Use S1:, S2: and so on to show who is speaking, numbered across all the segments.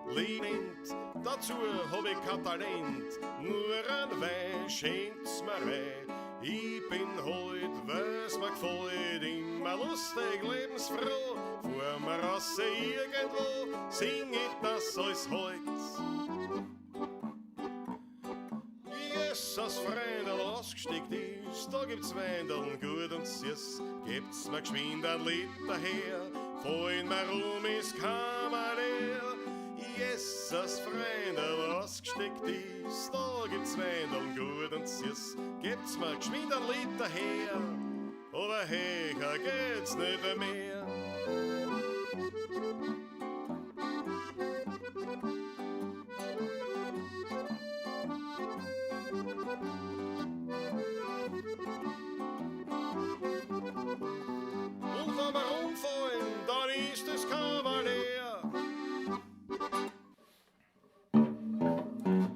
S1: Lient, dazu hab ich kein Talent, nur ein Wein schenkt's mir rein. Ich bin heut, weil's mir gefällt, immer lustig, lebensfroh, fahr mir raus irgendwo, sing ich das alles heut. Jesus, Freundl, ausgesteckt ist, da gibt's Weindeln gut und süß. Gebt's mir geschwind ein Liter her, fallen mir rum ist Kammer leer. Jesus, Freundl, ausgesteckt ist, da gibt's Weindeln gut und süß. Gebt's mir geschwind ein Liter her, aber höher geht's nicht mehr. Und wenn wir umfallen, dann ist das Kavalier.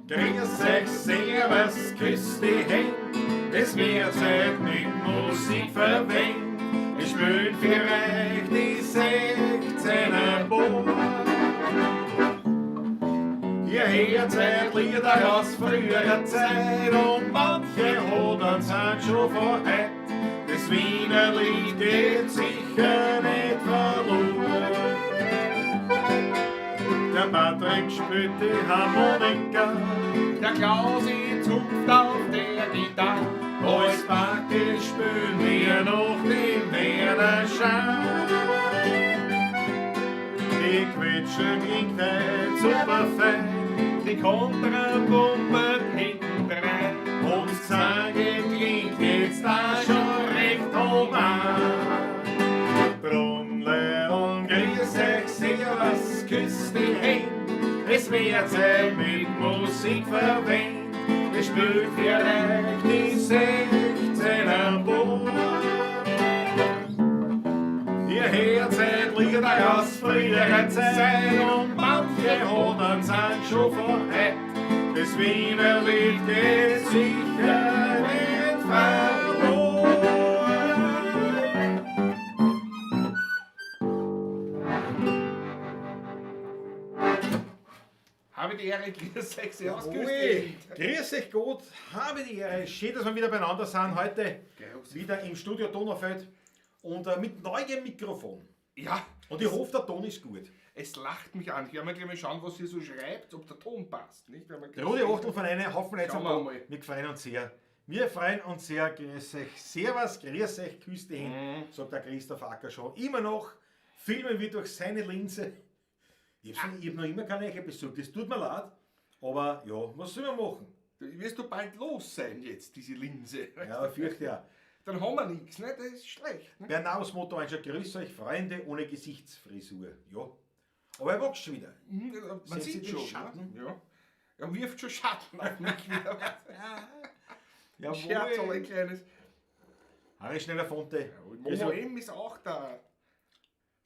S2: Grüß euch, Servus, küss die Händ, es wird Zeit mit Musik verwendet. Wir spielen für euch die 16er Bohr. Ihr hört seit Lieder aus früherer Zeit und manche Hodern sind schon von heut. Das Wiener Lied geht sicher nicht verloren. Der Patrick spielt die Harmonika,
S3: Der Klausi zupft auf der Gitarre.
S2: Als Backe spülen wir noch den Werner Schein. Die Quetsche klingt heut super fein,
S3: Die Kontrapumpe hintendrein.
S2: und das Zange klingt jetzt da schon recht human. Drum Leon, grüß euch, servus, küss die Händ, es wird Zeit mit Musik verwendet. Wir spielen für euch die 16er Bohr. Ihr hört seit Lieder aus früherer Zeit und manche Hodern sind schon von heut. Das Wiener Lied geht sicher nicht verloren.
S3: Habe die Ehre, grüß euch, servus, grüß
S2: Jawohl.
S3: dich.
S2: Grüß euch Gott, habe die Ehre. Schön, dass wir wieder beieinander sind. Heute
S3: Grüß.
S2: wieder im Studio Donaufeld und mit neuem Mikrofon.
S3: Ja,
S2: Und ich hoffe, der Ton ist gut.
S3: es lacht mich an. Ich werde mir gleich mal schauen, was ihr so schreibt, ob der Ton passt. Nicht? Wenn wir
S2: Der Rudi Achtel von einem Haufen Leute
S3: Schauen
S2: am
S3: wir
S2: Ton.
S3: mal.
S2: Wir freuen uns sehr. Wir freuen uns sehr. Grüß euch. Servus, grüß euch, küss die Hände, sagt der Christoph Acker schon. Immer noch filmen wir durch seine Linse. Ich habe noch immer keine Eiche besucht. Das tut mir leid. Aber ja, was soll man machen?
S3: Wirst du bald los sein jetzt, diese Linse.
S2: Ja, fürchte ja.
S3: Dann haben wir nichts, ne? Das ist schlecht. Ne?
S2: Bernaus Motto ein grüß euch, Freunde ohne Gesichtsfrisur. Ja. Aber er wächst schon wieder.
S3: Man
S2: Sehen Sie
S3: sieht
S2: den
S3: schon.
S2: Schatten?
S3: Ne? Ja. Er wirft schon Schatten auf mich wieder.
S2: Jawohl.
S3: Scherz, ein kleines.
S2: Harry Schneller Fonte.
S3: Momo M ist auch da.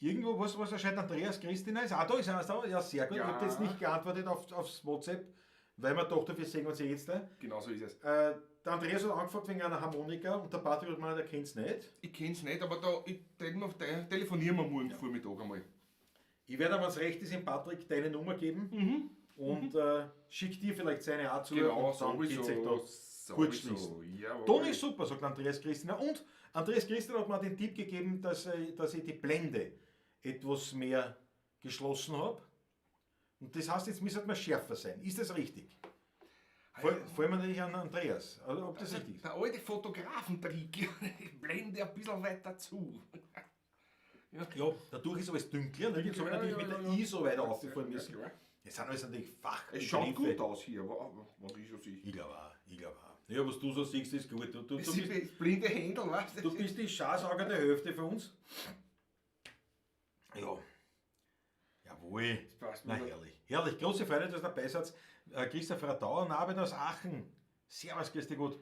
S2: Irgendwo, was erscheint Andreas Christina ist? Ah, da ist er, da. Ja, sehr gut.
S3: Ja.
S2: Ich habe jetzt nicht geantwortet aufs WhatsApp, weil wir dachten, wir sehen uns ja jetzt. Da.
S3: Genau so ist es.
S2: Der Andreas hat angefragt wegen einer Harmonika und der Patrick hat gemeint, er kennt's nicht.
S3: Ich kenn's nicht, aber da ich, telefonieren wir morgen Vormittag einmal.
S2: Ich werde, wenn es recht ist, dem Patrick deine Nummer geben und schick dir vielleicht seine auch zu
S3: Genau,
S2: und dann geht's euch da kurz schließen.
S3: Jawohl.
S2: Ton ist super, sagt Andreas Christina. Und Andreas Christina hat mir den Tipp gegeben, dass ich die Blende etwas mehr geschlossen habe. Und das heißt, jetzt müsste man schärfer sein. Ist das richtig? Vor allem natürlich an Andreas, also, ob das richtig ist.
S3: Der alte Fotografentrick, ich blende ein bisschen weiter zu.
S2: Ja, dadurch ist alles dunkler. Ne? Jetzt habe ich
S3: Ja,
S2: natürlich
S3: ja,
S2: mit der
S3: ja, ja.
S2: ISO weiter aufgefahren
S3: Ja,
S2: müssen.
S3: klar.
S2: Das sind alles natürlich Fachbegriffe.
S3: Es schaut gut aus hier, was ich so sehe.
S2: Ich glaube auch, ich glaube auch. Ja, was du so siehst, ist gut. Du, du,
S3: Das
S2: du,
S3: sind
S2: bist,
S3: die blinde Händel, weißt
S2: du bist die schasaugende Hälfte von uns. Ja. Jawohl.
S3: passt
S2: Na,
S3: mir.
S2: herrlich. Herrlich. Große Freude, dass ihr dabei seid. Christoph Radauer, Abend aus Aachen. Servus, grüß dich gut.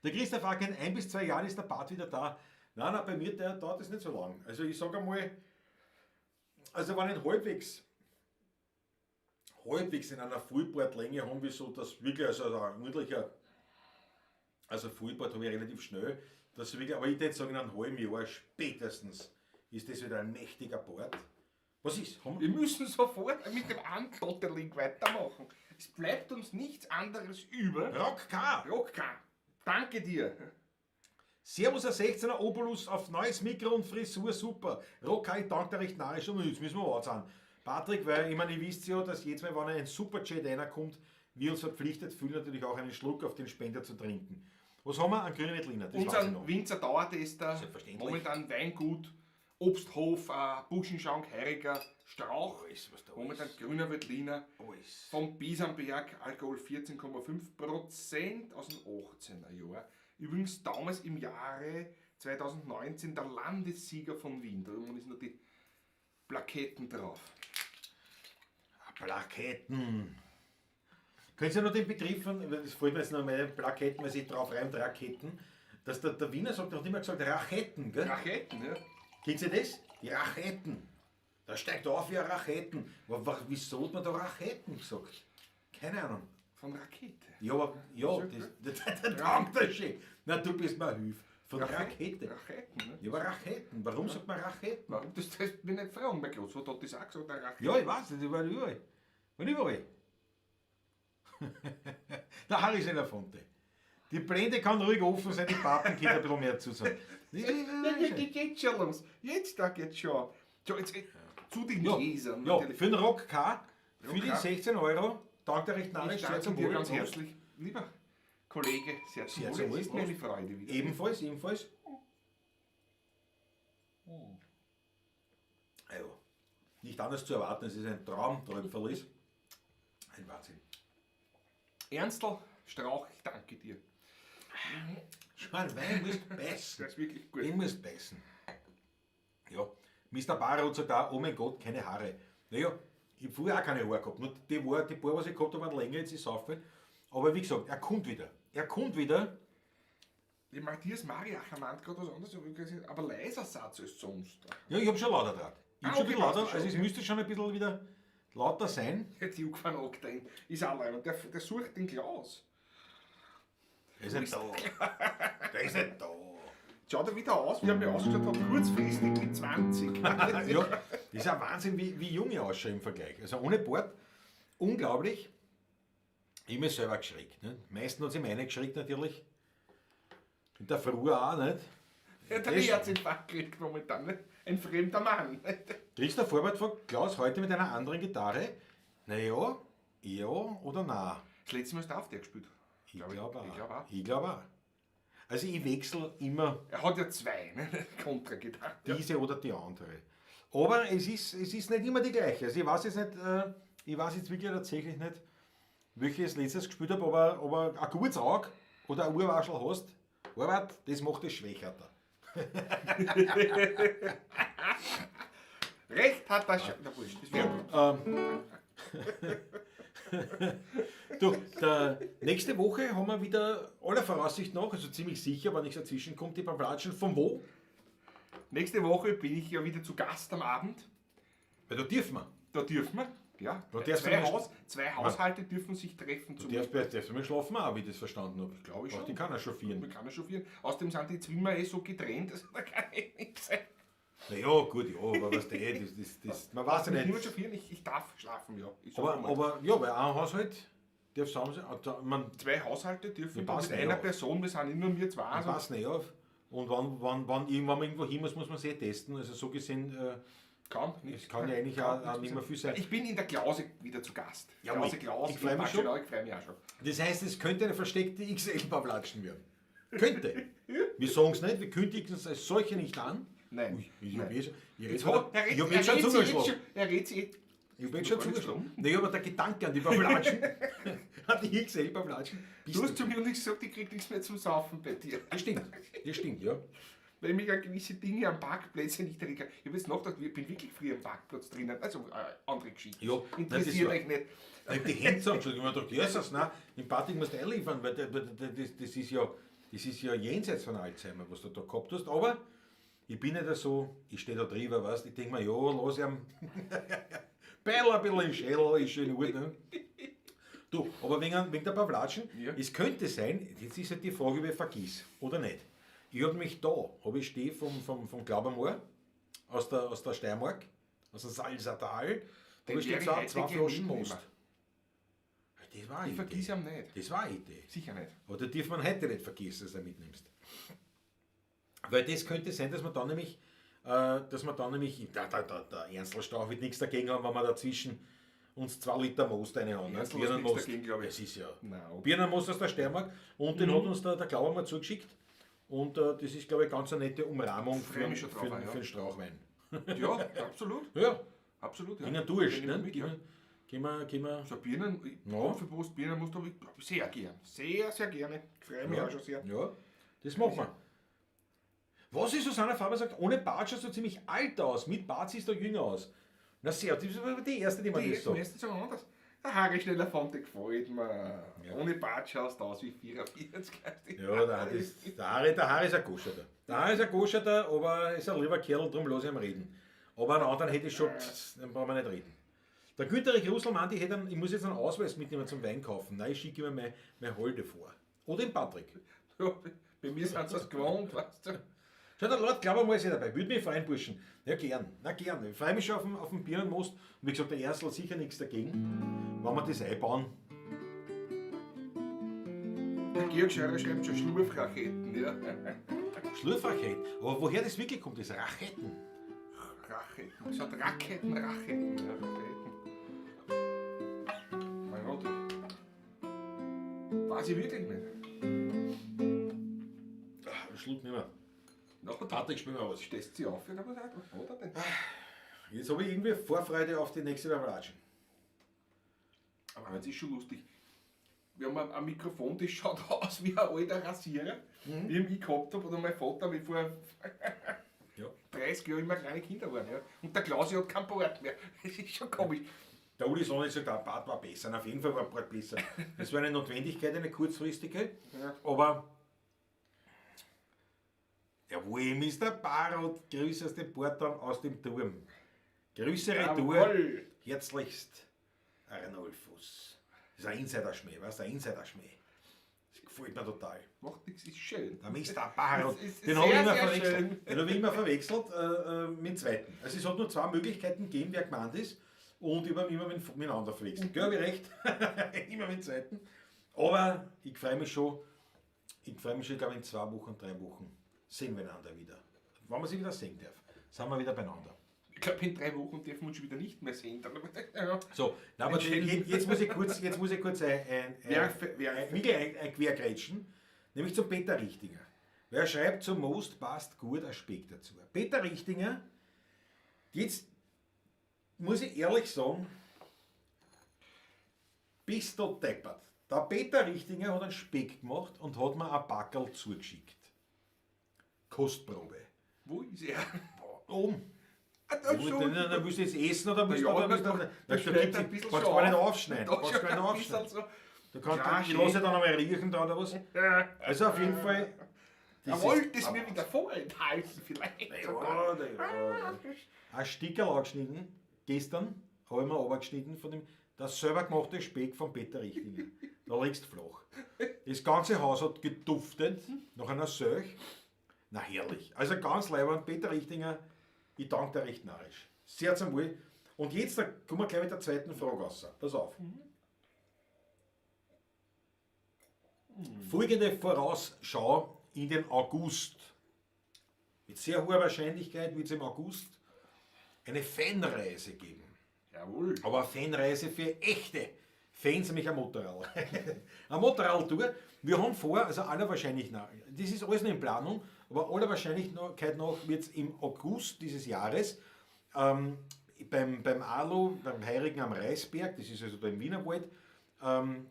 S2: Der Christoph Acker, in 1 bis 2 Jahren ist der Bart wieder da. Nein, nein, bei mir der dauert es nicht so lang. Also ich sag einmal, also wenn ich halbwegs in einer Vollbartlänge haben wir so, dass wirklich, also ein ordentlicher, also Vollbart habe ich relativ schnell, dass wirklich, aber ich würde sagen, in einem halben Jahr spätestens ist das wieder ein mächtiger Bart.
S4: Was ist? Haben wir?
S3: Wir müssen sofort mit dem Antotterling weitermachen. Es bleibt uns nichts anderes über.
S4: Rock K.
S3: Rock K. Danke dir.
S4: Servus, ein 16er Obolus auf neues Mikro und Frisur, super. Rock K, ich danke dir recht narrisch und jetzt müssen wir anzahlen. Patrick, weil ich meine, ihr wisst ja, dass jedes Mal, wenn ein Superchat reinkommt, wir uns verpflichtet fühlen, natürlich auch einen Schluck auf den Spender zu trinken. Was haben wir? Einen grünen Veltliner, das weiß ich
S3: Unseren
S4: noch.
S3: Winzer Dauertester,
S4: Selbstverständlich.
S3: momentan Weingut, Obsthof, Buschenschank, Heiriger, Strauch,
S4: Alles, was da
S3: momentan
S4: ist.
S3: grüner Veltliner,
S4: Alles.
S3: vom Bisamberg, Alkohol 14,5% aus dem 18er Jahr. Übrigens damals im Jahre 2019 der Landessieger von Wien. Da ist noch die Plaketten drauf.
S4: Plaketten. Könnt ihr noch den Begriff von, das fällt mir jetzt noch mal ein, Plaketten, weil sich drauf reimt, Raketen, dass der Wiener sagt, hat immer gesagt, Raketen, gell?
S3: Raketen, ja.
S4: Kennt ihr das? Die Raketen. Da steigt auf wie ein Raketen. Wieso hat man da Raketen gesagt? Keine Ahnung.
S3: Von Rakete.
S4: Ja, aber, ja, das, der dankt der schön. Na, du bist mir Hilf. Von Rakete.
S3: Raketen, ne?
S4: Ja, aber Raketen. Warum sagt man Raketen?
S3: Warum? Das das mich nicht fragen. Mein Großvater hat das auch gesagt, eine Rakete.
S4: Ja, ich weiß, das war überall. War überall. Der Harry Selafonte. Die Blende kann ruhig offen sein, die Papen geht ein bisschen mehr zu sagen.
S3: Ja, ja, geht jetzt schon los. Jetzt, da geht's schon. So, jetzt zu den
S4: Ja,
S3: Gläsern.
S4: ja,
S3: natürlich.
S4: für den Rock K, für
S3: Rock
S4: die
S3: K.
S4: 16 Euro, danke recht
S3: Ich
S4: narrisch, sehr
S3: danke
S4: zum
S3: dir
S4: Wohl.
S3: ganz
S4: Prost.
S3: herzlich. Lieber Kollege, sehr zum
S4: Sehr
S3: Wohl.
S4: zum
S3: Es
S4: Wohl.
S3: ist mir eine Freude wieder.
S4: Ebenfalls, ebenfalls. Also, nicht anders zu erwarten, es ist ein Traumtröpferl ist. Ein Wahnsinn.
S3: Ernstl Strauch, ich danke dir.
S4: Schau, einen Wein musst beißen.
S3: Das ist wirklich gut.
S4: Den musst beißen. Ja, Mr. Barrow sagt auch, oh mein Gott, keine Haare. Naja, ich hab früher auch keine Haare gehabt. Nur die paar, was ich gehabt habe, waren länger, jetzt ist es aufgefallen. Aber wie gesagt, er kommt wieder. Er kommt wieder.
S3: Die Matthias Mariacher meint gerade was anderes, aber leiser Satz als sonst.
S4: Ja, ich hab schon lauter draht. Ich hab
S3: Ah,
S4: schon ein
S3: okay,
S4: bisschen lauter,
S3: passt schon,
S4: also es
S3: okay.
S4: müsste schon ein bisschen wieder lauter sein.
S3: Der Juck van Octane ist auch leibend. Der sucht den Klaus.
S4: Der ist nicht da. Der ist nicht da.
S3: Schaut er wieder aus, wie er mir ausgeschaut hat, kurzfristig mit 20.
S4: Ja, das ist ja Wahnsinn, wie jung ich ausschaue im Vergleich. Also ohne Bart, unglaublich. Ich hab mich selber geschreckt. Ne? Meistens hat sie meine geschreckt natürlich. In der Früh auch, nicht?
S3: Der
S4: Das-
S3: Herzinfarkt kriegt momentan, ne? Ein fremder Mann.
S4: Kriegst du eine Vorarbeit von Klaus heute mit einer anderen Gitarre? Naja, ja oder nein?
S3: Das letzte Mal ist der auf der gespielt.
S4: Ich glaube auch.
S3: Ich glaub auch.
S4: Ich glaube auch. Also ich wechsle immer
S3: Er hat ja zwei, ne? Kontragitarren.
S4: diese oder die andere. Aber es ist nicht immer die gleiche. Also ich weiß jetzt nicht, ich weiß jetzt wirklich tatsächlich nicht, welche ich als letztes gespielt habe, aber ein gutes Auge oder ein Urwaschel hast, Arbeit, das macht es schwächer. Da.
S3: Recht hat das schon. Na wurscht, das wäre
S4: Du, nächste Woche haben wir wieder aller Voraussicht nach, also ziemlich sicher, wenn nichts dazwischen kommt, die Pavlatschen. Von wo?
S3: Nächste Woche bin ich ja wieder zu Gast am Abend.
S4: Weil da dürfen wir.
S3: Da dürfen wir. Ja.
S4: Da darfst du
S3: zwei,
S4: nicht-
S3: zwei Haushalte dürfen sich treffen.
S4: Du darfst du schlafen auch, wie ich das verstanden habe.
S3: Glaube ich
S4: Braucht
S3: schon.
S4: Die kann er chauffieren.
S3: Man kann ja chauffieren. Außerdem sind die Zimmer eh so getrennt, also da kann ich nicht sein.
S4: Naja, gut, ja, aber was der, das, man weiß ja
S3: Mich niemand
S4: nicht.
S3: chauffieren, ich darf schlafen, ja. Ich sag
S4: Aber,
S3: mal.
S4: aber ja, weil ein Haushalt darf zusammen sein, man
S3: zwei Haushalte dürfen
S4: Wir
S3: dann
S4: passen
S3: mit
S4: eh
S3: einer
S4: auf.
S3: Person, wir sind immer nur wir zwei. Also
S4: passen eh auf. Und wenn irgendwann mal irgendwo hin muss, muss man sich eh testen. Also so gesehen,
S3: kann nicht.
S4: es kann ja eigentlich auch nicht mehr viel sein.
S3: Ich bin in der Klause wieder zu Gast.
S4: Jawohl.
S3: Klause, Klaus,
S4: Ich freu mich schon.
S3: Ich freue mich auch schon.
S4: Das heißt, es könnte eine versteckte XL-Pavlatschen werden. Könnte. Wir sagen es nicht, wir kündigen es als solche nicht an.
S3: Nein.
S4: Ui, ich hab
S3: Nein.
S4: eh schon- ich
S3: Jetzt
S4: red-
S3: hat, er
S4: ich
S3: redet
S4: hab jetzt schon
S3: er redet sich jetzt
S4: zugeschlagen.
S3: schon. Er redet sich jetzt.
S4: Ich hab jetzt schon
S3: Noch gar nicht
S4: zugeschlagen. Naja, aber der Gedanke an die Pavlatschen, an die XL-Pavlatschen,
S3: Du hast zu mir nichts gesagt, ich krieg nichts mehr zum Saufen bei dir.
S4: das stimmt. Das stimmt, ja.
S3: Weil ich mich an gewisse Dinge am Parkplätze nicht erinnern kann. Ich habe jetzt nachgedacht, ich bin wirklich früh am Parkplatz drinnen. Also andere Geschichte.
S4: Ja, nein, das
S3: Interessiert
S4: war-
S3: euch nicht.
S4: Ich hab die Hände zusammengeschlagen. Ich hab mir gedacht, Jesus, nein, den Patrick musst du einliefern, weil das ist ja jenseits von Alzheimer, was du da gehabt hast. Aber ich bin nicht so, ich stehe da drüber, weißt du, ich denk mir, ja, lass ihm Beil ein bisschen in den Schädel, ist schon in Ordnung. Du, aber wegen der Pavlatschen,
S3: Ja.
S4: es könnte sein, jetzt ist halt die Frage, ob ich vergiss oder nicht. Ich hab mich da, hab ich stehe vom Glaubermoor, aus der Steiermark, aus dem Salzertal. Da
S3: Den
S4: steht
S3: werde ich
S4: zwei
S3: heute
S4: Flaschen
S3: gleich
S4: Most.
S3: mitnehmen.
S4: Das war eine
S3: Ich vergiss
S4: Idee.
S3: ihn nicht.
S4: Das war eine Idee.
S3: Sicher nicht.
S4: Aber da darf man heute nicht vergessen, dass du mitnimmst. Weil das könnte sein, dass man dann nämlich, der Ernstl Strauch wird nichts dagegen haben, wenn wir dazwischen uns 2 Liter Most reinhauen. Ne?
S3: Ernstl hat nichts
S4: Birnenmost.
S3: dagegen, glaub ich.
S4: Das ist ja.
S3: Nein, okay.
S4: Birnenmost aus der Steiermark. Und den hat uns der Klauer mal zugeschickt. Und das ist, glaube ich, ganz eine nette Umrahmung
S3: Freu mich schon drauf, ja.
S4: für den Strauchwein.
S3: Ja, absolut.
S4: Ja,
S3: Absolut. Ja.
S4: gingen durch.
S3: Den nehmen
S4: Ne?
S3: wir mit, ja.
S4: Gehen wir.
S3: So Birnen,
S4: Ja.
S3: Apfelbrust, Birnenmost habe ich sehr gern. Sehr, sehr gerne. Freue mich
S4: Ja.
S3: auch schon sehr.
S4: Ja, das machen wir. Was ist, Susanne Faber sagt, ohne Bart schaust du ziemlich alt aus, mit Bart siehst du jünger aus. Na sehr, das ist aber die erste, die man
S3: Die
S4: das sagt.
S3: meisten sagen anders. Der Harry Schneller Fante gefällt mir.
S4: Ja.
S3: Ohne Bart schaust du aus wie 44.
S4: Ja, der Harry ist ein Goscherter. Der Harry ist ein Goscherter, aber ist ein lieber Kerl, darum lasse ich ihn reden. Aber einen anderen hätte ich schon, dann brauchen wir nicht reden. Der Günter Russell meinte, ich muss jetzt einen Ausweis mitnehmen zum Wein kaufen. Nein, ich schicke ihm meine Holde vor. Oder den Patrick.
S3: Ja, bei mir sind sie das gewohnt, weißt du.
S4: Schau, der Lord, glaub einmal, ist ja dabei. Würde mich freuen, Burschen. Ja, gern. Na, gern. Ich freue mich schon auf den Birnenmost. Und wie gesagt, der Erstl hat sicher nichts dagegen, wenn wir das einbauen.
S3: Der Georg Scheurer schreibt schon Schlurfraketen, ja.
S4: Schlurfraketen. Aber woher das wirklich kommt, das Racheten.
S3: Racheten. Es hat Raketen, Racheten. Ja, Raketen. Mein Gott. Weiß ich wirklich nicht.
S4: Ach, Schluck nicht mehr.
S3: Na, da
S4: Patrick, spiel mal was.
S3: stehst du auf, oder was hat er denn?
S4: Jetzt habe ich irgendwie Vorfreude auf die nächste Beratschen.
S3: Aber es ist schon lustig. Wir haben ein Mikrofon, das schaut aus wie ein alter Rasierer, wie ich gehabt habe, oder mein Vater, wie vor 30 Jahren immer kleine Kinder waren. Ja. Und der Klausi hat keinen Bart mehr. Das ist schon komisch.
S4: Der Uli Sonne sagt, der Bart war besser. Na, auf jeden Fall war Bart besser. Das war eine Notwendigkeit, eine kurzfristige.
S3: Ja.
S4: Aber jawohl, Mr. Barot, Grüße aus dem Portern, aus dem Turm. Grüße retour.
S3: Jawohl.
S4: Herzlichst, Arnulfus. Das ist ein Insider-Schmäh, weißt du, ein Insider-Schmäh. Das gefällt mir total.
S3: Macht nichts, ist schön.
S4: Der Mr. Barot,
S3: Es ist
S4: den habe ich
S3: sehr,
S4: immer
S3: sehr
S4: verwechselt.
S3: schön.
S4: Den habe ich immer verwechselt mit dem zweiten. Also es hat nur zwei Möglichkeiten gegeben, wer gemeint ist. Und ich habe ihn immer miteinander verwechselt. Gell, hab ich recht? Immer mit dem zweiten. Aber ich freue mich schon, ich glaube in 2 Wochen, 3 Wochen sehen wir einander wieder. Wenn man sich wieder sehen darf, sind wir wieder beieinander.
S3: Ich glaube, in 3 Wochen dürfen wir uns schon wieder nicht mehr sehen. Dann, ja.
S4: So, na, aber jetzt muss ich kurz ein quergrätschen, nämlich zum Peter Richtinger. Wer schreibt, zum Most passt gut ein Speck dazu. Peter Richtinger, jetzt muss ich ehrlich sagen, bist du deppert. Der Peter Richtinger hat einen Speck gemacht und hat mir ein Packerl zugeschickt. Kostprobe.
S3: Wo ist er?
S4: Oben.
S3: Ah, da schon.
S4: Da willst du jetzt essen oder willst du
S3: Ja,
S4: da, willst du,
S3: da
S4: da, da,
S3: schneidet ein bisschen
S4: kannst du
S3: schon
S4: gar nicht
S3: auf.
S4: aufschneiden.
S3: Da
S4: Kannst
S3: schon
S4: gar nicht
S3: ein
S4: aufschneiden.
S3: bisschen so.
S4: Da kannst
S3: Ja,
S4: du, ich
S3: schön.
S4: lasse dann einmal riechen da oder was. Also auf jeden Fall.
S3: Er
S4: das
S3: wollte
S4: ist-
S3: es mir wieder vorenthalten, vielleicht.
S4: Ja, ja. Ein Stickerl angeschnitten, gestern habe ich mir runtergeschnitten von dem, das selber gemachte Speck von Peter Richtinger. Da liegst du flach. Das ganze Haus hat geduftet nach einer Seuch. Na herrlich. Also ganz leibend, Peter Richtinger, ich danke dir recht narrisch. Sehr zum Wohl. Und jetzt, da kommen wir gleich mit der zweiten Frage raus. Pass auf. Folgende Vorausschau in den August. Mit sehr hoher Wahrscheinlichkeit wird es im August eine Fanreise geben.
S3: Jawohl.
S4: Aber eine Fanreise für echte Fans, nämlich ein Motorrad. Eine Motorradtour. Wir haben vor, also aller Wahrscheinlichkeit nach, das ist alles noch in Planung, aber aller Wahrscheinlichkeit nach wird es im August dieses Jahres beim Alu, beim Heirigen am Reisberg, das ist also da im Wienerwald,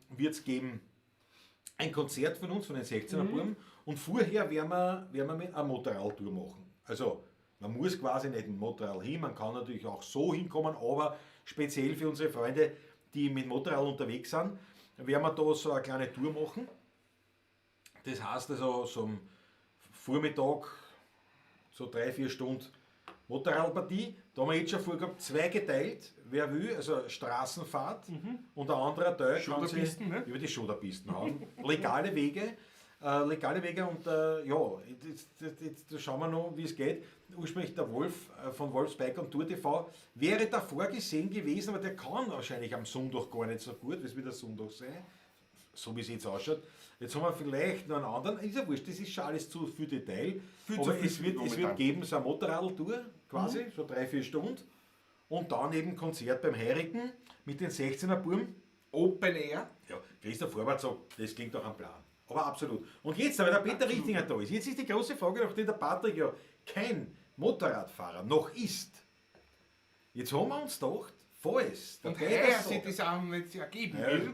S4: wird es geben ein Konzert von uns, von den 16er Buben, und vorher werden wir mit einer Motorradtour machen. Also man muss quasi nicht mit dem Motorrad hin, man kann natürlich auch so hinkommen, aber speziell für unsere Freunde, die mit Motorrad unterwegs sind, werden wir da so eine kleine Tour machen. Das heißt also, so am Vormittag, so 3-4 Stunden Motorradpartie. Da haben wir jetzt schon vorgehabt, 2 geteilt, wer will, also Straßenfahrt und ein anderer Teil kann sich
S3: Schoderpisten, ne?
S4: über die Schoderpisten hauen. Legale Wege. Legale Wege und ja, jetzt schauen wir noch, wie es geht. Ursprünglich der Wolf von Wolfs Bike und Tour TV wäre da vorgesehen gewesen, aber der kann wahrscheinlich am Sonntag gar nicht so gut, weil es wird der Sonntag sein, so wie es jetzt ausschaut. Jetzt haben wir vielleicht noch einen anderen, ist ja wurscht, das ist schon alles zu viel Detail.
S3: Viel
S4: aber
S3: zu viel
S4: es wird
S3: momentan.
S4: geben, so eine Motorradtour quasi, so 3-4 Stunden. Und dann eben Konzert beim Heurigen mit den 16er Buben.
S3: Open Air.
S4: Ja, Christoph Horvath sagt, das klingt doch am Plan. Aber absolut. Und jetzt, weil der Peter Richtinger da ist, jetzt ist die große Frage, nachdem der Patrick ja kein Motorradfahrer noch ist. Jetzt haben wir uns gedacht, falls der
S3: Und
S4: Peter
S3: heuer
S4: sagt,
S3: sich das auch nicht ergeben
S4: ja,
S3: wird.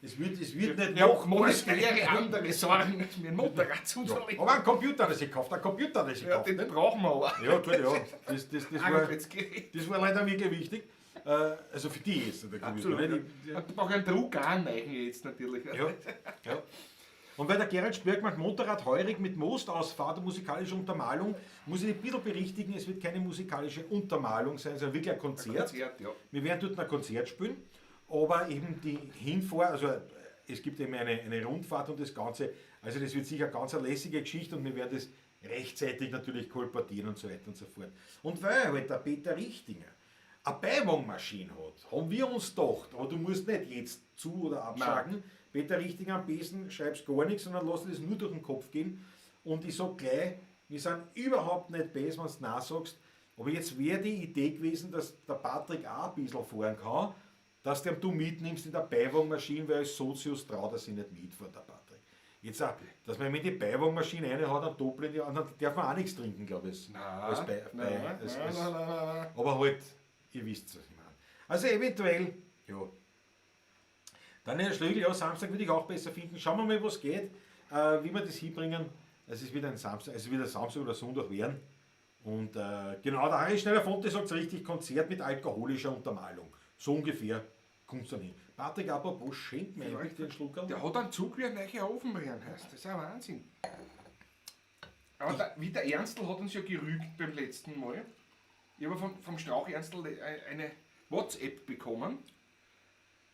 S4: es wird nicht
S3: Ja,
S4: noch
S3: monetäre andere Sorgen, als mir ein Motorrad zuzulegen.
S4: Aber einen Computer hat er sich gekauft, einen Computer hat er sich
S3: Ja,
S4: gekauft.
S3: den
S4: ne?
S3: brauchen wir aber.
S4: Ja, gut, ja.
S3: Arbeitsgerät.
S4: Das war leider wirklich wichtig. Also für die ist der Computer.
S3: Absolut.
S4: ne?
S3: Ja. Und brauche einen Drucker auch einen jetzt natürlich.
S4: Ja, ja. Und weil der Gerald Spörk macht Motorrad heurig mit Mostausfahrt und musikalischer Untermalung, muss ich ein bisschen berichtigen, es wird keine musikalische Untermalung sein, sondern wirklich ein Konzert.
S3: Ein Konzert, ja.
S4: Wir werden dort ein Konzert spielen, aber eben die Hinfahrt, also es gibt eben eine Rundfahrt und das Ganze, also das wird sicher ganz eine lässige Geschichte und wir werden das rechtzeitig natürlich kolportieren und so weiter und so fort. Und weil halt der Peter Richtinger eine Beiwagenmaschine hat, haben wir uns gedacht, aber du musst nicht jetzt zu- oder absagen.
S3: Nein.
S4: Peter Richtinger am besten schreibst gar nichts, sondern lass dir das nur durch den Kopf gehen. Und ich sag gleich, wir sind überhaupt nicht besser, wenn du Nein sagst. Aber jetzt wäre die Idee gewesen, dass der Patrick auch ein bisschen fahren kann, dass du mitnimmst in der Beiwagenmaschine, weil als Sozius traut er sich nicht mitfahren, der Patrick. Jetzt auch, dass man mit die Beiwagenmaschine eine hat, einen Doppel in die anderen, darf man auch nichts trinken, glaube ich.
S3: Nein,
S4: Als Bei,
S3: nein,
S4: bei, als,
S3: nein,
S4: als,
S3: nein, nein, nein, nein.
S4: Aber halt, ihr wisst, was ich meine. Also eventuell, ja. Dann Herr Schlögl, ja, Samstag würde ich auch besser finden. Schauen wir mal, was geht, wie wir das hinbringen. Es ist wieder ein Samstag, es ist wieder Samstag oder Sonntag werden. Und genau, der Harry Schneider-Fonte sagt es richtig, Konzert mit alkoholischer Untermalung. So ungefähr kommt es dann hin. Patrick, apropos, schenk mir bitte den Schluckerl.
S3: Der hat einen Zug wie ein neuer Ofenbrenn heißt. Das ist ein Wahnsinn. Aber wie der Ernstl hat uns ja gerügt beim letzten Mal. Ich habe vom Strauch Ernstl eine WhatsApp bekommen,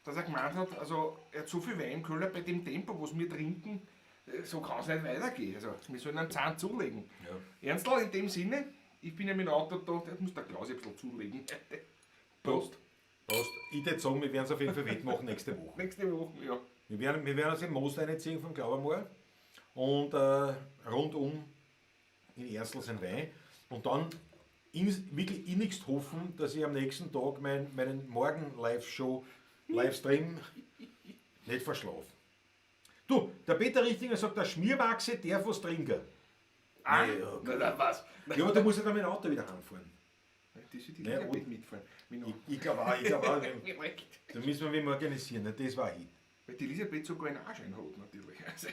S3: dass er gemeint hat, also er hat so viel Wein im Keller bei dem Tempo, was wir trinken, so kann es nicht weitergehen. Also wir sollen einen Zahn zulegen.
S4: Ja.
S3: Ernstl, in dem Sinne, ich bin ja mit dem Auto da, der muss der Klaus ein bisschen zulegen. Prost.
S4: Prost. Ich würde sagen, wir werden es auf jeden Fall wettmachen nächste Woche.
S3: Nächste Woche, ja.
S4: Wir werden uns im Most reinziehen vom Glaubermoor und rundum in Ernstl sein Wein und dann wirklich innigst hoffen, dass ich am nächsten Tag meinen Morgen-Live-Show, Livestream nicht verschlafe. Du, der Peter Richtinger sagt, der Schmiermaxe darf was trinken.
S3: Ah,
S4: Nee, ja,
S3: na, na, was?
S4: Ja, aber du musst ja dann mit dem Auto wieder heimfahren.
S3: Das ist die
S4: Nein,
S3: Elisabeth
S4: und-
S3: mitfahren. Mit
S4: Ich glaube auch, ich glaub auch.
S3: Direkt.
S4: Da müssen wir wieder organisieren, ne? Das war ein Hit.
S3: Weil die Elisabeth sogar einen A-Schein hat, natürlich. Also,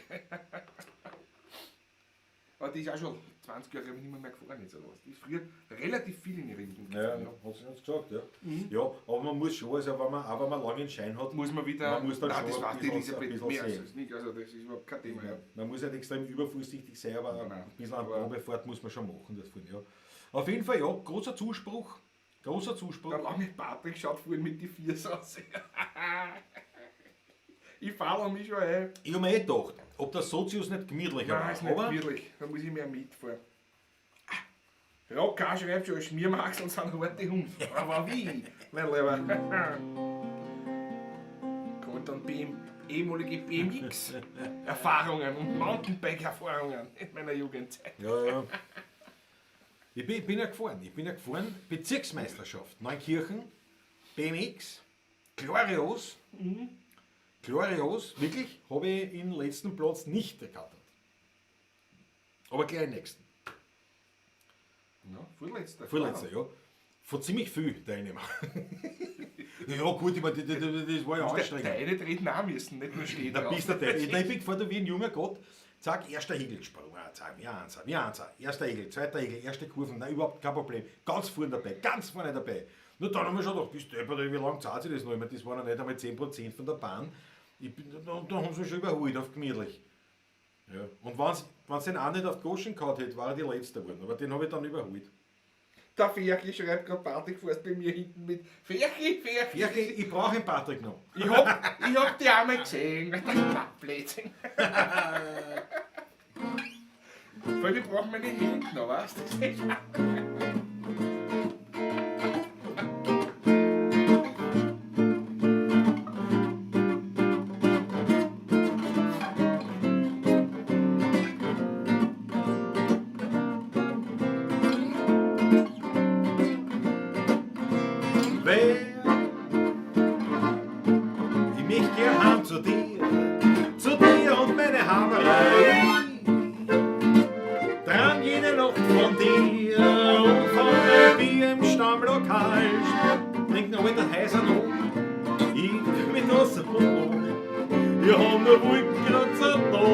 S3: aber die ist auch schon 20 Jahre nicht mehr gefahren jetzt, oder was? Die ist früher relativ viel in Rinden
S4: Ja,
S3: gefahren.
S4: hat sie uns gesagt, ja. Ja, aber man muss schon, also wenn man, auch wenn man lange einen Schein hat,
S3: Muss man wieder.
S4: Man muss dann
S3: nein,
S4: schon
S3: das
S4: ein
S3: weiß die
S4: bisschen-
S3: Elisabeth
S4: ein bisschen
S3: mehr als
S4: sehen.
S3: das nicht. Also das ist überhaupt kein Thema. Ja.
S4: Man muss nicht extrem übervorsichtig sein, aber
S3: Nein, nein.
S4: ein bisschen an
S3: Aber-
S4: Probefahrt muss man schon machen. Das vorhin, ja. Auf jeden Fall, ja, großer Zuspruch. Großer Zuspruch.
S3: Der lange Patrick schaut vorhin mit die Viers aus. Ich falle mich schon ein.
S4: Ich hab mir eh gedacht, ob der Sozius nicht gemütlicher
S3: Nein,
S4: war.
S3: ist nicht
S4: aber
S3: gemütlich. Da muss ich mehr mitfahren. Rock auch schreibt schon, Schmiermaxeln sind harte Hunde. Aber wie? Mein Lieber. Kommt dann ehemalige BMX-Erfahrungen und Mountainbike-Erfahrungen in meiner Jugendzeit.
S4: Ja, ja. Ich bin ja gefahren. Ich bin ja gefahren. Bezirksmeisterschaft. Neunkirchen, BMX, glorios. Glorios, wirklich, habe ich den letzten Platz nicht ergattert. Aber gleich den nächsten.
S3: Ja, vorletzter.
S4: Vorletzter, ja. Von ziemlich viel Teilnehmer. Ja gut, ich meine, das war ja anstrengend.
S3: Teile treten auch müssen, nicht nur stehen.
S4: Da
S3: drauf.
S4: bist du der. Ich bin gefahren wie ein junger Gott. Zack, erster Hegel gesprungen. Zack, wie eins, wie eins. Erster Hegel, zweiter Hegel, erste Kurven. Nein, überhaupt kein Problem. Ganz vorne dabei, ganz vorne dabei. Nur dann haben wir schon gedacht, bist du deppert, wie lange zahlt sich das noch? Ich meine, das waren ja nicht einmal 10% von der Bahn. Da haben sie mich schon überholt, auf gemütlich. Ja. Und wenn's den auch nicht auf die Goschen gehauen hätte, war er die Letzte geworden. Aber den habe ich dann überholt.
S3: Der Ferchi schreibt gerade, Patrick, fährst bei mir hinten mit. Ferchi, Ferchi.
S4: Ferchi, ich brauche den Patrick noch.
S3: Ich hab die einmal gesehen. Blödsinn. Vor allem, ich brauche meine Hände noch, weißt du?
S4: Wer, ich mich gern heim zu dir und meine Haberei. Dran jene Nacht von dir und von dem Bier im Stammlokal. Trink noch wieder heißer noch, ich bin mit Wasser und ohne. Wir haben nur Wolkenkratzer da.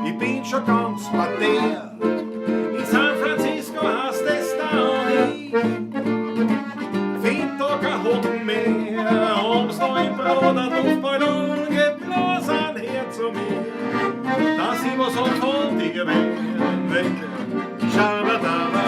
S4: Ich bin schon ganz parterre. In San Francisco heißt es da und ich find da kein Hoden mehr. Haben's noch im Brot einen Luftballon geblasen her zu mir, dass ich was hab von dir weg. Schabadaba.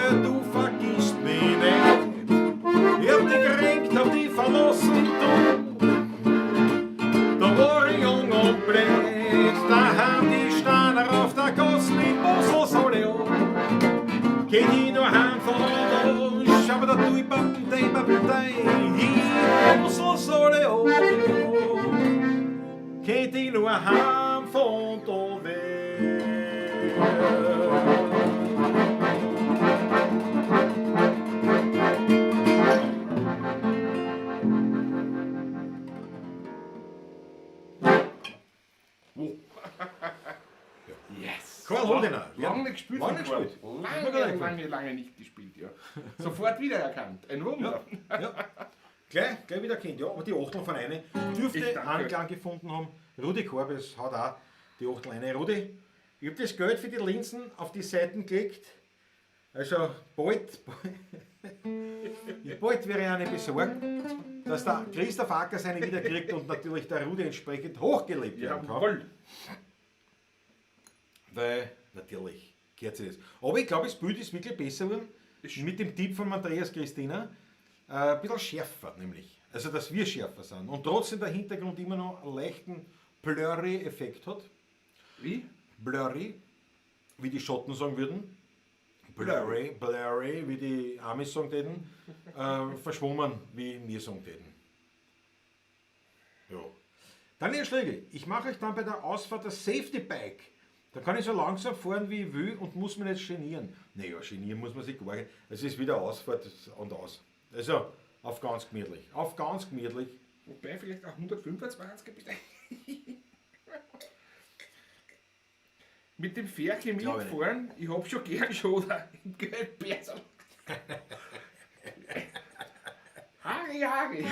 S4: Wenn du vergisst mich nicht, ich hab dich gekränkt, hab dich verlassen, du. Da war ich jung und blöd, da haben die Steine auf der Gossel in Basel soll an. Geht ich nur heim von da, schau mir da du, bappen, dei, bappen, dei, in Basel soll an. Geht ich nur heim von da weg.
S3: Yes.
S4: Karl Holdener.
S3: Lange nicht gespielt.
S4: Lange nicht
S3: Karl.
S4: gespielt.
S3: Lange, lange, lange nicht gespielt, ja. Sofort wiedererkannt. Ein Wunder.
S4: Ja. Gleich wieder erkannt, ja. Aber die Achtel von eine dürfte Anklang gefunden haben. Rudi Korbes hat auch die Achtel eine. Rudi, ich hab das Geld für die Linsen auf die Seiten gelegt. Also bald werde ich eine besorgen, dass der Christoph Acker seine wieder kriegt und natürlich der Rudi entsprechend hochgelebt werden kann.
S3: Jawohl.
S4: Weil natürlich gehört sich das. Aber ich glaube, das Bild ist wirklich besser geworden. Mit dem Tipp von Andreas Christina. Ein bisschen schärfer nämlich. Also, dass wir schärfer sind. Und trotzdem der Hintergrund immer noch einen leichten Blurry-Effekt hat.
S3: Wie?
S4: Blurry, wie die Schotten sagen würden. Blurry, blurry, wie die Amis sagen täten. Verschwommen, wie wir sagen täten. Ja. Daniel Schlegel, ich mache euch dann bei der Ausfahrt das Safety Bike. Da kann ich so langsam fahren, wie ich will und muss mich nicht genieren. Naja, genieren muss man sich gar nicht. Es ist wieder Ausfahrt und aus. Also, auf ganz gemütlich. Auf ganz gemütlich.
S3: Wobei vielleicht auch 125 bist. Mit dem Ferkel mitfahren, ich hab schon gern schon im Geldbärsel. Harry, Harry.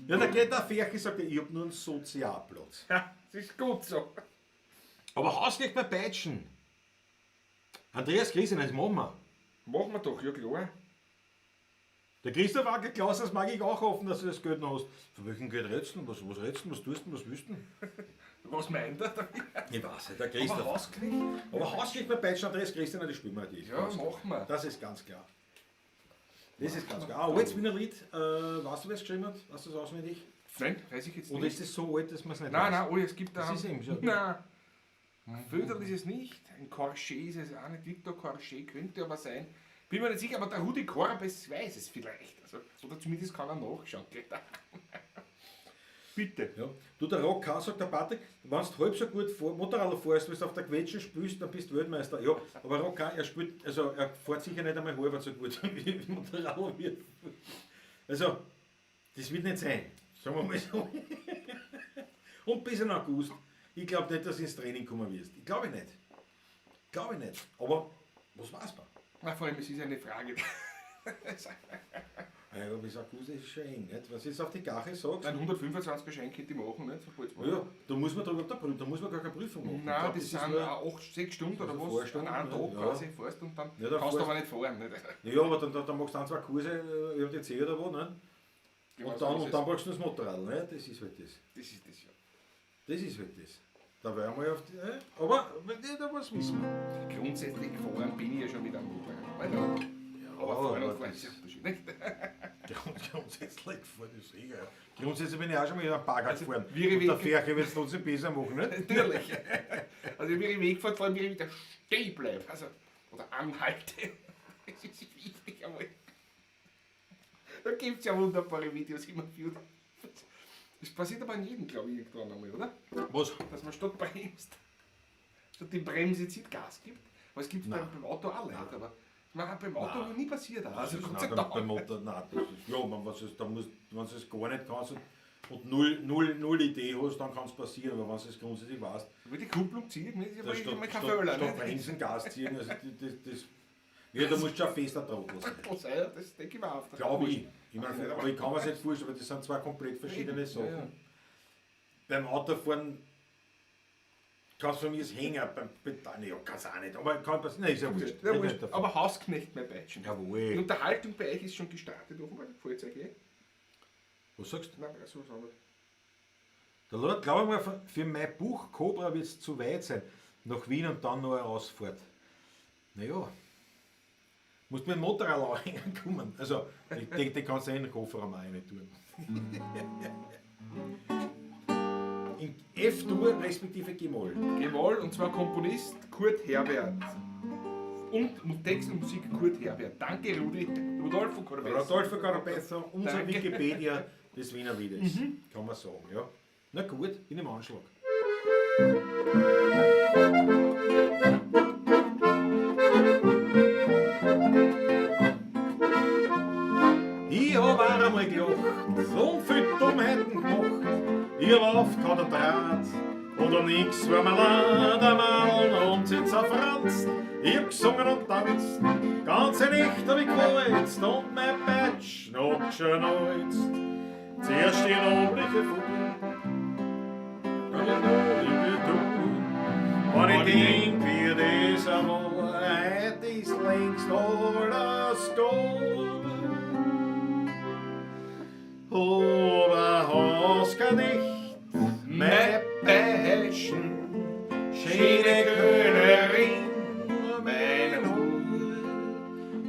S4: Ja, da geht der Ferkel, sagt er, ich hab nur einen Sozialplatz.
S3: Ja, das ist gut so.
S4: Aber Hausknecht mal peitschen. Andreas Christian, das machen wir.
S3: Machen wir doch, ja klar.
S4: Der Christoph Acker Klaus, das mag ich auch hoffen, dass du das Geld noch hast. Von welchem Geld redest du? Was redest du? Was tust du? Was willst du?
S3: Was meint er damit?
S4: Ich weiß nicht, der Christoph.
S3: Aber Hausknecht?
S4: Aber Hausknecht mal peitschen, Andreas Christian, das spielen wir die.
S3: Ja, machen wir.
S4: Das ist ganz klar. Das ist ganz klar. Ah, altes Wiener Lied, weißt du, wer es geschrieben hat? Weißt du das auswendig?
S3: Nein, weiß ich jetzt
S4: Oder
S3: nicht.
S4: ist das so alt, dass man es nicht
S3: Nein,
S4: weiß?
S3: nein, oh, es gibt da.
S4: Das ist eben schon.
S3: Nein. Föderl ist es nicht, ein Corset ist es auch nicht, Victor Corset könnte aber sein. Bin mir nicht sicher, aber der Rudi Korbes weiß es vielleicht. Also, oder zumindest kann er nachschauen. Bitte.
S4: Ja. Du, der Rock K, sagt der Patrick, wenn du halb so gut Motorrad fährst, wenn du auf der Quetschen spielst, dann bist du Weltmeister. Ja, aber Rock K, er spielt, also er fährt sicher nicht einmal halb so gut wie Motorrad wird. Also, das wird nicht sein, sagen wir mal so. Und bis in August, ich glaube nicht, dass du ins Training kommen wirst. Ich glaube nicht. Glaube ich nicht. Aber was weiß man?
S3: Na, vor allem, es ist eine Frage.
S4: Ja, bis August ist schon eng, nicht? Was du jetzt auf die Gache sagst.
S3: Nein, 125er Schein könnte ich machen, nicht?
S4: Ja, da muss man da, da muss man gar keine Prüfung machen.
S3: Nein, glaub, das sind nur 8, 6 Stunden oder was,
S4: Stunden,
S3: an einem Tag
S4: ja.
S3: quasi fährst und dann,
S4: ja, dann
S3: kannst du aber nicht fahren. Nicht?
S4: Ja, aber dann machst du ein, zwei Kurse, ÖMTC oder wo, ne?
S3: Genau,
S4: Und
S3: so
S4: dann,
S3: ist
S4: und
S3: es.
S4: dann brauchst du das Motorrad, ne? Das ist halt das.
S3: Das ist das, ja.
S4: Das ist halt das. Da wären wir auf die, aber ja, da was wissen wir.
S3: Grundsätzlich gefahren bin ich ja schon mit einem Motorrad. Ja, aber fahren und fahren ist ja Unterschied, nicht?
S4: Grundsätzlich gefahren ist sicher. Ja. Grundsätzlich bin ich auch schon mit einem Bagger
S3: Also,
S4: gefahren.
S3: wie ich
S4: Und der
S3: weg-
S4: Ferche wird es trotzdem besser machen, nicht?
S3: Natürlich. Also, wie ich wegfahre, vor allem, wie ich wieder stehen bleibe. Also, oder anhalte. Das ist wichtig einmal. Da gibt es ja wunderbare Videos immer für. Das passiert aber an jedem, glaube ich, irgendwann einmal, oder?
S4: Was?
S3: Dass man statt bremst, statt die Bremse zieht, Gas gibt. Aber es gibt es beim Auto auch nicht. Aber das ist beim Auto noch nie passiert. Also Gott sei
S4: Nein,
S3: Dank.
S4: beim Motor, nein, das ist, ja, man, was ist, da musst, wenn du es gar nicht kannst und null Idee hast, dann kann es passieren, aber wenn du es grundsätzlich weißt,
S3: Über die Kupplung ziehen, nicht? Ich
S4: da
S3: habe mal kein Fehler.
S4: statt
S3: nicht?
S4: Bremsen, Gas ziehen, also das, ja, da musst du schon fester Trottel sein.
S3: Trottel sein, das denke ich mir auch.
S4: Glaube ich. Ich meine, aber ich kann mir das nicht vorstellen, weil das sind zwei komplett verschiedene Sachen.
S3: Ja, ja.
S4: Beim Autofahren kannst du von mir das hängen, beim Pedal, ja, kannst auch nicht, aber kann passieren, nein, ist ja wurscht.
S3: Ja,
S4: Red
S3: wurscht.
S4: nicht davon.
S3: Aber Hausknecht, mein Peitschen.
S4: Jawohl.
S3: Die Unterhaltung bei euch ist schon gestartet, offenbar. Gefällt euch eh?
S4: Was sagst du?
S3: Nein, so was anderes.
S4: Der Lord, glaube ich mal, für mein Buch Cobra wird es zu weit sein. Nach Wien und dann noch eine Ausfahrt. Naja, musst mit dem Motorrad anhängen kommen. Also, ich denke, den kannst du in den Kofferraum auch rein tun. In F-Dur respektive G-Moll.
S3: G-Moll, und zwar Komponist Kurt Herbert. Und Text und Musik Kurt Herbert. Danke, Rudi. Rodolfo Carabessa.
S4: Rodolfo Carabessa, unser
S3: Danke.
S4: Wikipedia des Wiener Wiedes. Kann man sagen, ja. Na gut, bin im Anschlag. Ich hab auch einmal gelacht und viel Dummheiten gemacht. Ich hab aufgehauen den Draht und um nix war mir leid einmal und sie zerfranst. Ich hab gesungen und tanzt, ganze Nacht hab ich gewalzt und mein Peitsch noch geschneuzt. Zuerst die nobliche Vogel, dann die nobliche Tour. Wenn ich denk, wie das einmal, heut ist längst alles gut. Aber hast gar nicht mein Peitschen, schöne Kölnerin, mein Hut.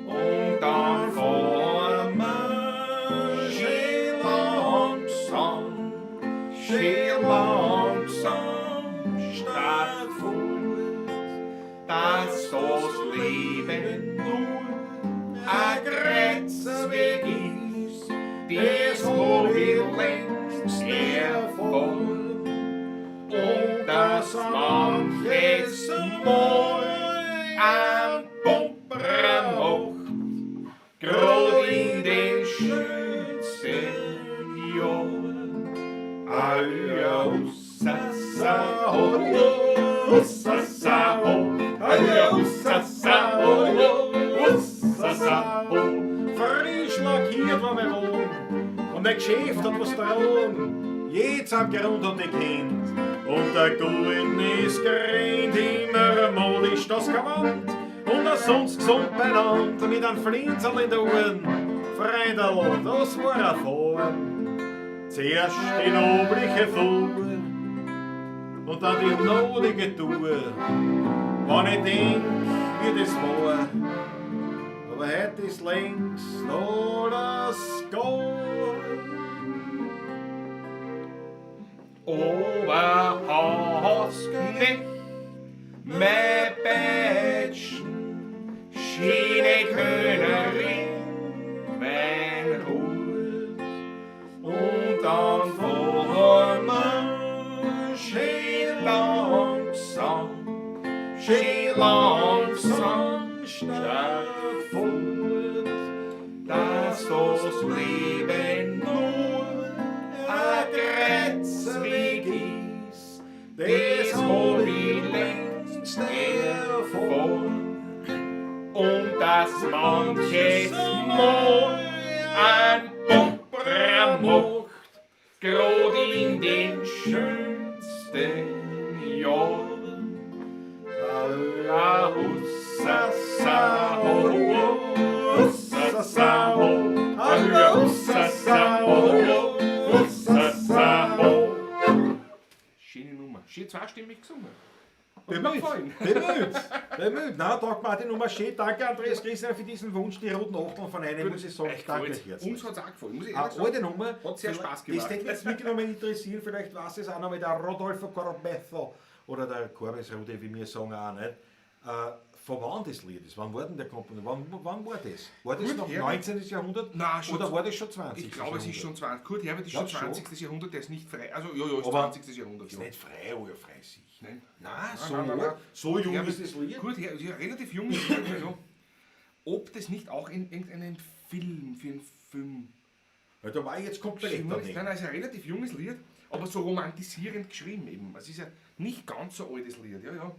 S4: Und dann fahren wir schön langsam, schön langsam, statt fort,
S2: Dass das Leben nur ein Kreuzweg ist, das hab ich längst erfahren. Und dass manches Mal ein Pumperer macht, grad in den schönsten Jahren. Aja, hussasa, ho, hussasa, ho, aja, hussasa, ho, hussasa, ho.
S4: Frisch lackiert war mein Wohn und mein Geschäft hat was dran. Jetzt am Grund hat ich kennt und der Golden ist gerannt, immer modisch das Gewand und auch sonst gesund beieinander mit einem Flinzerl in der Ohren. Freundl, das war ein Fahren. Zuerst die nobliche Fuhr und dann die notige Tour. Wenn ich denk, wie das war, aber heute ist längst alles Gold.
S2: Aber hast nicht mein Peitschen, schöne Kölnerin, mein Hut. Und dann fahren das Leben nur ein Kreuzweg ist, das hab ich längst erfahren. Und dass manches Mal ein Popper macht, grad in den schönsten Jahren. Alla hussa sa ho, hussa sa ho, alla hussa sa ho, hussa sa ho.
S3: Schöne Nummer. Schön zweistimmig gesungen. Hat mir
S4: Bemüht,
S3: gefallen.
S4: bemüht, bemüht. Na, taugt mir auch die Nummer schön. Danke, Andreas Christian, für diesen Wunsch. Die roten Achteln von einem, muss ich sagen.
S3: Echt
S4: Danke
S3: gefällt's.
S4: herzlich.
S3: Uns hat es auch gefallen. Muss ich
S4: Eine
S3: ehrlich sagen.
S4: alte Nummer.
S3: Hat sehr Spaß gemacht.
S4: Das hätte mich jetzt wirklich nochmal interessieren. Vielleicht weiß es auch noch mit der Rodolfo Corbezo oder der Corbes Rudi, wie wir sagen auch nicht. Von wann das Lied ist? Wann war denn der Komponist? Wann war das? War das
S3: Kurt
S4: noch
S3: Herbert?
S4: 19. Jahrhundert?
S3: Nein, schon
S4: oder war das schon 20.
S3: Ich glaube, es ist schon 20. Kurt Herbert ist schon
S4: Glaubst du schon?
S3: 20. Jahrhundert, der ist nicht frei. Also, ja, ja, ist
S4: Aber
S3: 20. Jahrhundert.
S4: Ist
S3: Ja.
S4: nicht frei, oder frei sich.
S3: Nein.
S4: Nein, so,
S3: nein, nein, nein.
S4: so jung
S3: Herbert-
S4: ist das Lied.
S3: Kurt Herbert, ja, relativ jung ist das Lied, ja. Ob das nicht auch in irgendeinem Film, für einen Film.
S4: Ja, da war ich jetzt komplett
S3: Geschrieben ist.
S4: daneben.
S3: Nein, nein, es ist ein relativ junges Lied, aber so romantisierend geschrieben eben. Es ist ja nicht ganz so altes Lied, ja, ja.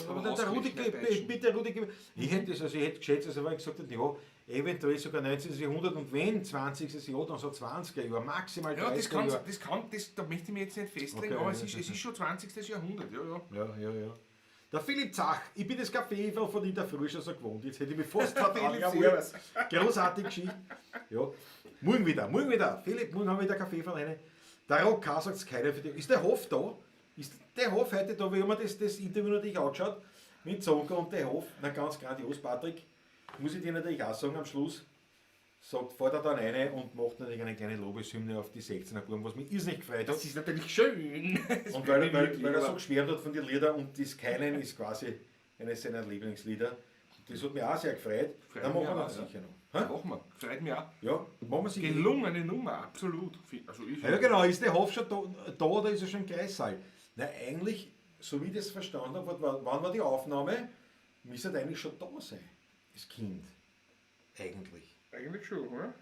S4: Aber der Rudi,
S3: ausgerechnet Deutschen.
S4: bitte Rudi, ich hätte das, also ich hätte geschätzt, also wenn ich gesagt hätte, ja, eventuell sogar 19. Jahrhundert und wenn 20. Jahr, dann so 20er Jahre, maximal 30er
S3: Ja, das kann,
S4: Jahre.
S3: das kann, das, da möchte ich mich jetzt nicht festlegen,
S4: Okay,
S3: aber es
S4: ja,
S3: ist, es ist schon 20. Jahrhundert, ja, ja.
S4: Ja, ja, ja. Der Philipp Zach, ich bin das Café von in der Früh schon so gewohnt. Jetzt hätte ich mich fast vertan.
S3: Philipp,
S4: Jawohl.
S3: servus.
S4: Großartige Geschichte. Ja. Morgen wieder, morgen wieder. Philipp, morgen haben wir wieder Kaffee von einer. Der Rock K sagt es keiner für dich. Ist der Hof da? Ist der Hof heute da? Wir haben das Interview natürlich angeschaut mit Zonka und der Hof. Na ganz grandios, Patrick. Muss ich dir natürlich auch sagen am Schluss. Sagt, fährt er dann rein und macht natürlich eine kleine Lobeshymne auf die 16er Buben, was mich irrsinnig gefreut hat.
S3: Das ist natürlich schön. Das
S4: Und
S3: bin
S4: weil,
S3: ich
S4: weil,
S3: wirklich,
S4: weil er
S3: aber-
S4: so geschwärmt hat von den Liedern und das Keinen ist quasi eines seiner Lieblingslieder. Das hat mich auch sehr gefreut.
S3: Freut
S4: Dann machen
S3: mich
S4: wir
S3: auch,
S4: das
S3: ja.
S4: sicher noch. Hä?
S3: Machen wir. Freut mich auch.
S4: Ja, machen wir sicher.
S3: Gelungene Nummer, absolut. Also ich
S4: Ja, genau. Ist der Hof schon da oder ist er schon im Kreissaal? Na, eigentlich, so wie ich das verstanden habe, wann war die Aufnahme? Müsste er eigentlich schon da sein, das Kind. Eigentlich.
S3: Eigentlich schon, oder?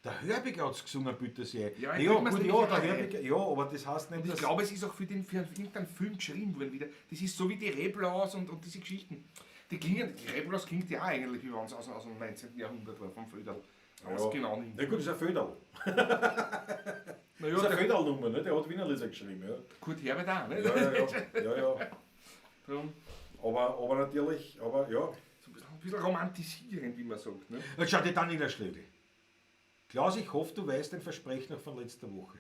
S4: Der Hörbiger hat es gesungen, bitte sehr.
S3: Ja, ich
S4: ja,
S3: krieg mir's
S4: gut,
S3: nämlich
S4: ja, der
S3: auch ein.
S4: Hörbiger, ja, aber das heißt nicht,
S3: Und ich
S4: dass-
S3: glaube, es ist auch für, den, für irgendeinen Film geschrieben worden wieder. Das ist so wie die Reblaus und diese Geschichten. Die klingen, die Reblaus klingt ja auch eigentlich, wie wenn es aus dem 19. Jahrhundert war, vom Föderl. Aber
S4: Ja.
S3: genau nicht.
S4: Na gut, das ist ein Föderl.
S3: Naja,
S4: Das ist eine
S3: der
S4: Föderl-Nummer, ne? Der hat Wiener Lieder geschrieben, ja.
S3: Kurt Herbert auch, nicht?
S4: Ja, ja, ja. ja, ja.
S3: Drum,
S4: Aber natürlich, aber ja.
S3: so ein bisschen romantisierend, wie man sagt. Ne?
S4: Jetzt schau die Daniela Schlögl. Klaus, ich hoffe, du weißt dein Versprechen noch von letzter Woche.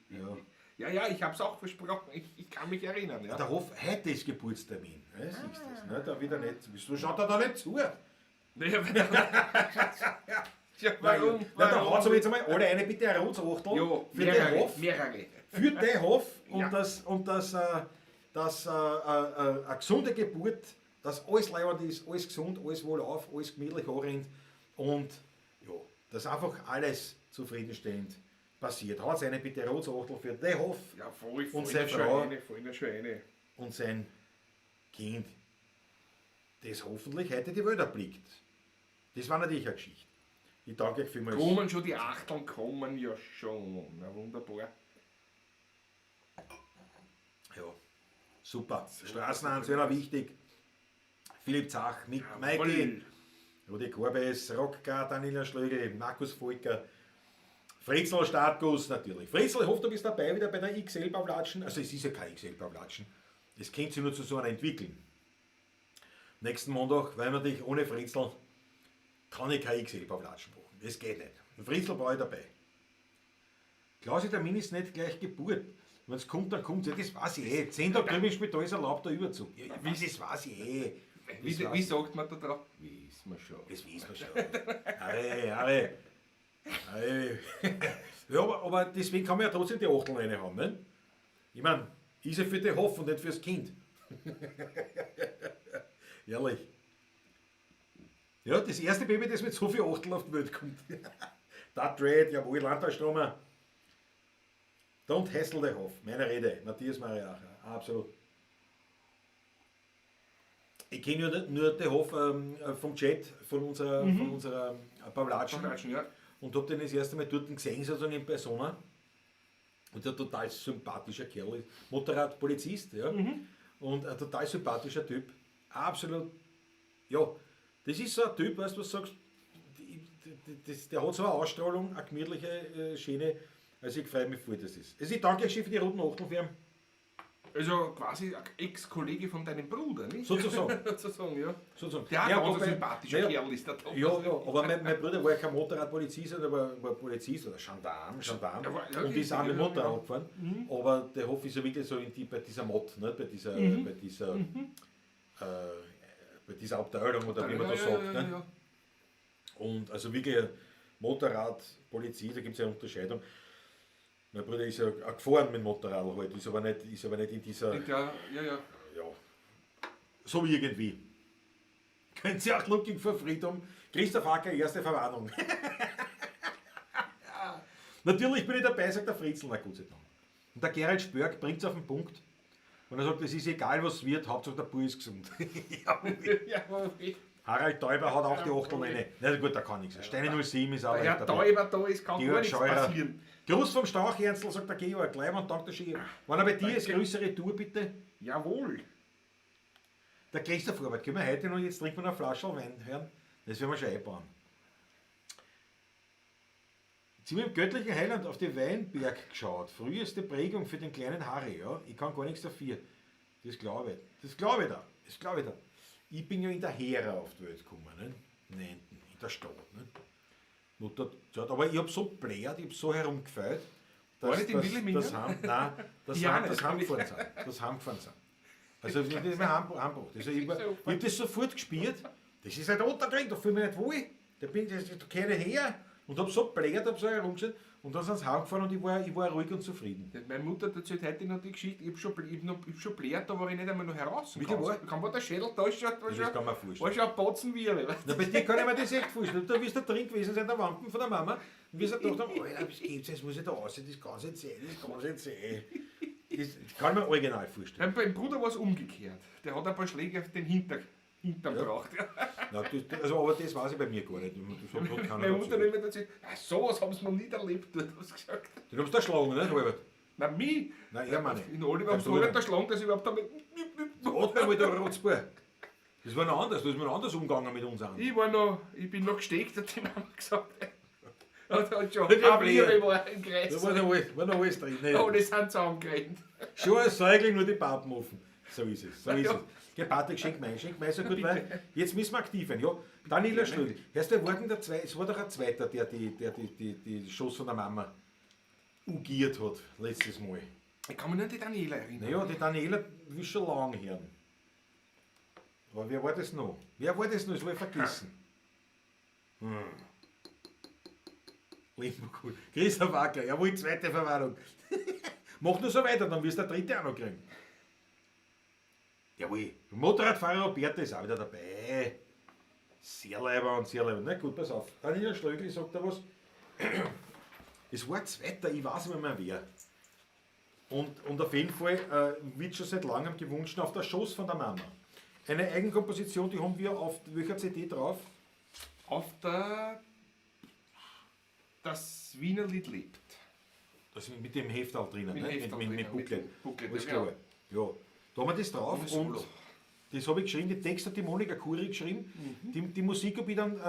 S4: Ja.
S3: Ja, ja, ich habe es auch versprochen. Ich kann mich erinnern. Ja.
S4: Der Hof, heute ist Geburtstermin. Ne? Siehst du das? Ne? Da wieder nicht. Wieso schaut er da nicht zu?
S3: Naja, ja, warum?
S4: Na, da
S3: warum?
S4: haut's aber jetzt einmal alle eine bitte ein rotes Achtel
S3: Ja,
S4: für den
S3: mehrere,
S4: Hof.
S3: mehrere.
S4: Für den Hof und
S3: Ja.
S4: das, dass eine gesunde Geburt, dass alles leibend ist, alles gesund, alles wohlauf, alles gemütlich anrennt und ja, dass einfach alles zufriedenstellend passiert. Haut's eine bitte rotes Achtel für den Hof
S3: Ja, voll,
S4: Und
S3: voll
S4: seine
S3: schon
S4: Frau.
S3: eine, voll schon eine.
S4: und sein Kind, das hoffentlich heute die Welt erblickt. Das war natürlich eine Geschichte. Ich danke euch vielmals.
S3: Kommen schon die Achteln, kommen ja schon. Na wunderbar.
S4: Ja, super. Straßenhans, wichtig. Philipp Zach, Mick,
S3: Jawohl.
S4: Maiki, Rudi Korbes, Rockgar, Daniela Schlögl, Markus Volker, Fritzl Startguss natürlich. Fritzl, ich hoffe, du bist dabei wieder bei der XL-Baulatschen. Also es ist ja kein XL-Baulatschen. Es könnte sich nur zu so einer entwickeln. Nächsten Montag, weil man natürlich ohne Fritzl kann ich kein XL-Baulatschen machen. Das geht nicht. Und Fritzl brauche ich dabei. Klausi, Termin ist nicht gleich Geburt. Wenn es kommt, dann kommt es. Ja, das weiß ich eh. 10 Tage drüben im Spital ist erlaubt der Überzug. Ja, ich weiß, das weiß ich eh.
S3: Wie,
S4: Das weiß
S3: wie
S4: ich.
S3: sagt man da drauf? Wissen wir schon.
S4: Das wissen wir schon. Arre, arre. Arre. Ja, aber deswegen kann man ja trotzdem die Achtel reinhauen, ne? Ich meine, ist ja für die Hoff und nicht fürs Kind. Ehrlich. Ja, das erste Baby, das mit so viel Achtel auf die Welt kommt. Da Dread, jawohl, Landtagstromer. Don't hassle the Hoff. Meine Rede, Matthias Mariacher. Absolut. Ich kenne ja nur den Hof vom Chat, von unserer Pavlatschen.
S3: Pavlatschen, ja.
S4: Und hab den das erste Mal dort gesehen, sozusagen in Persona. Und der total sympathischer Kerl ist. Motorradpolizist, ja. Und ein total sympathischer Typ. Absolut, ja. Das ist so ein Typ, weißt du, was du sagst, der hat so eine Ausstrahlung, eine gemütliche, schöne. Also ich freue mich voll, dass das ist. Also ich danke euch schön für die roten Achteln.
S3: Also quasi ein Ex-Kollege von deinem Bruder, nicht?
S4: Sozusagen.
S3: Sozusagen, ja.
S4: Sozusagen.
S3: Der
S4: Ja,
S3: auch ganz
S4: wobei-
S3: sympathischer
S4: ja,
S3: Kerl ist der Thomas.
S4: Ja, ja, aber mein Bruder war ja kein Motorradpolizist, sondern war Polizist oder Gendarm,
S3: Ja, war- ja,
S4: und ist auch mit
S3: ja,
S4: Motorrad
S3: ja.
S4: gefahren. Aber der Hof ist ja wirklich so bei dieser Mod, ne? Bei dieser, bei dieser Abteilung oder wie man das sagt.
S3: Ja,
S4: ne?
S3: ja.
S4: Und also wirklich Motorradpolizist, da gibt es ja eine Unterscheidung. Mein Bruder ist ja auch gefahren mit dem Motorrad halt, ist aber nicht in dieser.
S3: Ja, ja, ja.
S4: Ja. So irgendwie. Könnt ihr auch Looking for Freedom. Christoph Hacker, erste Verwarnung. Natürlich bin ich dabei, sagt der Fritzl. Na gut sei Dank. Und der Gerald Spörk bringt es auf den Punkt. Und er sagt, es ist egal, was wird, Hauptsache der Bub ist gesund.
S3: Ja, okay.
S4: Harald Teuber hat auch die Achtel rein. Na gut, da kann nichts. Steine 07 ist auch
S3: Der Herr
S4: dabei.
S3: Teuber da ist, kann gar
S4: Georg
S3: nichts
S4: Scheurer.
S3: passieren.
S4: Gruß vom Stauchernstl, sagt der Georg. Gleich und dank der Ski. Wenn er bei dir ist, größere Tour bitte.
S3: Jawohl.
S4: Der Christoph Robert, können wir heute noch, jetzt trinken wir noch eine Flasche Wein hören? Das werden wir schon einbauen. Jetzt sind wir im göttlichen Heiland auf den Weinberg geschaut. Früheste Prägung für den kleinen Harry, ja. Ich kann gar nichts dafür. Das glaube ich. Das glaube ich da. Das glaube ich da. Ich bin ja in der Hera auf die Welt gekommen, ne? Nein, in der Stadt, ne? Mutter, aber ich hab so blärt, ich hab so herumgefeilt, dass
S3: War nicht in Wilhelmina?
S4: dass
S3: Ja,
S4: das
S3: nicht.
S4: heimgefahren sind. Das heimgefahren sind. Also das ist mein Heimgebracht. Also ich hab das sofort gespürt. Das ist halt Otterkring, da fühle ich mich nicht wohl. Da bin ich, da kehre ich her. Und hab so blärt, hab so herumgeschaut. Und dann sind sie heimgefahren und ich war ruhig und zufrieden.
S3: Ja, meine Mutter erzählt heute noch die Geschichte, ich hab schon blärt, da war ich nicht einmal noch heraus.
S4: Wie war?
S3: Kaum war der Schädel da, schon, war
S4: Das
S3: schon,
S4: kann man vorstellen.
S3: war schon ein Botzen wie, weißt
S4: Na, bei dir kann ich mir das echt vorstellen. Da wirst du drin gewesen sein, der Wampen von der Mama. Und wirst du gedacht haben, Alter, was gibt's, jetzt muss ich da raus, das kann nicht sein, das kann nicht sein. Das kann ich mir original vorstellen.
S3: Beim Bruder war es umgekehrt. Der hat ein paar Schläge auf den Hintern gebracht.
S4: Na, also, aber das weiß ich bei mir gar nicht. Das hat keiner
S3: Meine Mutter hat
S4: erzählt.
S3: immer erzählt, ja, sowas haben sie noch nie erlebt, dort haben sie gesagt.
S4: Den haben sie erschlagen, nicht, Albert?
S3: Nein, mich.
S4: Nein, er meine ich.
S3: In Oliver haben sie
S4: Dein Bruder.
S3: halb erschlagen, dass ich überhaupt damit.
S4: Hat mir mal der Rotzbär. Das war noch anders, da ist man anders umgegangen mit uns an.
S3: Ich bin noch gesteckt, hat die Mama gesagt. Und hat schon
S4: Ja,
S3: ein Bier war im Kreis.
S4: Da war noch alles drin. Ne?
S3: Alle sind zusammengerannt.
S4: Schon als Säugling nur die Pappen offen. So ist es, so ist
S3: Ja.
S4: es. Gell, Patrick, schenk mir ein, so gut, weil jetzt müssen wir aktiv werden. Ja, Daniela Schlögl. Hörst du, war denn der zwei, es war doch ein zweiter, der die Schoß von der Mama ugiert hat, letztes Mal.
S3: Ich kann mich nur an die Daniela erinnern.
S4: Naja, die Daniela will schon lange hören. Aber wer war das noch? Wer war das noch? Das habe ich vergessen. Liverpool. Christoph Acker, jawohl, zweite Verwarnung. Mach nur so weiter, dann wirst du der dritte auch noch kriegen. Jawohl. Motorradfahrer Roberto ist auch wieder dabei. Sehr leiber und sehr leiber. Na gut, pass auf. Daniela Schlögl sagt da was. Es war zweiter, ich weiß nicht mehr wer. Und auf jeden Fall wird schon seit langem gewünscht auf der Schoß von der Mama. Eine Eigenkomposition, die haben wir auf welcher CD drauf?
S3: Auf der Das Wiener Lied lebt.
S4: Das mit dem Heft auch drinnen,
S3: Mit
S4: ne?
S3: Heft
S4: mit
S3: drinnen,
S4: Booklet.
S3: mit Booklet,
S4: Alles
S3: ja,
S4: klar. Ja, da haben wir das drauf
S3: Ohne
S4: und
S3: Solo.
S4: das habe ich geschrieben, den Text hat die Monika Kuri geschrieben. Die Musik habe ich dann,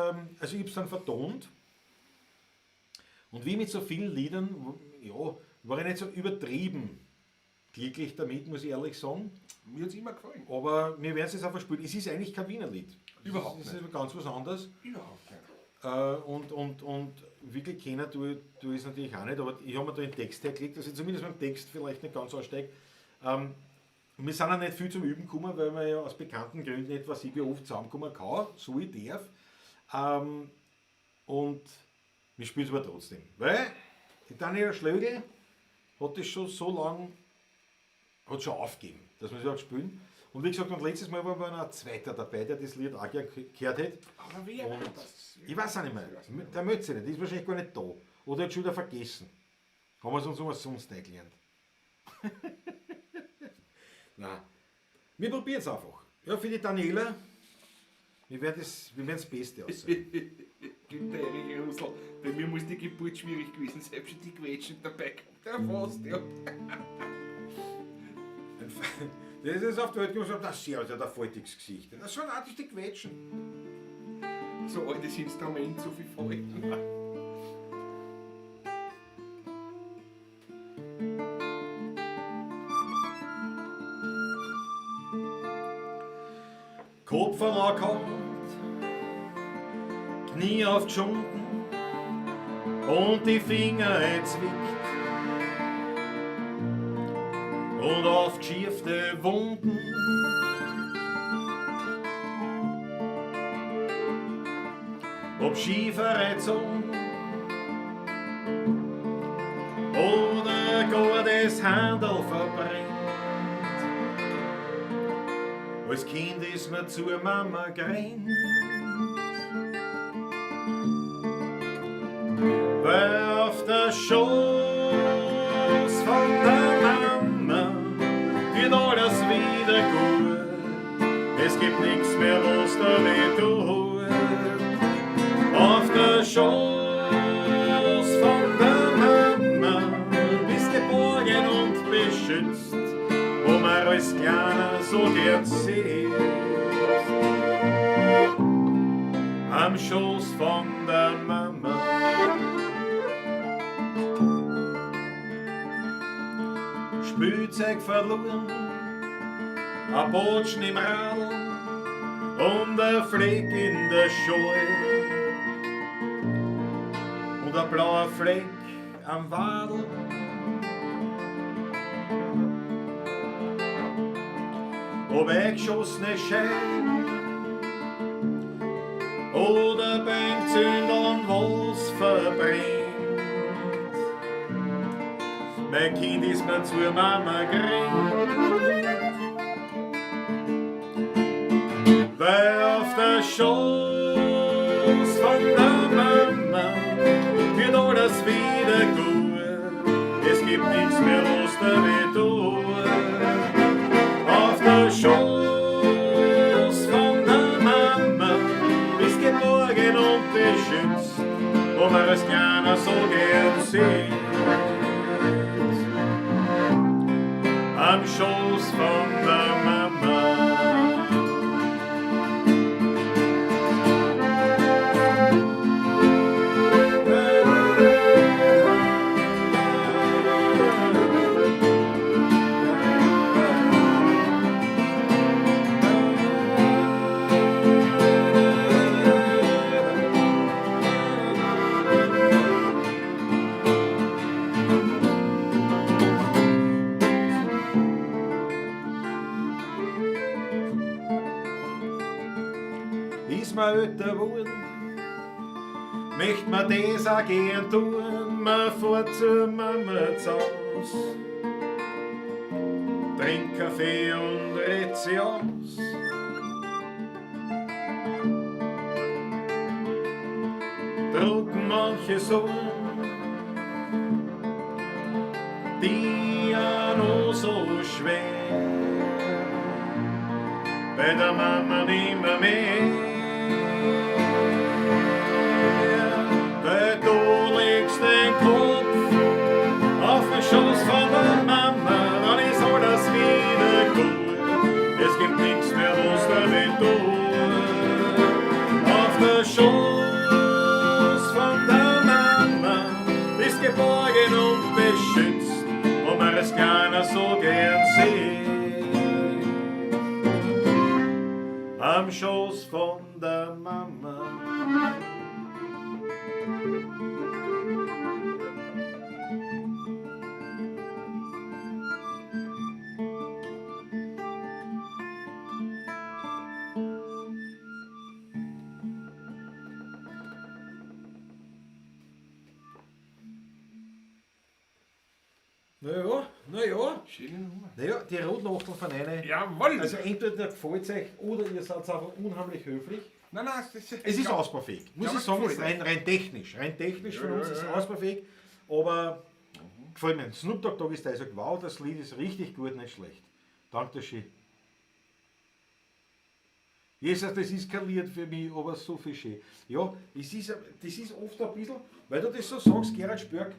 S4: also ich habe es dann vertont. Und wie mit so vielen Liedern, ja, war ich nicht so übertrieben glücklich damit, muss ich ehrlich sagen.
S3: Mir hat es immer gefallen.
S4: Aber wir werden es jetzt einfach spielen. Es ist eigentlich kein Wiener Lied.
S3: Überhaupt
S4: Es ist
S3: nicht.
S4: ganz was anderes.
S3: Überhaupt nicht.
S4: Und wirklich kennen tue ich es natürlich auch nicht, aber ich habe mir da den Text hergelegt, dass ich zumindest beim Text vielleicht nicht ganz aussteige. Wir sind auch nicht viel zum Üben gekommen, weil man ja aus bekannten Gründen nicht, was ich wie oft zusammenkommen kann, so ich darf. Und wir spielen es aber trotzdem. Weil die Daniela Schlögl hat das schon so lange, hat schon aufgegeben, dass wir es überhaupt spielen. Und wie gesagt, und letztes Mal war noch ein zweiter dabei, der das Lied auch gern gehört hat.
S3: Aber wer
S4: Und
S3: war das?
S4: Ich weiß auch nicht mehr. Der meldet sich nicht, der ist wahrscheinlich gar nicht da. Oder hat schon wieder vergessen. Haben wir es uns was sonst eingelernt. Nein. Wir probieren es einfach. Ja, für die Daniela, wir werden das, wir werden das Beste aussehen.
S3: Gibt der Erich Rusl. Bei mir muss die Geburt schwierig gewesen sein, schon die Quetschen dabei gehabt. Der fast, ja.
S4: Das ist auf die Welt gekommen und sagt, das ist ja der faltiges Gesicht. Das sind auch die Quetschen.
S3: So altes Instrument, so viel Falten.
S4: Kopf verlockert, Knie aufgeschunden und die Finger erzwickt und aufgeschiefte Wunden. Ob schiefere Zunge oder gar das Handel verbrennt. Als Kind ist man zur Mama gerannt. Weil auf der Schoß von der Mama wird alles wieder gut. Es gibt nichts mehr, was da weh tut. Auf der Schoß von der Mama bist geborgen und beschützt, wo man als Kleiner so gern sieht. Am Schoß von der Mama. Spielzeug verloren, ein Botschen im Radl und ein Fleck in der Schule und ein blauer Fleck am Wadel. Ob eingeschossene Scheiben oder beim Zündeln was verbrennt. Mein Kind ist mir zur Mama gerannt, weil auf der Schoß von der Mama wird alles wieder gut. Es gibt nichts mehr, was da weh tut. Auf der Schoß von der Mama bist geborgen und beschützt, wo man es gerne so gern sieht. Am Schoß von der Mama. Ist man älter geworden, möcht man das auch gern tun, man fährt zur Mama zu Haus, trinkt Kaffee und redet sie aus. Drucken manche Sorgen, die ja noch so schwer, bei der Mama nimmer mehr. Weil du legst den Kopf auf den Schoß von der Mama, dann ist alles wieder gut. Es gibt nichts mehr, was da weh tut. Auf der Schoß von der Mama bist geborgen und beschützt, wo man es keiner so gern sieht. Am Schoß von der Mama. Naja, naja.
S3: Schöne Nummer.
S4: Naja, die roten Achtel von einer.
S3: Jawohl!
S4: Also entweder gefällt es euch oder ihr seid einfach unheimlich höflich.
S3: Nein, nein, es ist,
S4: Es ist ausbaufähig. Muss
S3: Ja,
S4: ich sagen,
S3: gefällt
S4: ist rein technisch. Rein technisch von
S3: Ja,
S4: uns
S3: ja,
S4: ist
S3: ja.
S4: ausbaufähig. Aber gefällt mir. Snoop Dogg Dogg ist da, ich sage, wow, das Lied ist richtig gut, nicht schlecht. Danke schön. Jesus, das ist kein Lied für mich, aber so viel schön. Ja, es ist, das ist oft ein bisschen, weil du das so sagst, Gerhard Spörk,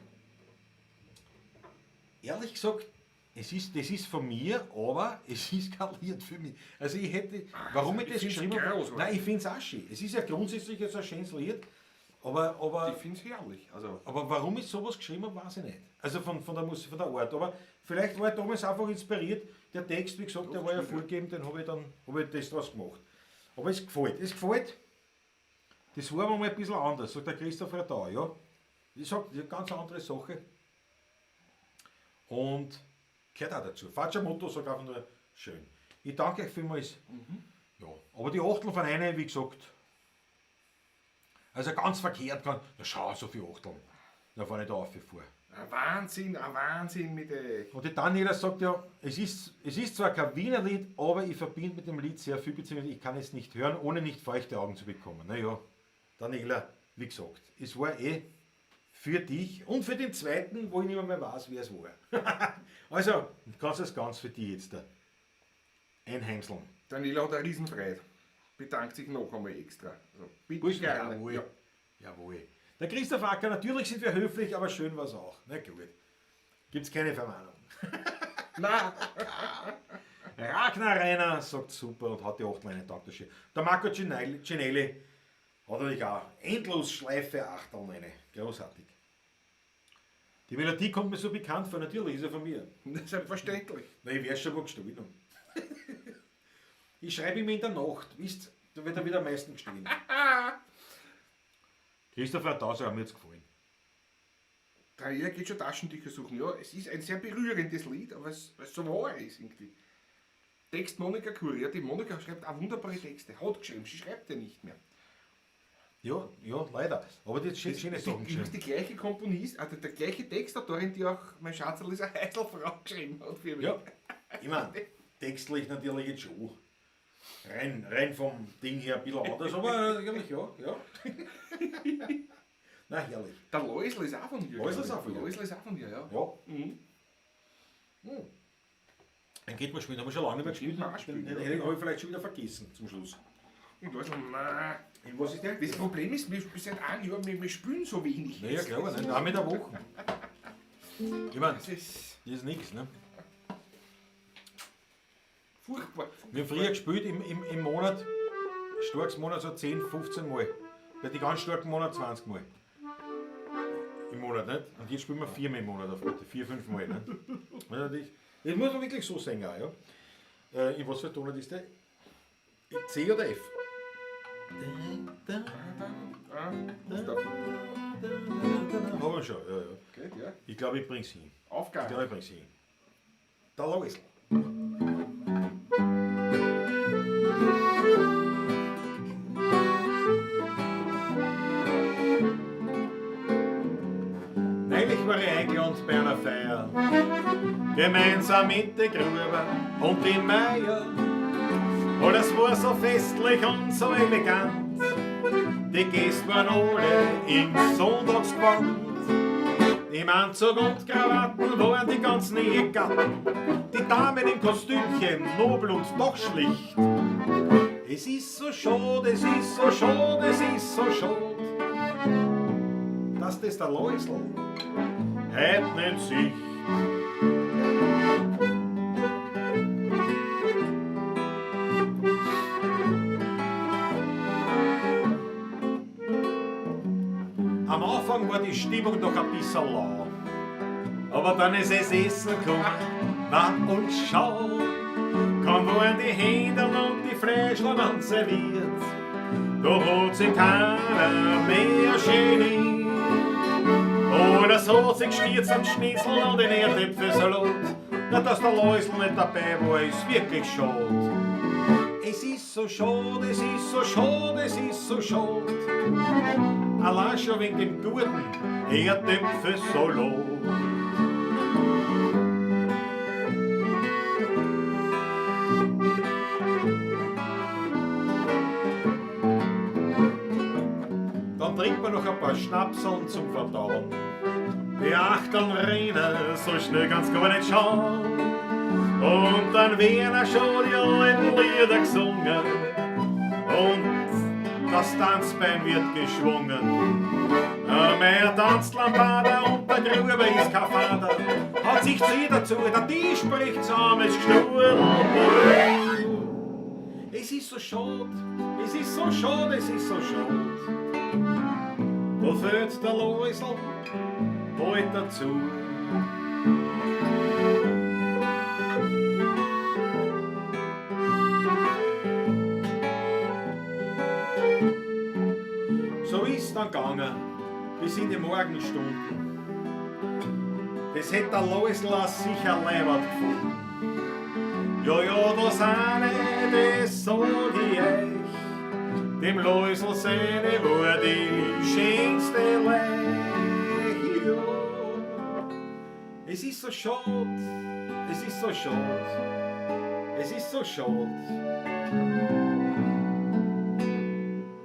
S4: ehrlich gesagt, es ist, das ist von mir, aber es ist kein Lied für mich. Also ich hätte, warum ich
S3: ich
S4: das
S3: find's
S4: geschrieben habe,
S3: großartig.
S4: nein, ich finde es auch schön. Es ist ja grundsätzlich jetzt ein schönes Lied, aber
S3: Ich finde es herrlich. Also,
S4: aber warum ich sowas geschrieben habe, weiß ich nicht. Also von der Musik, von der Art. Aber vielleicht war ich damals einfach inspiriert. Der Text, wie gesagt, der war ja vorgegeben, den habe ich dann hab ich das draus gemacht. Aber es gefällt. Es gefällt. Das war aber mal ein bisschen anders, sagt der Christoph Radau, ja. Ich sag, das ist eine ganz andere Sache. Und gehört auch dazu. Faccia Motto sagt einfach nur schön. Ich danke euch vielmals. Ja, aber die Achteln von einer, wie gesagt, also ganz verkehrt kann, na schau, so viel Achteln. Da fahre ich da auf vor.
S3: ein Wahnsinn mit euch.
S4: Und die Daniela sagt ja, es ist zwar kein Wiener Lied, aber ich verbinde mit dem Lied sehr viel, beziehungsweise ich kann es nicht hören, ohne nicht feuchte Augen zu bekommen. Naja, Daniela, wie gesagt, es war eh für dich und für den zweiten, wo ich nicht mehr weiß, wer es war. Also, du kannst es ganz für dich jetzt da einheimseln.
S3: Daniela hat eine Riesenfreude. Bedankt sich noch einmal extra. Also, bitte
S4: Burschen,
S3: gerne.
S4: jawohl.
S3: Ja.
S4: Jawohl. Der Christoph Acker, natürlich sind wir höflich, aber schön war's auch. Na gut. Gibt's keine Vermahnung.
S3: Nein,
S4: Ragnar Reiner sagt super und hat die Achtel einen Tag dafür. Der Marco Cinelli, Cinelli hat natürlich auch endlos Schleife Achteln eine. Großartig. Die Melodie kommt mir so bekannt vor, natürlich ist er von mir.
S3: selbstverständlich.
S4: Na, ich wär schon wo gestohlen haben. Ich schreibe ihm in der Nacht, wisst, da wird er wieder am meisten gestohlen. Christopher Tauser hat mir jetzt gefallen.
S3: Daniela geht schon Taschentücher suchen. Ja, es ist ein sehr berührendes Lied, aber es so wahr ist irgendwie. Text Monika Kuri. Ja, die Monika schreibt auch wunderbare Texte. Hat geschrieben, sie schreibt ja nicht mehr.
S4: Ja, ja, leider. Aber die hat schöne Sachen
S3: Die,
S4: geschrieben.
S3: die gleiche Komponist, also der gleiche Textautorin, die auch mein Schatzerl ist eine Heiselfrau geschrieben hat für mich.
S4: Ja, ich meine, textlich natürlich jetzt schon. Rein vom Ding her ein bisschen anders, aber eigentlich ja, ja. Na, herrlich.
S3: Der Läusl ist auch von ihr.
S4: Läusl ist
S3: glaub
S4: auch von
S3: ich.
S4: ihr.
S3: Läusl ist auch von ihr, ja.
S4: Ja. Mhm. Dann geht man spielen, haben wir schon lange nicht mehr gespielt.
S3: Geht man auch spielen,
S4: Den,
S3: ja.
S4: den habe ich vielleicht schon wieder vergessen zum Schluss.
S3: Und Läusl, nein.
S4: In was ist der?
S3: Das Problem ist, wir seit einem Jahr, wir spielen so wenig.
S4: Naja, klar, nein, auch mit der Woche. Ich meine,
S3: Das ist
S4: das ist nichts, ne?
S3: furchtbar.
S4: Wir haben früher gespielt im Monat, starkes Monat so 10, 15 Mal. Bei den ganz starken Monat 20 Mal. Im Monat, nicht? Und jetzt spielen wir viermal im Monat auf Gute, 4, 5 Mal. Nicht? Das, natürlich, das muss man wirklich so sehen auch, ja. In was für Tonart ist der? C oder F?
S3: Ah, Gustav.
S4: Haben wir schon, ja, ja.
S3: Geht, ja.
S4: Ich glaube, ich bring's hin. Ich
S3: Aufgabe.
S4: glaube, ich bring's hin. Der Loisl. Neulich war ich eingeladen bei einer Feier, gemeinsam mit den Gruber und dem Meier. Alles war so festlich und so elegant, die Gäste waren alle im Sonntagsgewand. Im Anzug und Krawatten waren die ganzen Ehegatten, die Damen im Kostümchen, nobel und doch schlicht. Es ist so schade, es ist so schade, es ist so schade, dass das der Läusl heut nicht sieht. Am Anfang war die Stimmung noch ein bisschen lau. Aber dann ist es Essen gekommen, na und schau, kaum waren die Händel und die Fläschlein dann serviert. Da hat sich keiner mehr geniert. Oder so hat sich gestürzt am Schnitzel und den Erdäpfelsalat. Na, dass der Läusl nicht dabei war, ist wirklich schade. Es ist so schade, es ist so schade, es ist so schade. Allein schon wegen dem guten Erdäpfelsalat. Dann trinkt man noch ein paar Schnapseln zum Verdauen. Die Achteln rennen, so schnell kannst gar nicht schauen. Und dann werden auch schon die alten Lieder gesungen.
S2: Und das Tanzbein wird geschwungen. Mehr tanzt Lambada und der Gruber ist kein Vater. Hat sich zu ihr dazu, der Tisch bricht zusammen, es Schnurl. Es ist so schade, es ist so schade, es ist so schade. Da fällt der Loisl bald dazu. So ist dann gegangen, bis in die Morgenstunden. Das hätt der Loisl auch sicher leibend gefunden. Ja, ja, das eine, das sag ich euch, dem Loisl seine war die schönste Leich. Ja. Es ist so schade, es ist so schade, es ist so schade.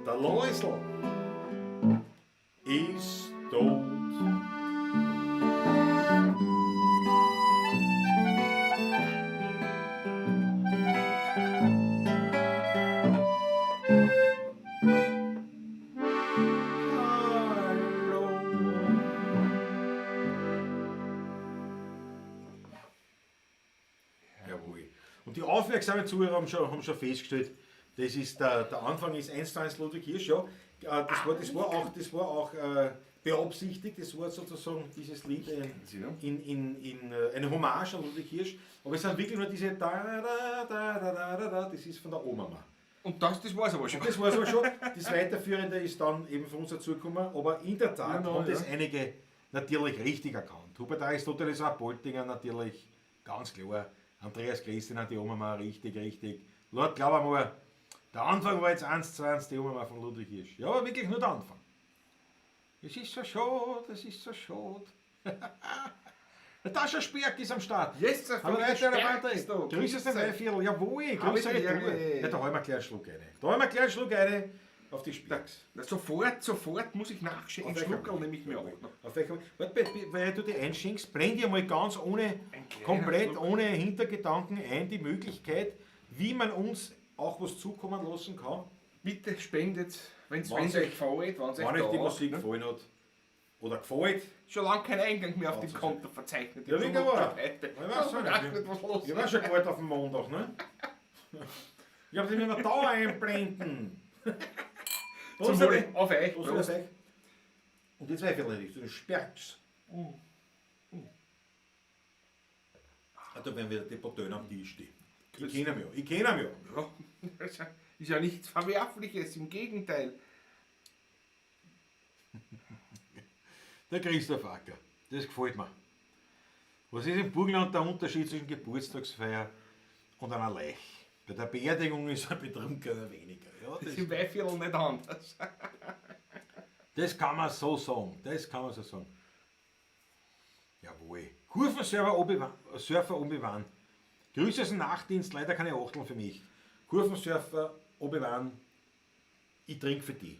S2: Der Loisl ist tot. Hallo. Jawohl. Und die aufmerksamen Zuhörer haben schon festgestellt, das ist der Anfang ist 1:1 Ludwig Hirsch, ja. Das war auch beabsichtigt, das war sozusagen dieses Lied in eine Hommage an Ludwig Hirsch. Aber es sind wirklich nur diese da, da, da, da, da, da, da, das ist von der Oma.
S3: Und das war's aber schon.
S4: Und das war's aber schon. Das Weiterführende ist dann eben von uns dazugekommen. Aber in der Tat haben das einige natürlich richtig erkannt. Hubert Aristoteles auch Boltinger natürlich, ganz klar. Andreas Christin hat die Oma richtig, richtig. Lord, glaub einmal, der Anfang war jetzt 1:1, die Oma von Ludwig Hirsch. Ja, aber wirklich nur der Anfang. Es ist so schade, es ist so schade. Natascha Sperk ist am Start.
S3: Yes,
S4: Hallo,
S3: Sperk ist da.
S4: Grüße aus dem Weihviertel. Jawohl, grüße euch. Ja, da hol ich mir gleich einen Schluck rein. Da hol ich mir gleich einen Schluck rein auf die Sperks.
S3: Na, sofort muss ich nachschenken. Einen Schluckerl nehme ich mir auch noch.
S4: Auf welcher, warte, weil du die einschenkst, blende ich mal ganz ohne, komplett ohne Hintergedanken ein, die Möglichkeit, wie man uns auch was zukommen lassen kann.
S3: Bitte spendet, wenn es euch gefällt, wenn
S4: euch die Musik gefallen hat. Oder gefällt.
S3: Schon lange kein Eingang mehr auf dem Konto verzeichnet.
S4: Ja, wie war. Ich war schon gewartet auf den Montag, ne? Ich hab die nicht mehr da einblenden.
S3: Zum Wohl, auf euch.
S4: Prost. Und jetzt weiter, du sperrst. Da werden wieder die Potöne am Tisch stehen. Ich kenne mich ja. Ich kenne mich ja.
S3: Ja, ist ja nichts Verwerfliches, im Gegenteil.
S4: Der Christoph Acker, das gefällt mir. Was ist im Burgenland der Unterschied zwischen Geburtstagsfeier und einer Leich? Bei der Beerdigung ist ein Betrunkener weniger. Ja,
S3: das ist im Weihviertel nicht anders.
S4: Das kann man so sagen. Das kann man so sagen. Jawohl. Kurvensurfer Obi-Wan. Grüße aus dem Nachtdienst, leider keine Achteln für mich. Kurvensurfer Obi-Wan, ich trinke für dich.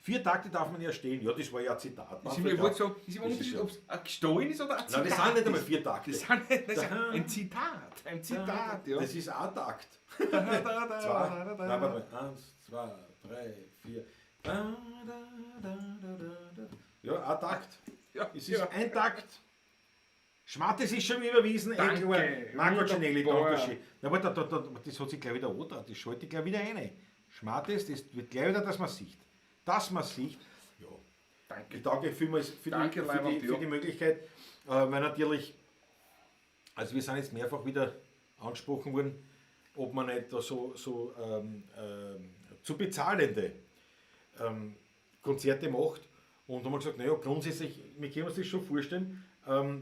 S4: 4 Takte darf man ja stehlen. Ja, das war ja ein Zitat.
S3: Ist immer so, ist immer Unterschied, ob es gestohlen ist oder ein Zitat.
S4: Nein, das sind nicht einmal 4 Takte.
S3: Das sind nicht, das ist ein Zitat. Ein Zitat, ja.
S4: Das ist ein Takt. 2, nein, warte mal. 1, 2, 3, 4. Da, da, da, da, da. Ja, ein Takt.
S3: Ja,
S4: es ist ein Takt. Schmattes ist schon überwiesen.
S3: Danke.
S4: Marco Cinelli, danke schön. Na, aber das hat sich gleich wieder angetraut. Das schalte ich gleich wieder rein. Schmattes, das wird gleich wieder, dass man sieht. Dass man sieht. Ja.
S3: Danke.
S4: Ich danke vielmals für die Möglichkeit, weil natürlich, also wir sind jetzt mehrfach wieder angesprochen worden, ob man nicht da so zu bezahlende Konzerte macht. Und haben wir gesagt, naja, grundsätzlich, wir können uns das schon vorstellen,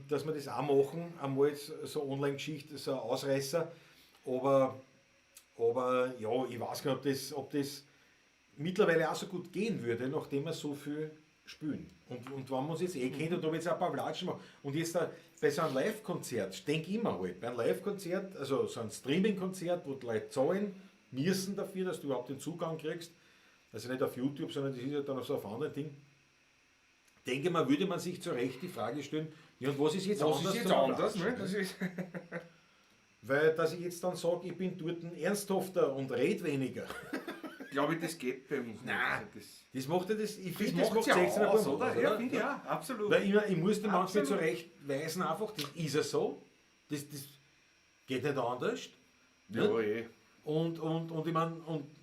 S4: dass wir das auch machen, einmal so Online-Geschichte, so ein Ausreißer, aber ja, ich weiß gar nicht, ob das mittlerweile auch so gut gehen würde, nachdem wir so viel spielen. Und wenn man uns jetzt eh kennt und ob jetzt ein paar Latschen machen. Und jetzt da, bei so einem Live-Konzert, denke ich immer halt, bei einem Live-Konzert, also so ein Streaming-Konzert, wo die Leute zahlen müssen dafür, dass du überhaupt den Zugang kriegst, also nicht auf YouTube, sondern das ist ja dann auf so auf anderen Ding, denke mal, würde man sich zu Recht die Frage stellen, ja, und was ist jetzt
S3: was
S4: anders?
S3: Ist jetzt anders, ne? Das ist
S4: Weil, dass ich jetzt dann sage, ich bin dort ernsthafter und red weniger.
S3: Glaube ich, das geht bei uns nicht.
S4: Nein.
S3: Das,
S4: Das macht ja das, ich
S3: das
S4: finde, das
S3: macht
S4: macht
S3: ja
S4: 16er
S3: aus,
S4: Buben
S3: oder?
S4: aus,
S3: Ja, finde ich auch, absolut.
S4: Weil ich muss den manchmal
S3: Absolut.
S4: zurechtweisen einfach, das ist ja so. Das geht nicht anders.
S3: Ja, eh.
S4: Und ich mein,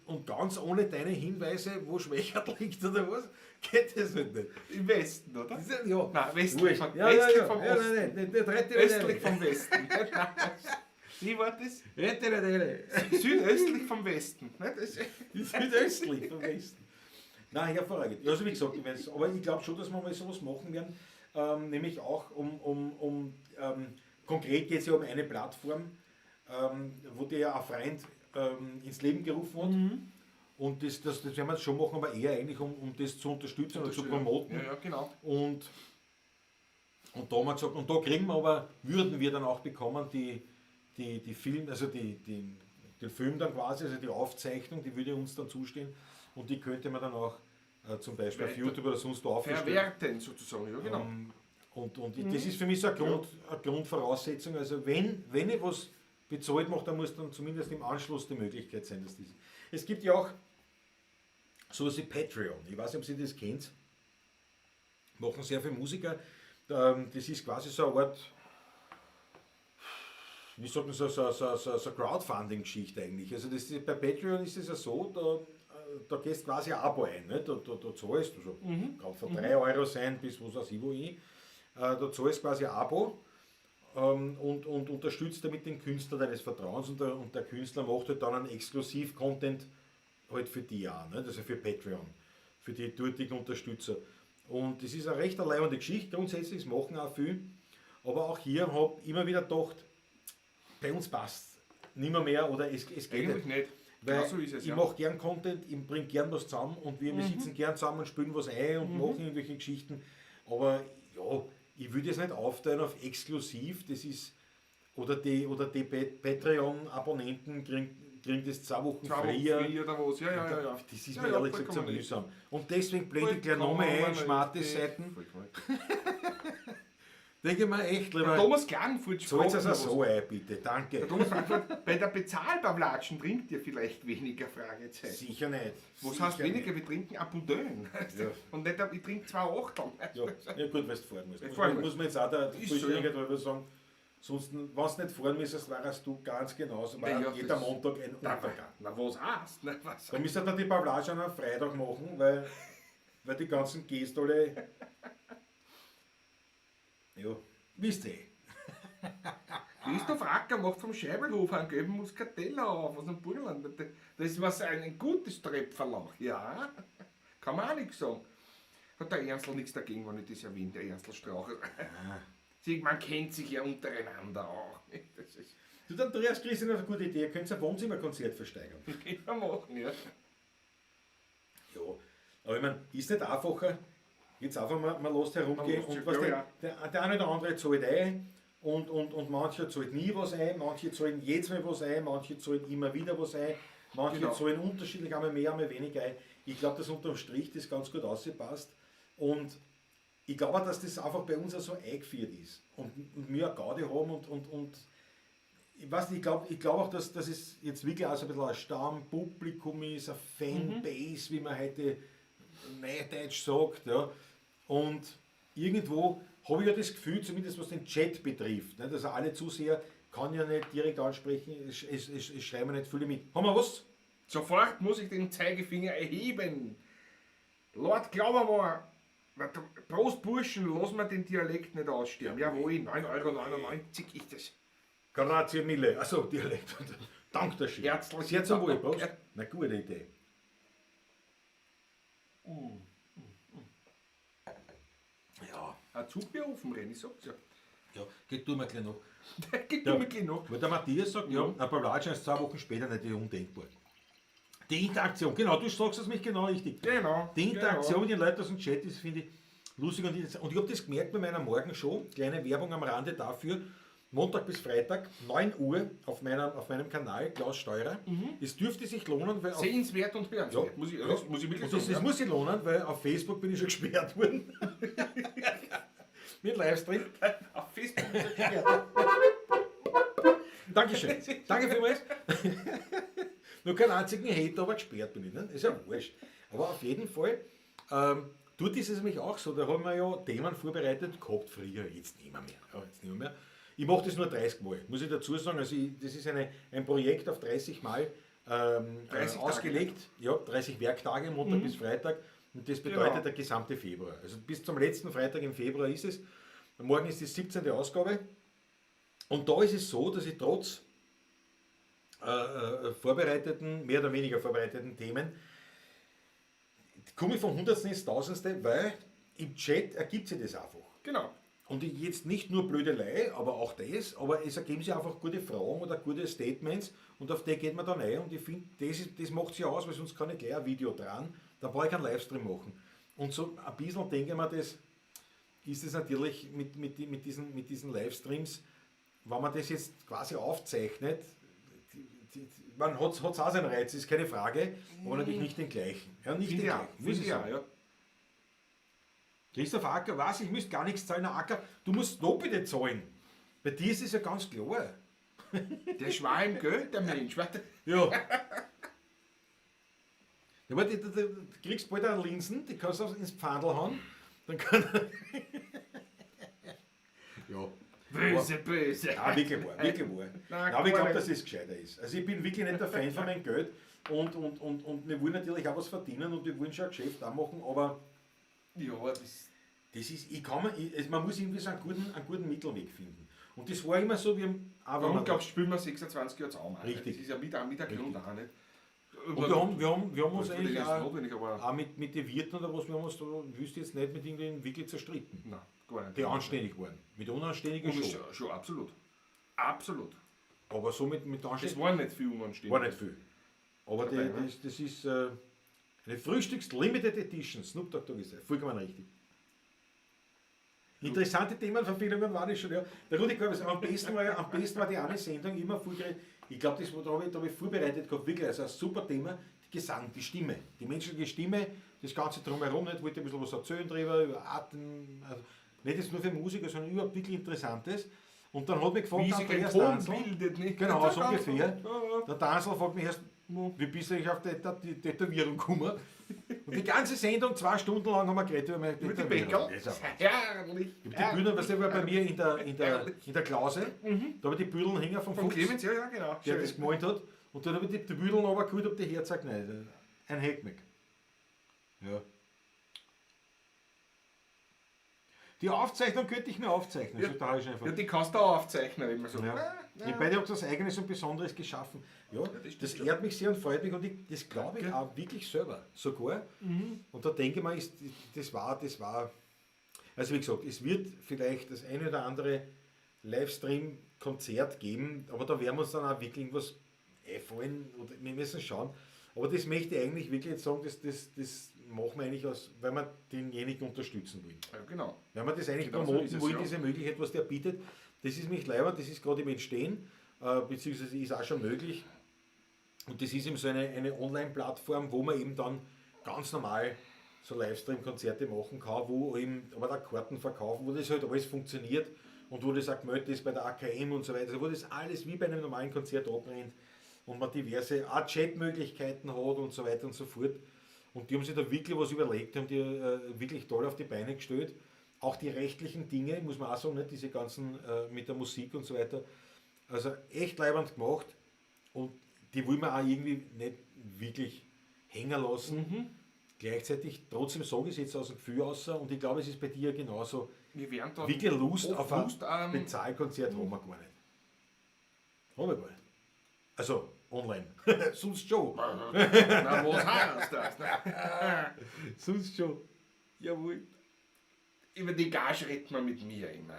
S4: und ganz ohne deine Hinweise, wo Schwächert liegt oder was, geht das halt nicht.
S3: Im Westen, oder?
S4: Das ist, ja.
S3: Nein, westlich
S4: Wurscht.
S3: von-
S4: ja, ja,
S3: westlich
S4: ja.
S3: vom
S4: ja,
S3: Osten.
S4: Nein, nein, nein, rette nicht
S3: Östlich
S4: rein.
S3: vom Westen. Wie war das?
S4: Rette nicht rein.
S3: Südöstlich vom Westen. Ne? Das
S4: Südöstlich vom Westen. Nein, hervorragend. Also wie gesagt, ich weiß, aber ich glaube schon, dass wir mal sowas machen werden. Nämlich auch konkret geht es ja um eine Plattform, wo der ja ein Freund ins Leben gerufen hat. Und das werden wir jetzt schon machen, aber eher eigentlich, um das zu unterstützen und zu promoten.
S3: Ja, ja, genau.
S4: Und da haben wir gesagt, und da kriegen wir aber, würden wir dann auch bekommen, die Film, also den Film dann quasi, also die Aufzeichnung, die würde uns dann zustehen und die könnte man dann auch zum Beispiel auf
S3: Weiter
S4: YouTube oder sonst wo aufstellen.
S3: Verwerten sozusagen, ja genau.
S4: Und das ist für mich so eine Grundvoraussetzung. Also wenn ich was bezahlt mache, dann muss dann zumindest im Anschluss die Möglichkeit sein, dass das. Es gibt ja auch sowas wie Patreon. Ich weiß nicht, ob Sie das kennt. Machen sehr viele Musiker. Das ist quasi so eine Art, wie sagt man so, so Crowdfunding-Geschichte eigentlich. Also das ist, bei Patreon ist es ja so, da gehst du quasi ein Abo ein, ne? Da zahlst du so, kann von 3 Euro sein bis was weiß ich wo hin. Da zahlst du quasi ein Abo und unterstützt damit den Künstler deines Vertrauens und der Künstler macht halt dann einen Exklusiv-Content halt für die auch, ne? Also für Patreon, für die dortigen Unterstützer. Und das ist eine recht leibende Geschichte, grundsätzlich, das machen auch viel. Aber auch hier habe ich immer wieder gedacht, bei uns passt nimmer mehr oder es geht
S3: Eigentlich nicht.
S4: Weil
S3: Genau so ist es,
S4: ich
S3: ja.
S4: mache gern Content, ich bringe gern was zusammen und wir sitzen gern zusammen und spielen was ein und machen irgendwelche Geschichten. Aber ja, ich würde es nicht aufteilen auf exklusiv, das ist, oder die Patreon-Abonnenten kriegen das 2 Wochen
S3: 2 Wochen
S4: früher.
S3: früher oder was, ja.
S4: Das ist
S3: Ja,
S4: mir
S3: ja,
S4: ehrlich gesagt so
S3: vollkommen
S4: mühsam. Und deswegen blende ich gleich nochmal ein, schmarte Seiten. Denke ich mir echt, lieber.
S3: Der Thomas Klagenfurt
S4: Zahlt es
S3: sprach
S4: also
S3: noch
S4: so
S3: was.
S4: ein, bitte, danke.
S3: Der Thomas Klagenfurt, bei der Bezahlbavlatschen trinkt ihr vielleicht weniger, Fragezeichen.
S4: Sicher nicht.
S3: Was
S4: Sicher
S3: heißt weniger?
S4: nicht.
S3: Wir trinken ein Boudin.
S4: Ja.
S3: Und nicht, ich trinke 2 Achteln.
S4: Ja, ja gut, weil du fahren musst.
S3: Ich fahren
S4: Muss man jetzt auch der
S3: Ist so, ja.
S4: Vollständigkeit sagen, sonst, wenn du nicht fahren müsstest, warst du ganz genauso. War
S3: Na ja,
S4: jeder
S3: das-
S4: Montag ein
S3: Na,
S4: Untergang.
S3: na was heißt? Na, was
S4: Da müsste dann die Pavlage am Freitag machen, weil die ganzen Gäste alle. Ja, wisst ihr.
S3: Christoph Acker macht vom Scheibelhof einen gelben Muscatella auf aus dem Burgenland. Das ist was ein gutes Trepferlauch, ja. Kann man auch nichts sagen. Hat der Ernstl nichts dagegen, wenn ich das erwähne, der Ernstl Straucher. Sie, man kennt sich ja untereinander auch. Das ist,
S4: Du, der Andreas Christian hat eine gute Idee, ihr könnt ein Wohnzimmerkonzert versteigern.
S3: kann man machen, ja.
S4: Ja, aber ich meine, ist nicht einfacher, jetzt einfach mal, man lässt herumgehen
S3: Man lässt
S4: und
S3: sich,
S4: was
S3: ja,
S4: der eine oder andere zahlt ein und manche zahlt nie was ein, manche zahlen jedes Mal was ein, manche zahlen immer wieder was ein, manche
S3: Genau.
S4: zahlen unterschiedlich, einmal mehr, einmal weniger ein. Ich glaube, dass unterm Strich das ganz gut ausgepasst und ich glaube auch, dass das einfach bei uns auch so eingeführt ist und wir eine Gaudi haben und ich weiß nicht, ich glaub auch, dass es jetzt wirklich auch so ein bisschen ein Stammpublikum ist, eine Fanbase, wie man heute neudeutsch sagt. Ja. Und irgendwo habe ich ja das Gefühl, zumindest was den Chat betrifft, ne, dass alle Zuseher kann ja nicht direkt ansprechen, es schreiben nicht viele mit. Haben wir was?
S3: Sofort muss ich den Zeigefinger erheben. Lord, glauben wir mal, Prost Burschen, lass mir den Dialekt nicht aussterben. Jawohl, 9,99 € ist das.
S4: Grazie mille. Achso, Dialekt. Dank der Schön.
S3: Herzlich
S4: Sehr zum Wohl, Prost.
S3: Dank.
S4: Na, gute Idee. Ja.
S3: Ein Zugberufen, ich sag's ja.
S4: Ja, geht du mir gleich noch.
S3: Geht
S4: Ja.
S3: du mir gleich noch.
S4: Weil der Matthias sagt, ja, ein Pavlatsch ist 2 Wochen später nicht undenkbar. Die Interaktion, genau, du sagst es mich genau richtig.
S3: Genau.
S4: Die Interaktion mit den Leuten aus dem Chat ist, finde ich, lustig. Und ich habe das gemerkt bei meiner Morgenshow, kleine Werbung am Rande dafür, Montag bis Freitag, 9 Uhr auf meinem Kanal, Klaus Steurer. Es dürfte sich lohnen, weil...
S3: Sehenswert und hörenswert,
S4: Ja.
S3: muss ich, das muss ich wirklich
S4: Und
S3: sagen.
S4: das
S3: ja.
S4: muss sich lohnen, weil auf Facebook bin ich schon gesperrt worden. Mit Livestream.
S3: Auf Facebook ist er gesperrt.
S4: Dankeschön. Danke vielmals. Nur keinen einzigen Hater, aber gesperrt bin ich. Ne? Ist ja wurscht. Aber auf jeden Fall, dort ist es nämlich auch so, da haben wir ja Themen vorbereitet gehabt früher, jetzt nicht mehr. Ja, jetzt nicht mehr. Ich mache das nur 30 Mal, muss ich dazu sagen. Also das ist ein Projekt auf 30 Mal
S3: 30 Tage.
S4: ausgelegt. Ja, 30 Werktage, Montag bis Freitag. Und das bedeutet der gesamte Februar. Also bis zum letzten Freitag im Februar ist es. Morgen ist die 17. Ausgabe. Und da ist es so, dass ich trotz vorbereiteten, mehr oder weniger vorbereiteten Themen, komme ich vom Hundertsten ins Tausendste, weil im Chat ergibt sich das einfach.
S3: Genau.
S4: Und ich jetzt nicht nur Blödelei, aber auch das, aber es ergeben sich einfach gute Fragen oder gute Statements und auf die geht man dann ein und ich finde, das macht sich aus, weil sonst kann ich gleich ein Video dran, da brauche ich keinen Livestream machen. Und so ein bisschen denke ich mir, das ist es natürlich mit diesen Livestreams, wenn man das jetzt quasi aufzeichnet, man hat's auch seinen Reiz, ist keine Frage, aber natürlich nicht den gleichen. Ja, nicht den
S3: Ja,
S4: gleichen, muss ich
S3: ja,
S4: sagen.
S3: ja.
S4: Christoph Acker, was? Ich müsste gar nichts zahlen. Na, Acker, du musst doppelte zahlen. Bei dir ist es ja ganz klar.
S3: Der Schwein, gell? Der Mensch. Weißt du?
S4: Ja. Ja, aber du kriegst bald auch Linsen, die kannst du ins Pfandl hauen. Dann kann. Ja.
S3: Böse, böse.
S4: Ja, wirklich wahr, wirklich wahr.
S3: Nein,
S4: Nein, aber ich
S3: gar
S4: glaub,
S3: nicht.
S4: dass das gescheiter ist. Also ich bin wirklich nicht der Fan von meinem Geld und wir wollen natürlich auch was verdienen und wir wollen schon ein Geschäft auch machen, aber
S3: Ja, das.
S4: das ist, ich kann mir, ich, also man muss irgendwie so einen guten Mittelweg finden. Und das war immer so, wir haben, auch wenn
S3: Warum
S4: man-
S3: glaubst du, spielen wir 26 Jahre zusammen?
S4: Richtig.
S3: Das ist ja mit der Grund auch nicht.
S4: Und wir haben uns
S3: Das
S4: eigentlich
S3: ist
S4: auch,
S3: notwendig, aber.
S4: auch mit den Wirten oder was, wir haben uns da, wüsste jetzt nicht, mit irgendwem wirklich zerstritten.
S3: Nein, gar nicht.
S4: Die anständig waren. Mit Unanständigen
S3: Und
S4: schon.
S3: schon, absolut. Absolut.
S4: Aber so mit
S3: Es
S4: Anständigen
S3: waren nicht viel unanständig.
S4: war nicht viel. Aber
S3: Dabei, ne?
S4: das ist eine Frühstücks Limited Edition. Snoop Dogg Dogg ist vollkommen richtig. Interessante Themenverfehlungen waren das schon, ja. Der Rudi Korbes, am besten war die eine Sendung immer vollgeredet. Ich glaube, das da habe ich vorbereitet gehabt, wirklich, also ein super Thema, die Gesang, die Stimme, die menschliche Stimme, das Ganze drumherum, nicht, wollte ein bisschen was erzählen drüber, über Atem, also nicht jetzt nur für Musiker, sondern überhaupt wirklich Interessantes. Und dann hat mich gefragt,
S3: Wie sich ein
S4: Andreas
S3: Ton
S4: Danzl,
S3: bildet, nicht?
S4: Genau, so ungefähr.
S3: Ja, ja.
S4: Der Danzl fragt mich erst, wie bist du eigentlich auf die Tätowierung gekommen? Und die ganze Sendung, 2 Stunden lang, haben wir geredet über meine
S3: Über die
S4: Tätowierung.
S3: Bäckerl.
S4: Das ist ja
S3: Herrlich.
S4: Ich hab die Bühne, weißt du, war bei mir in der Klause, da habe ich die Büdeln hängen vom
S3: Von
S4: Fuchs,
S3: Clemens, ja, ja, genau.
S4: der
S3: Schön.
S4: das gemalt hat. Und dann habe ich die Büdeln aber geholt, ob die herzeigt. Nein, ein Heckmeck. Ja. Die Aufzeichnung könnte ich mir aufzeichnen,
S3: Ja.
S4: so traurig einfach.
S3: Ja, die kannst du auch aufzeichnen, immer so.
S4: Ja.
S3: Ja,
S4: Ich beide habt das Eigenes und Besonderes geschaffen. Ja,
S3: das stimmt
S4: das
S3: schon.
S4: ehrt mich sehr und freut mich und ich, das glaube ich auch wirklich selber sogar. Und da denke ich mir, ist, das war, also wie gesagt, es wird vielleicht das eine oder andere Livestream-Konzert geben, aber da werden wir uns dann auch wirklich irgendwas einfallen oder wir müssen schauen. Aber das möchte ich eigentlich wirklich jetzt sagen, das machen wir eigentlich aus, weil wir denjenigen unterstützen wollen.
S3: Ja, genau.
S4: Wenn wir das eigentlich
S3: Genau so
S4: promoten
S3: ist es,
S4: wollen,
S3: ja.
S4: diese Möglichkeit, was der bietet, das ist nicht leibend, das ist gerade im Entstehen, beziehungsweise ist auch schon möglich. Und das ist eben so eine Online-Plattform, wo man eben dann ganz normal so Livestream-Konzerte machen kann, wo eben aber da Karten verkaufen, wo das halt alles funktioniert und wo das auch gemeldet ist bei der AKM und so weiter, also wo das alles wie bei einem normalen Konzert abbrennt und man diverse auch Chat-Möglichkeiten hat und so weiter und so fort. Und die haben sich da wirklich was überlegt, haben die wirklich toll auf die Beine gestellt. Auch die rechtlichen Dinge, muss man auch sagen, nicht? Diese ganzen mit der Musik und so weiter. Also echt leibend gemacht und die wollen wir auch irgendwie nicht wirklich hängen lassen. Gleichzeitig, trotzdem sage ich es jetzt aus dem Gefühl raus und ich glaube, es ist bei dir genauso.
S3: Wir werden da
S4: Wirklich Lust
S3: oft
S4: auf ein
S3: Lust,
S4: Bezahlkonzert haben wir gar nicht. Haben wir gar nicht. Also online. Sonst schon.
S3: Na, was heißt das? Ne?
S4: Sonst schon. Jawohl.
S3: Über die Gage redet man mit mir immer.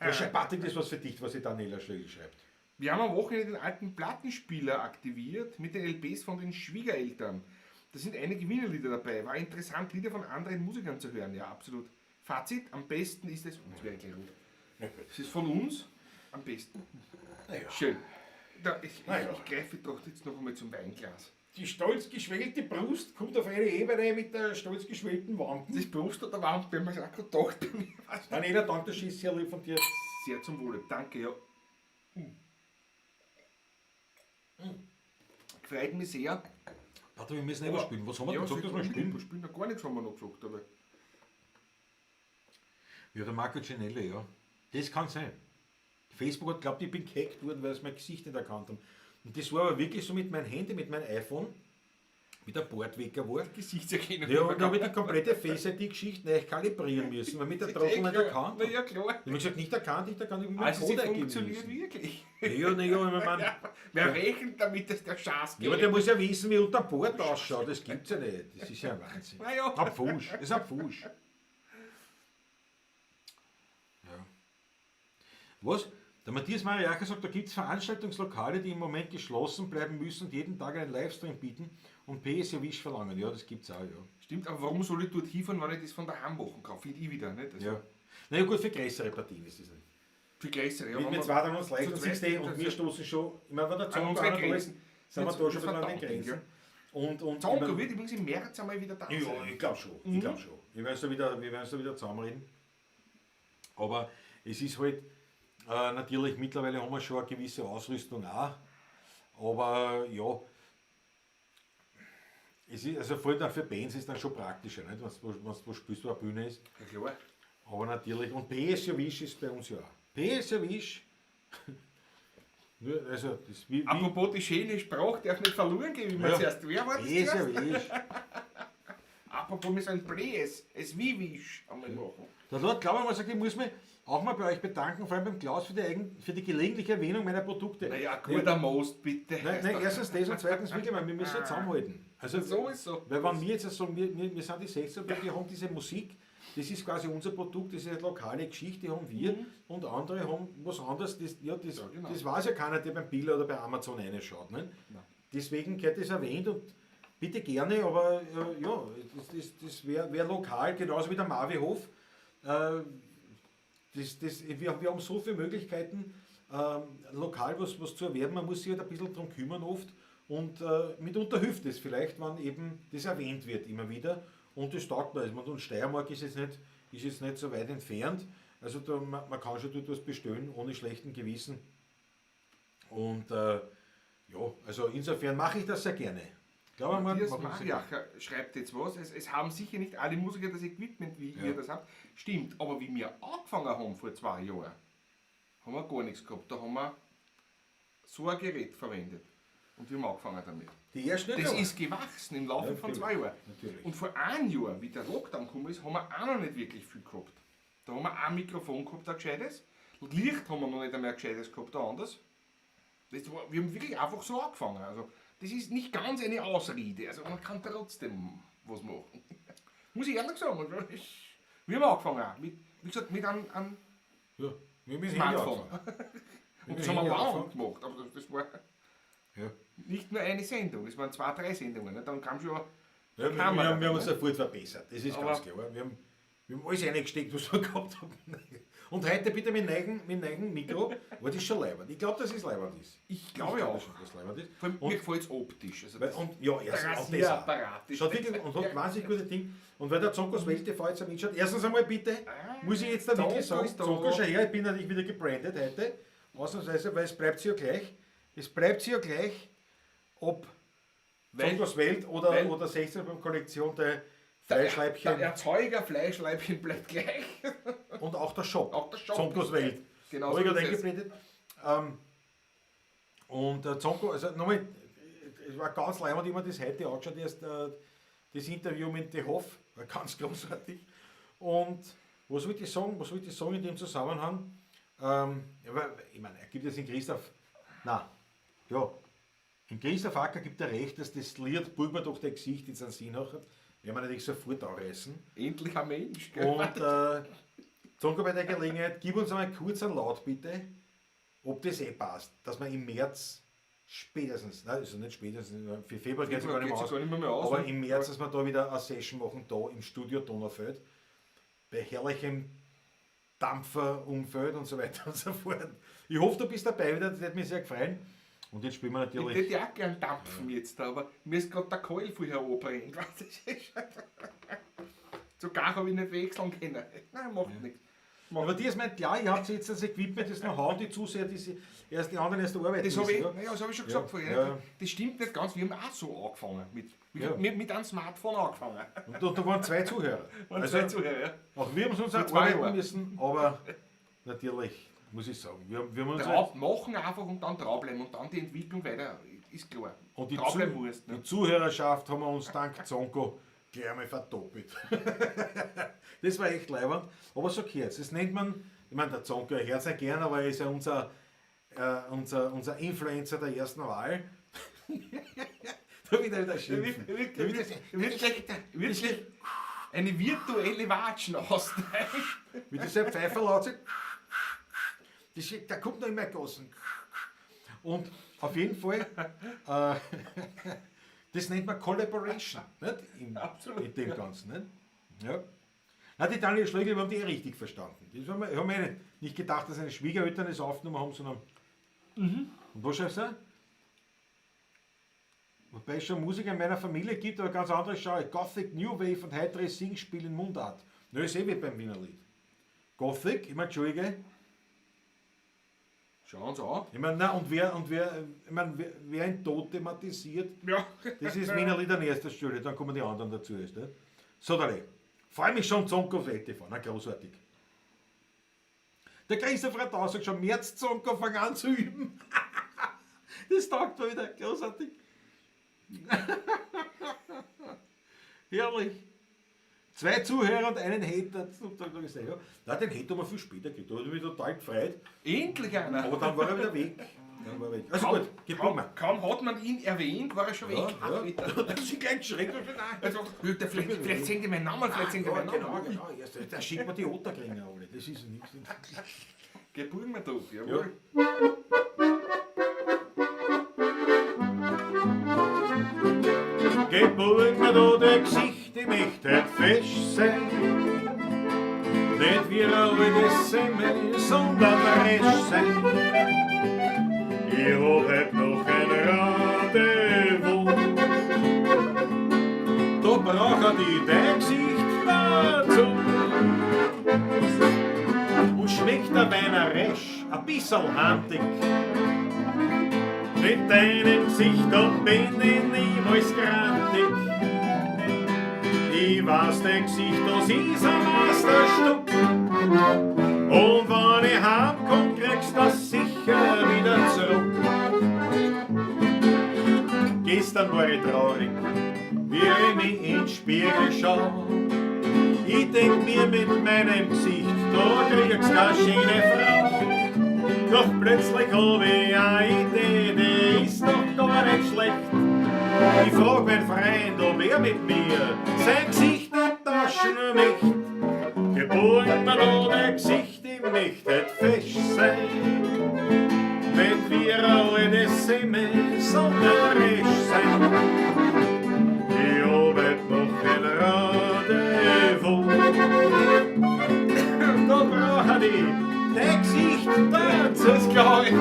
S4: Ja, schau, Patrick, das ist was für dich, was die Daniela Schlögl schreibt.
S3: Wir haben am Wochenende den alten Plattenspieler aktiviert mit den LPs von den Schwiegereltern. Da sind einige Wiener Lieder dabei. War interessant, Lieder von anderen Musikern zu hören. Ja, absolut. Fazit, am besten ist es... Das wäre gleich rot. Es ist von uns am besten.
S4: Naja.
S3: Schön. Da, ich,
S4: Naja.
S3: ich greife doch jetzt noch einmal zum Weinglas.
S4: Die stolz geschwellte Brust kommt auf eine Ebene mit der stolz geschwellten Wampen.
S3: Das Brust oder Wampe, wenn man es auch gerade gedacht bei mir.
S4: Daniela, danke, das ist sehr lieb von dir.
S3: Sehr zum Wohle. Danke, ja. Freut mich sehr.
S4: Warte, wir müssen eh was spielen. Was haben wir denn gesagt, dass wir spielen?
S3: Wir spielen noch gar nichts, haben wir noch gesagt. Aber
S4: Ja, der Marco Cinelli, ja. Das kann sein. Facebook hat glaubt, ich bin gehackt worden, weil sie mein Gesicht nicht erkannt haben. Und das war aber wirklich so mit meinem Handy, mit meinem iPhone, wie der Bordwecker war.
S3: Gesichtserkennung.
S4: Ja, und da habe ich die komplette Face-ID-Geschichte neu kalibrieren müssen, weil mit der Trottel nicht erkannt
S3: Na
S4: hat.
S3: ja, klar.
S4: Ich habe gesagt, nicht erkannt, nicht erkannt, ich habe mir
S3: Also sie
S4: Code eingeben
S3: funktioniert
S4: müssen.
S3: wirklich.
S4: Ja, na ja, ich meine,
S3: Wer rechnet damit, dass der Schatz
S4: ja, aber der muss ja wissen, wie unter Bord ausschaut. Das gibt's ja nicht. Das ist ja ein Wahnsinn.
S3: Na ja.
S4: Ein Pfusch. Das ist ein Pfusch. Ja. Was? Der Matthias Mariacher sagt, da gibt es Veranstaltungslokale, die im Moment geschlossen bleiben müssen und jeden Tag einen Livestream bieten und PS Wish verlangen. Ja, das gibt's auch, ja.
S3: Stimmt, aber warum soll ich dort hinfahren, wenn ich das von daheim machen kann? Finde ich wieder, nicht? Also
S4: Ja. Na ja, gut, für größere Partien ist das nicht.
S3: Für größere. Ja,
S4: Mit
S3: wenn
S4: wir
S3: man-
S4: zwei dann uns leicht
S3: zu
S4: und
S3: zweit
S4: siehst du, und
S3: das
S4: wir
S3: ist-
S4: stoßen schon, ich meine, wenn der
S3: An
S4: Zonko
S3: unsere
S4: auch noch da ist,
S3: Grenzen.
S4: sind wir
S3: Jetzt-
S4: da schon
S3: das
S4: wieder an den
S3: verdammt,
S4: Grenzen.
S3: ja.
S4: Und
S3: Zonko
S4: ich mein-
S3: wird übrigens im März einmal wieder da
S4: Ja,
S3: sein.
S4: ich glaube schon. Ich glaube schon. Wir werden es da wieder, wir werden's da wieder zusammenreden. Aber es ist halt, natürlich, mittlerweile haben wir schon eine gewisse Ausrüstung auch. Aber ja, es ist, also vor allem dann für Bands ist dann schon praktischer, nicht? Wenn du wo spielst, wo eine Bühne ist.
S3: Ja, klar.
S4: Aber natürlich, und PS Wish ist bei uns ja auch. PS Wish, nur, also das wie
S3: Apropos, die schöne Sprache darf nicht verloren gehen, wie man
S4: Ja.
S3: zuerst. Wer war das
S4: PS
S3: zuerst?
S4: Wish.
S3: Apropos, wir sollen Ples, es wie Wisch einmal machen.
S4: Der Lord Glauber sagt, ich muss mich auch mal bei euch bedanken, vor allem beim Klaus für die gelegentliche Erwähnung meiner Produkte.
S3: Naja, guter Most, bitte.
S4: Nein, nein, erstens das und zweitens wirklich, weil wir müssen ja zusammenhalten. Also,
S3: So ist so.
S4: Weil wenn wir jetzt sagen, wir sind die 16, wir haben diese Musik, das ist quasi unser Produkt, das ist eine lokale Geschichte, die haben wir und andere haben was anderes, das, ja, das,
S3: Ja, genau.
S4: das weiß ja keiner, der beim Billa oder bei Amazon reinschaut. Ne?
S3: Nein.
S4: Deswegen gehört das erwähnt und bitte gerne, aber ja, das wäre wär lokal, genauso wie der Marvihof. Wir haben so viele Möglichkeiten, lokal was zu erwerben. Man muss sich halt ein bisschen drum kümmern oft und mitunter hilft es vielleicht, wenn eben das erwähnt wird immer wieder und das taugt mir. Also, und Steiermark ist jetzt nicht so weit entfernt. Also da, man kann schon dort was bestellen, ohne schlechten Gewissen. Und ja, also insofern mache ich das sehr gerne. Ich glaube, man
S3: Matthias
S4: macht das sehr gerne.
S3: Mariacher schreibt jetzt was. Es haben sicher nicht alle Musiker das Equipment, wie
S4: Ja.
S3: ihr das habt. Stimmt, aber wie wir angefangen haben vor 2 Jahren, haben wir gar nichts gehabt. Da haben wir so ein Gerät verwendet. Und wir haben angefangen damit.
S4: Die ersten
S3: Das
S4: Jahre.
S3: ist gewachsen im Laufe
S4: Ja,
S3: von
S4: natürlich.
S3: 2 Jahren.
S4: Natürlich.
S3: Und vor einem Jahr, wie der Lockdown gekommen ist, haben wir auch noch nicht wirklich viel gehabt. Da haben wir ein Mikrofon gehabt, ein gescheites. Licht haben wir noch nicht einmal ein gescheites gehabt, ein anderes. Das war, wir haben wirklich einfach so angefangen. Also, das ist nicht ganz eine Ausrede. Also, man kann trotzdem was machen. Muss ich ehrlich sagen. Also, wir haben angefangen auch. Mit, wie gesagt, mit einem
S4: Ja, wir haben
S3: Smartphone.
S4: angefangen.
S3: Und das haben wir
S4: Handy
S3: lang
S4: angefangen.
S3: gemacht. Aber das war
S4: Ja.
S3: nicht nur eine Sendung, es waren 2, 3 Sendungen. Ne? Dann kam schon
S4: Ja,
S3: Kamera,
S4: wir haben uns
S3: ne?
S4: sofort verbessert, das ist
S3: Aber
S4: ganz klar. Wir haben alles reingesteckt, was wir gehabt haben. Und heute bitte mit neuen Mikro, war das schon leibend. Ich glaube, dass es leibend ist.
S3: Ich glaube
S4: Ich
S3: auch.
S4: schon, dass es leibend ist.
S3: Vor allem,
S4: Und
S3: mir gefällt es optisch. Also
S4: Weil,
S3: das
S4: und, ja, erstens, und das auch.
S3: Rasierapparat ist
S4: Schaut wirklich, und hat wahnsinnig gute Ding. Und weil der Zonkos Welt TV jetzt mitschaut, erstens einmal bitte, muss ich jetzt da wirklich
S3: Zonko
S4: sagen,
S3: ist da.
S4: Zonko, schau her, ich bin natürlich wieder gebrandet heute. Ausnahmsweise, weil es bleibt sich ja gleich. Es bleibt sich ja gleich, ob
S3: Weil-
S4: Zonkos Welt
S3: weil-
S4: oder 16 beim Kollektion der Fleischleibchen.
S3: Der Erzeuger Fleischleibchen bleibt gleich.
S4: Und auch der Shop.
S3: Auch der Shop.
S4: Zonkos Welt.
S3: Genau
S4: Habe ich
S3: so
S4: gerade
S3: ist es.
S4: eingeblendet. Und Zonko, also nochmal, es war ganz leibend, ich habe mir das heute angeschaut, erst das Interview mit De Hoff, war ganz großartig. Und was wollte ich sagen, was wollte ich sagen in dem Zusammenhang? Ja, weil, ich meine, er gibt jetzt in Christoph, na, ja, in Christoph Acker gibt er recht, dass das Lied Burgmann doch der Gesicht jetzt einen Sinn hat. Werden wir natürlich sofort anreißen.
S3: Endlich ein Mensch. Gell?
S4: Und Zonko, bei der Gelegenheit, gib uns einmal kurz einen Laut bitte, ob das eh passt, dass wir im März spätestens, nein, also nicht spätestens, für Februar geht es gar nicht mehr
S3: Geht's
S4: aus,
S3: gar nicht mehr aus,
S4: aber
S3: ne?
S4: im März, dass wir da wieder eine Session machen, da im Studio Donaufeld, bei herrlichem Dampferumfeld und so weiter und so fort. Ich hoffe, du bist dabei wieder, das würde mich sehr gefreuen. Und jetzt spielen wir
S3: Ich
S4: natürlich...
S3: hätte ja auch gern dampfen jetzt, aber mir ist gerade der Keul vorher anbrennt. Sogar habe ich nicht wechseln können. Nein, macht nichts.
S4: Aber die ist meint, klar, ihr habt jetzt das Equipment, das noch hauen die zu sehr, die sie erst die anderen erst arbeiten
S3: Das habe ich,
S4: müssen,
S3: naja, das hab ich schon gesagt vorher.
S4: Ja.
S3: Das stimmt nicht ganz. Wir haben auch so angefangen. Mit,
S4: Ja.
S3: mit einem Smartphone angefangen.
S4: Und da waren zwei Zuhörer.
S3: Und
S4: Also,
S3: zwei Zuhörer. ja.
S4: auch wir haben es uns
S3: Vor 2
S4: arbeiten
S3: Jahren.
S4: müssen, aber natürlich, muss ich sagen, wir haben uns
S3: Drauf machen einfach und dann draufbleiben und dann die Entwicklung weiter, ist klar.
S4: Und die,
S3: draufbleiben musst. Ne?
S4: die Zuhörerschaft haben wir uns dank Zonko gleich einmal verdoppelt. Das war echt leiwand. Aber so gehört's. Das nennt man, ich meine, der Zonko, er hört's ja gern, aber er ist ja unser Influencer der ersten Wahl. Da wird er wieder schimpfen.
S3: Wirklich eine virtuelle Watschen austeilen.
S4: Mit dieser Pfeife laut sich. Da kommt noch immer Gossen. Und auf jeden Fall, das nennt man Collaboration, nicht?
S3: Absolut,
S4: In dem Ganzen. Nicht? Ja. Na, die Daniel Schlegel, wir haben die eh richtig verstanden. Das haben wir, haben wir nicht gedacht, dass seine Schwiegereltern das aufgenommen haben, sondern. Und was schreibst du? Wobei es schon Musiker in meiner Familie gibt, aber ganz andere Genre. Gothic, New Wave und heitere Singspiel in Mundart. Nö, ist eh wie beim Wiener Lied. Gothic, ich meine, Entschuldige.
S3: Schauen uns an.
S4: Ich meine, na, und wer, und wer, ich meine, wer, wer ein Tod thematisiert,
S3: Ja.
S4: das ist Wiener Lied an erster Stelle, dann kommen die anderen dazu erst. Ne? So, Dale. Freue mich schon, Zonko auf LTV, na großartig. Der Christopher Radau sagt schon, März Zonko, fang an zu üben. Das taugt mir wieder, großartig. Herrlich. 2 Zuhörer und einen Hater. Das hab ich gesagt, ja. Nein, den Hater haben wir viel später gekriegt. Da hab ich mich total gefreut.
S3: Endlich einer.
S4: Aber dann war er wieder weg. Dann war er weg. Also
S3: Kaum,
S4: gut, gib mal.
S3: kaum hat man ihn erwähnt, war er schon weg.
S4: Ja, ja. Da hat sich gleich geschreckt. Und gesagt, nein.
S3: Also, der, vielleicht sehen die meinen Namen, vielleicht sehen die
S4: Ja,
S3: meinen
S4: genau,
S3: Namen.
S4: genau. Erst, da schickt man die Otterkringer alle. Das ist nichts.
S3: Geburgen wir doch, jawohl.
S4: Ja. Geburgen wir da dein Gesicht, ich möchte heut fesch sein. Nicht wie ein altes Semmel, sondern resch sein. Ich hab heut noch ein Rendezvous. Da brauch ich dein Gesicht dazu. Und schmeckt der Wein auch resch, ein bisserl handig. Mit deinem Gesicht, da bin ich niemals grantig. Ich weiß, dein Gesicht, das ist ein Meisterstück. Und wenn ich heimkomm, kriegst du das sicher wieder zurück. Gestern war ich traurig, wie ich mich in den Spiegel schau. Ich denk mir mit meinem Gesicht, da kriegst du keine schöne Frau. Doch plötzlich hab ich eine Idee, die ist doch gar nicht schlecht. Ich frag meinen Freund, ob er mit mir sein Gesicht nicht tauschen möchte. Geboren mir da dein Gesicht, ich möchte nicht fesch sein. Nicht wie ein altes Semmel, sondern resch sein. Ich hab heut noch ein Rendezvous. Da brauch ich dein Gesicht dazu.
S3: Das glaub ich.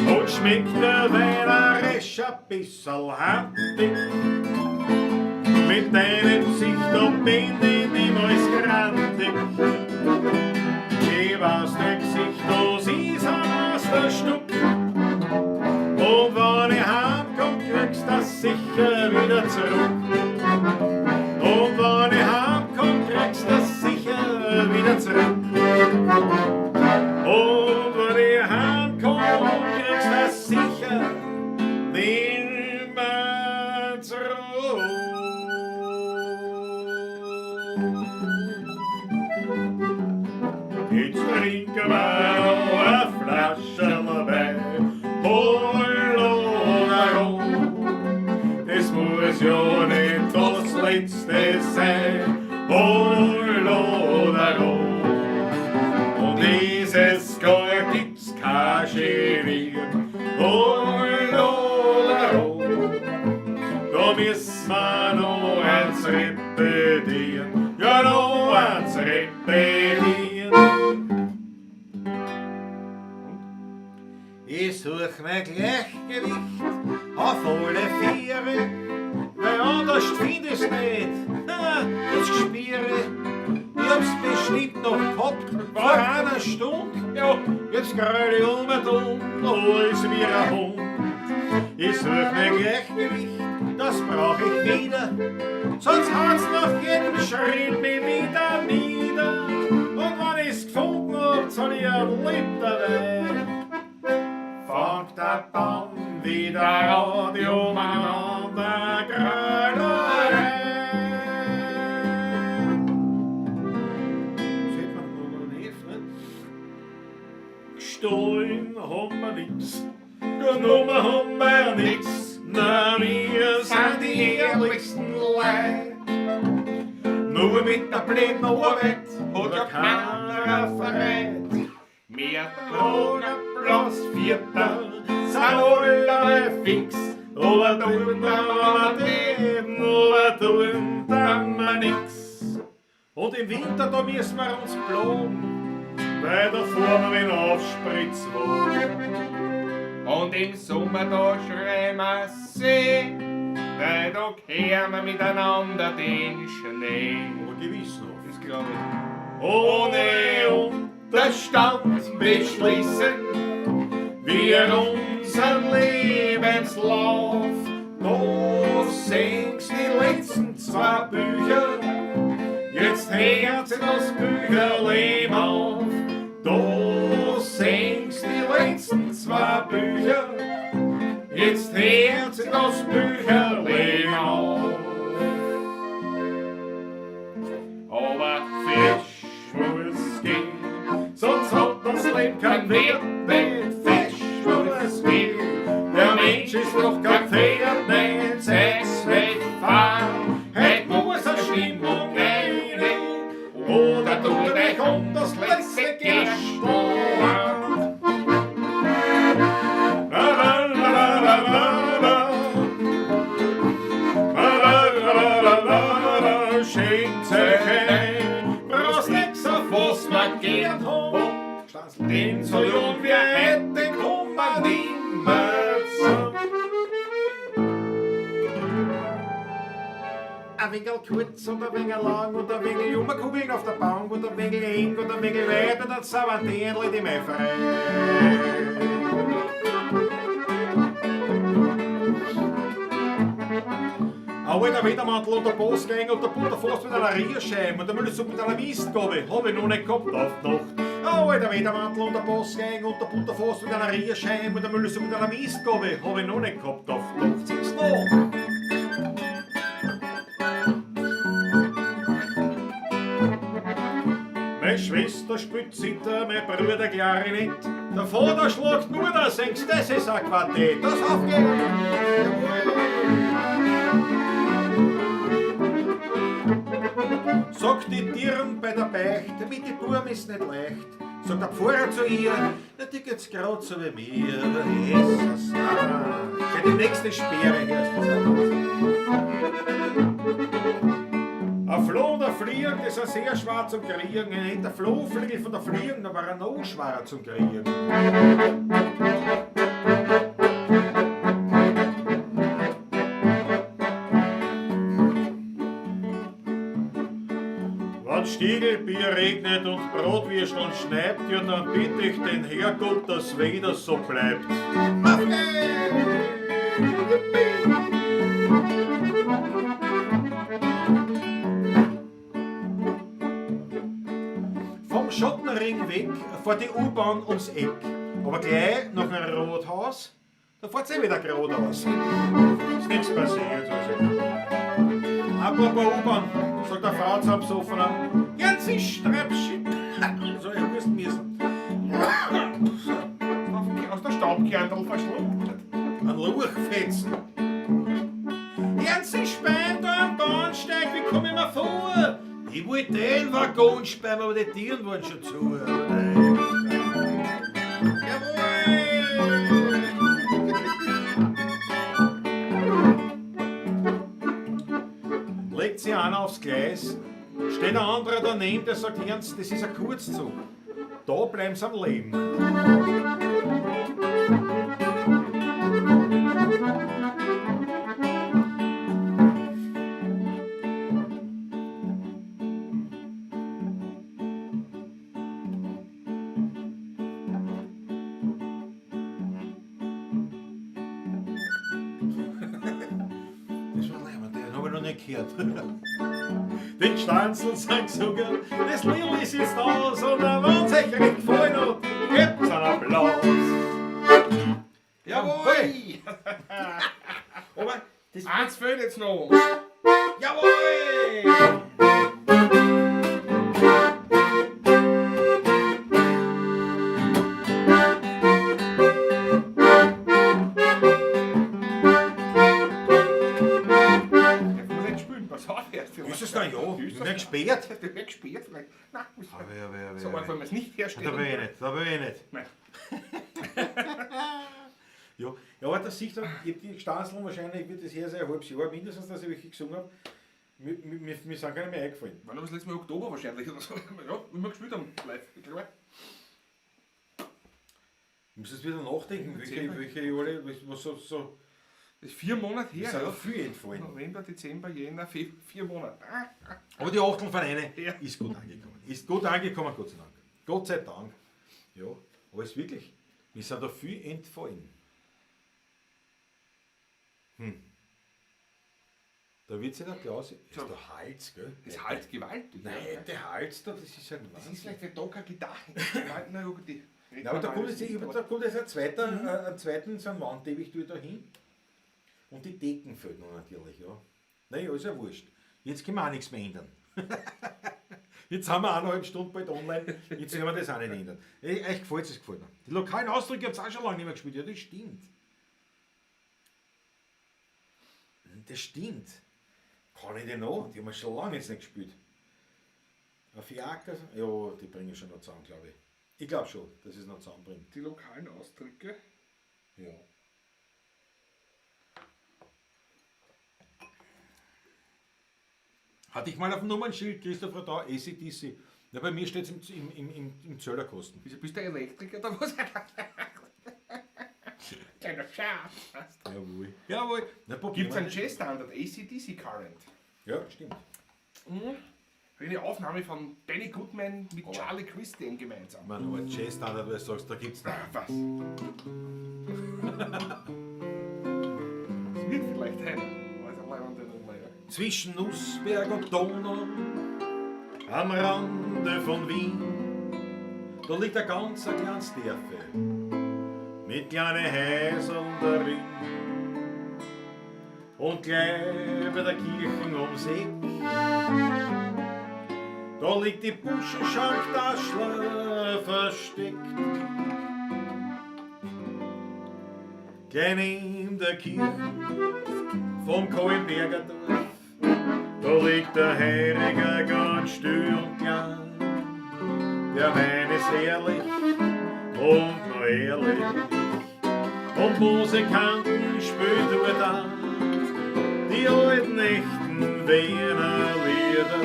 S4: Und schmeckt der Wein auch resch ein bisserl handig. Mit deinem Gesicht, da bin ich niemals grantig. Ich weiß, dein Gesicht, das ist ein Meisterstück. Und wenn ich heimkomm, kriegst du das sicher wieder zurück. Und wenn ich heimkomm, kriegst du das sicher wieder zurück. Und wenn ich heimkomm, kriegst du das sicher nimmer zurück. Jetzt trinken wir noch eine Flasche Wein. Holla, das muss ja nicht das Letzte sein. Holla, und dieses Jahr gibt's kein Genier. Holla, da müssen wir noch eins repetieren. Ja, noch eins repetieren. Ich such mein Gleichgewicht auf alle Viere, weil anders find ich's nicht, ha, das Gspiere. Ich hab's bestimmt noch gehabt Vor einer Stunde, ja, jetzt gröl ich um und um, alles wie ein Hund. Ich such mir Gleichgewicht, das brauch ich wieder, sonst haut's nach jedem Schritt mich wieder nieder. Und wenn ich's gefunden hab, zahl ich einen Liter Wein. Fangt der dann wieder an, die umeinander Grölerei. Sieht man noch nicht, ne? Gestohlen haben wir nix, genommen haben wir nix. Na, wir sind die ehrlichsten Leute. Nur mit der blöden Arbeit hat ja keiner Freude.
S2: Wir tragen bloß Viertel, sind alle fix. Aber tun wir den, aber tun wir nix.
S4: Und im Winter, da müssen wir uns plagen, weil da fahren wir in Aufspritzwagen.
S2: Und im Sommer da schreien wir See, weil da kehren wir miteinander den Schnee.
S4: Aber gewiss noch.
S3: Das glaube ich.
S2: Ohne Unterstand beschließen wir unseren Lebenslauf.
S4: Da singst die letzten zwei Bücher, jetzt hört sich das Bücherleben auf. Da singst die letzten zwei Bücher, jetzt hört sich das Bücherleben auf.
S2: Aber Fisch muss gehen, sonst hat das Leben keinen Wert nicht. Fisch muss gehen, der Mensch ist doch kein Pferd nicht. Es wird fahren, het muss eine Stimmung gehen, oder tu dich um das letzte Gerstl an. La, la, la, la, la, la. La, la, la, la, la, la, schenkt euch ein, brauchst nix auf was wir gern haben. Denn so jung wir hätten, kommen wir nimmer zusammen.
S4: Ein wenig kurz und ein wenig lang und ein wenig umgekommen auf der Bank und ein wenig eng und ein wenig weit und dann sind wir die die mir frei. Ein alter Wettermantel und der Postgang und der Butterfrost mit einer Rierscheibe und der Müllsuppe mit einer Mistgabel hab ich noch nicht gehabt auf die Nacht. Ein alter Wettermantel und der Postgang und der Butterfrost mit einer Rierscheibe und der Müllsuppe mit einer Mistgabel hab ich noch nicht gehabt auf die Nacht. Sing's noch! Meine Schwester spielt Zither, mein Bruder Klarinett. Der Vater schlagt nur das, singst, das ist ein Quartett. Das aufgeht! Sagt die Dirn bei der Beichte, mit den Buben ist nicht leicht. Sagt der Pfarrer zu ihr, na, die geht's grad so wie mir. Jesus, na. Für die nächste Sperre hörst du. Ein Floh und ein Fliegen, das ist sehr schwer zum Kriegen. Ein der Flohfliegel von der Fliegen, da war er noch schwerer zum Kriegen. Wenn Stiegelbier regnet und Bratwürsteln schneit, ja dann bitte ich den Herrgott, dass wieder so bleibt. Auf geht's! Vom Schottenring weg fährt die U-Bahn ums Eck. Aber gleich nach dem Rothaus, da fährt's eh wieder geradeaus. Ist nichts passiert. Also. Apropos U-Bahn, sagt der Frau zum Besoffener, gehen Sie Strepschi. So, ich husten müssen.
S3: Aus der Staubkernl verschluckt.
S4: Ein Lurchfetzen. Gehen Sie Spein da am Bahnsteig, wie komm ich mir vor? Ich wollte den Waggon speiben, aber die Tieren waren schon zu. Jawohl! Legt sich einer aufs Gleis, steht ein anderer daneben, der sagt, Ernst, das ist ein Kurzzug. Da bleiben sie am Leben. nicht gehört. Den Stanzel sind gesungen, das Liedl ist jetzt aus und wenn's euch recht gefallen hat, gebt's einen Applaus.
S3: Jawohl!
S4: Aber das...
S3: Eins fehlt jetzt noch.
S4: Jawohl!
S3: Ja, muss nicht spielen, pass auf erst.
S4: Ist es dann ja?
S3: Ist
S4: Ich
S3: das
S4: bin gesperrt.
S3: Der wird gesperrt vielleicht. Nein, muss
S4: Aber ja, aber ja,
S3: so
S4: aber
S3: arg wollen wir es nicht herstellen.
S4: Da will ich nicht, da will ich nicht.
S3: Nein.
S4: Ja, ja, aber das sieht man, ich hab die Stanzeln wahrscheinlich, wird das her sein, ein halbes Jahr mindestens, dass ich welche gesungen habe. Mir sind keine mehr eingefallen.
S3: Wann war das letzte Mal Oktober wahrscheinlich oder so? Ja, wie wir gespielt haben, live. Ich glaube.
S4: Ich muss jetzt wieder nachdenken, welche Jahre, was so.
S3: Das ist 4 Monate her.
S4: Ist ja
S3: Ja.
S4: viel entfallen.
S3: November, Dezember, Jänner, Februar, 4 Monate.
S4: Aber die Achteln von eine
S3: Ja.
S4: ist gut angekommen. Ist gut angekommen, Gott sei Dank. Gott sei Dank. Ja, aber es ist wirklich, mir sind da viel entfallen. Da wird sich der Klaus. Ist
S3: So.
S4: der Hals, gell?
S3: Das halt gewaltig.
S4: Nein,
S3: ja.
S4: der Hals da, das ist ja
S3: Das ist vielleicht, weil da keine Gitarre ist. Nein, na, ja, die.
S4: Ja, aber da kommt jetzt, da kommt jetzt ein zweiter, einen zweiten, so einen Wandteppich tue ich da hin. Und die Decken fehlen noch natürlich, ja. Naja, ist ja wurscht. Jetzt können wir auch nichts mehr ändern. Jetzt haben wir 1,5 Stunden bald online, jetzt werden wir das auch nicht ändern. Euch gefällt es, gefällt mir. Die lokalen Ausdrücke habt ihr auch schon lange nicht mehr gespielt. Ja, das stimmt. Das stimmt. Kann ich den noch? Die haben wir schon lange jetzt nicht gespielt. Ein Fiaker? Ja, die bringe ich schon noch zusammen, glaube ich. Ich glaube schon, dass ich es noch zusammenbringe.
S3: Die lokalen Ausdrücke.
S4: Ja. Hatte ich mal auf dem Nummernschild, Christopher da, ACDC. Ja, bei mir steht es im Zöllerkosten.
S3: Wieso bist du Elektriker oder was? Kleiner Scherz.
S4: Jawohl. Jawohl.
S3: Gibt es einen Jazz-Standard, ACDC Current?
S4: Ja, stimmt.
S3: Eine Aufnahme von Benny Goodman mit Charlie Christian gemeinsam.
S4: Man, aber Jazz-Standard, weil du sagst, da gibt's nicht.
S3: Was? Das wird vielleicht einer.
S4: Zwischen Nussberg und Donau, am Rande von Wien, da liegt ein ganz ein kleines Dörfe mit kleinen Häusern darin. Und gleich bei der Kirche ums Eck, da liegt die Buschenschank Daschler versteckt. Gleich neben der Kirche vom Kohlenberger Dorf, da liegt der Heiriger ganz still und klein. Der Wein ist herrlich und noch ehrlich, und Musikanten spielen dort an die alten echten Wiener Lieder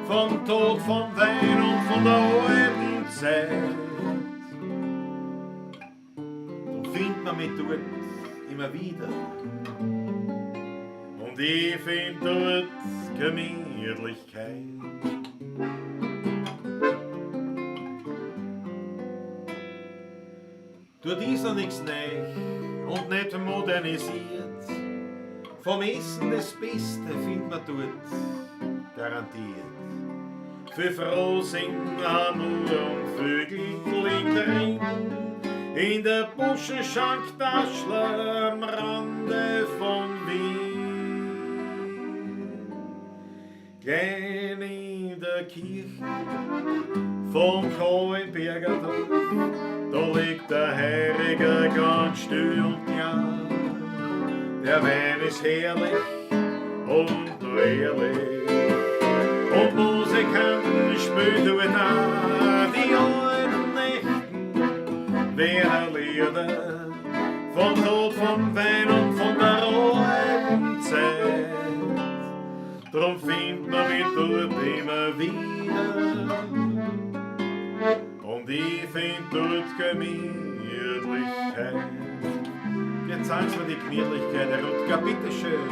S4: vom Tod, vom Wein und von der alten Zeit. Drum findet man mich dort immer wieder. Und ich find dort Gemütlichkeit. Dort ist noch nichts neu und nicht modernisiert. Vom Essen das Beste findet man dort garantiert. Für Frohsinn, Amur und Vögel liegt drin. In der Buschenschank Daschler am Rande von Wien. Klein in der Kirche vom Kohlenberger Dorf, da liegt der Heiriger ganz still und klein. Der Wein ist herrlich und nur ehrlich, und Musikanten spielen dort auch die alten echten Wiener Lieder vom Tod, vom Wein und von der alten Zeit. Drum findet man mich dort immer wieder, und ich find dort Gemütlichkeit. Jetzt sagen Sie mir die Gemütlichkeit, Herr Rutger, bitteschön.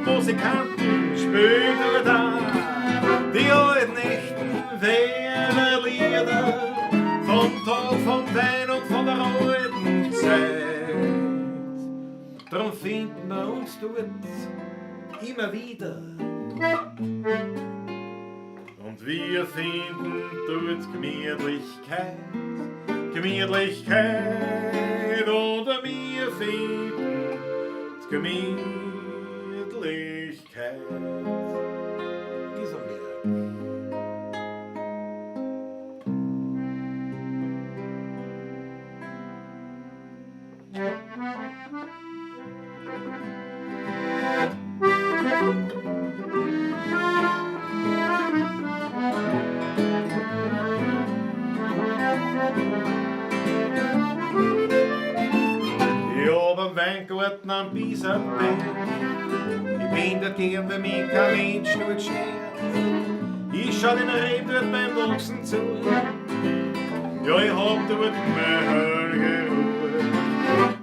S2: Musikanten spielt da die alten echten Wiener Lieder vom Tag, vom Wein und von der alten Zeit. Drum finden wir uns dort immer wieder.
S1: Und wir finden dort Gemütlichkeit, Gemütlichkeit, und wir finden Gemütlichkeit.
S4: Bisamberg.
S2: Ich hab einen Weingarten am Bisamberg. Ich bin dort gern, weil mich kein Mensch dort stört. Ich schau den Reben dort beim Wachsen zu.
S1: Ja, ich hab dort meine heilige Ruhe.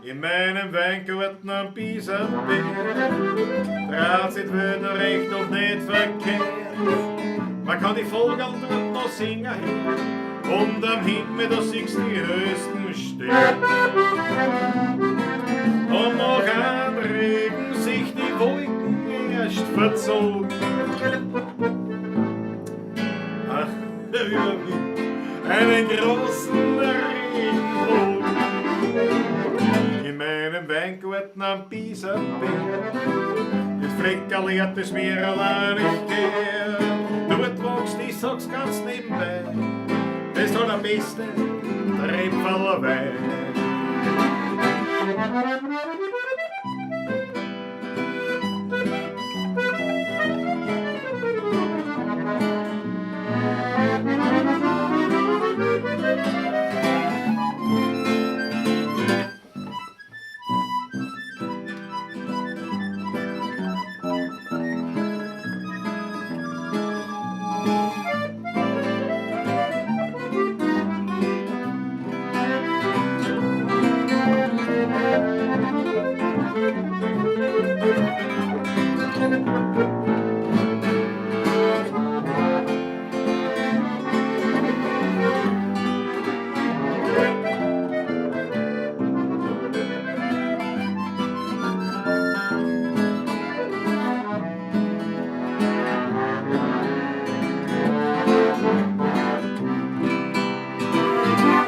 S1: In meinem Weingarten am Bisamberg. Dreht sich die Welt noch recht und nicht verkehrt. Man kann die Vögel dort noch singen hören. Und am Himmel, da siehst du die höchsten Sterne. Und nach einem Regen sich die Wolken erst verzogen. Ach, über mich einen großen Regenbogen. In meinem Weingarten am Bisamberg, das Fleckerl hat es mir allein nicht gehört. Dort wächst, ich sag's ganz nebenbei, das allerbeste Tröpferl Wein.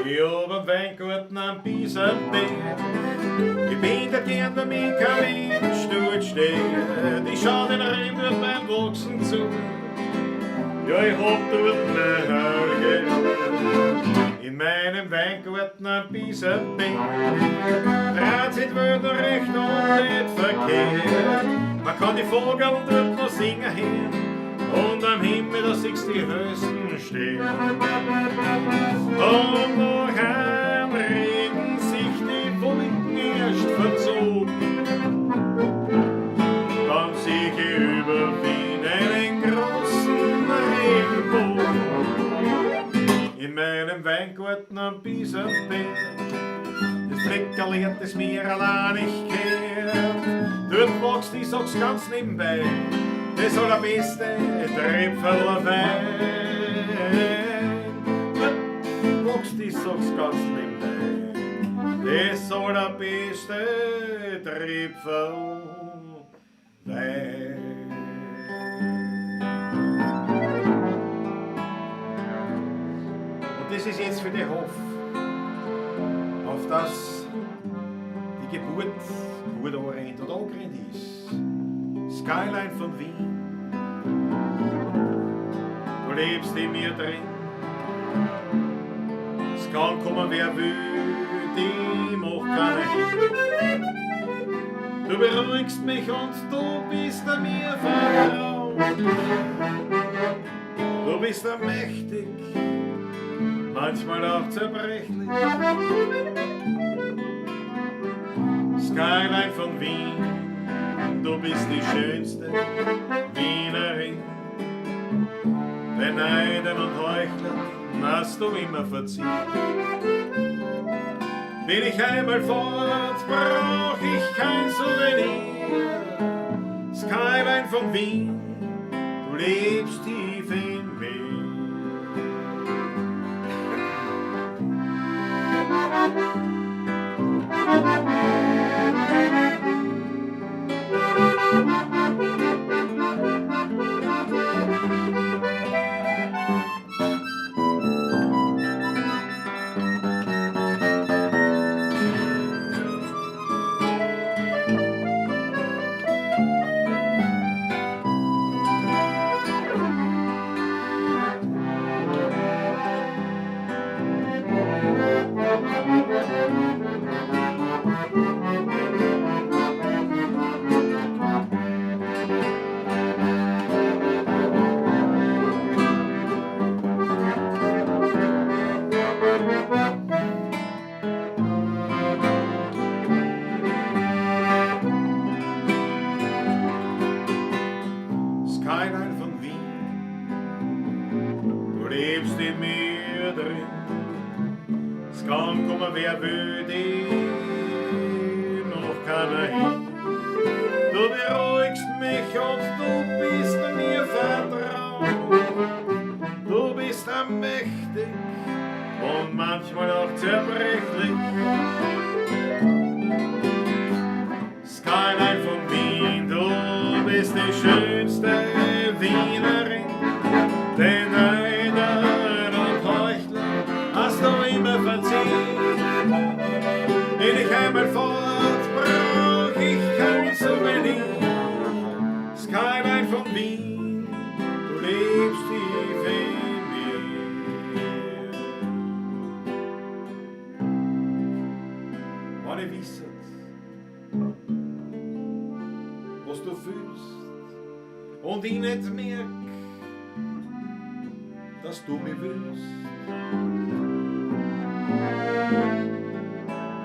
S1: Ich hab einen Weingarten am Bisamberg. Ich bin dort gern, weil mich kein Mensch dort steht. Ich schau den Reben dort beim Wachsen zu. Ja, ich hab dort meine heilige Ruhe. In meinem Weingarten am Bisamberg. Dreht sich die Welt noch recht und nicht verkehrt. Man kann die Vögel dort noch singen hören. Und am Himmel, da siehst du die höchsten Sterne. Und nach einem Regen sich die Wolken erst verzogen. Dann sieh ich über Wien einen großen Regenbogen. In meinem Weingarten am Bisamberg, das Fleckerl hat es mir allein nicht gehört. Dort wächst, ich sag's ganz nebenbei, das allerbeste Tröpferl Wein. Dort wächst, ich sag's ganz nebenbei, das allerbeste Tröpferl Wein. Und das ist jetzt für die Hoff, auf das die Geburt gut anrennt oder angerannt ist. Skyline von Wien, du lebst in mir drin. Es kann kommen, wer will, die macht keine hin. Du beruhigst mich und du bist an mir vertraut. Du bist mächtig, manchmal auch zerbrechlich. Skyline von Wien, du bist die schönste Wienerin. Den Neidern und Heuchlern hast du immer verziehen. Bin ich einmal fort, brauch ich kein Souvenir.
S2: Skyline von Wien, du lebst tief in mir. Skyline von Wien, du lebst in mir drin. Es kann kommen, wer will, dich noch keiner hin. Du beruhigst mich und du bist mir vertraut. Du bist mächtig und manchmal auch zerbrechlich. Skyline von Wien, du bist die schönste Wienerin. Den Neidern und Heuchlern hast du immer verziehen. Bin ich einmal fort, brauch ich kein Souvenir. Skyline von Wien, du lebst tief in mir. Wenn ich wisset, was du fühlst und ich nicht merk, dass du mich willst.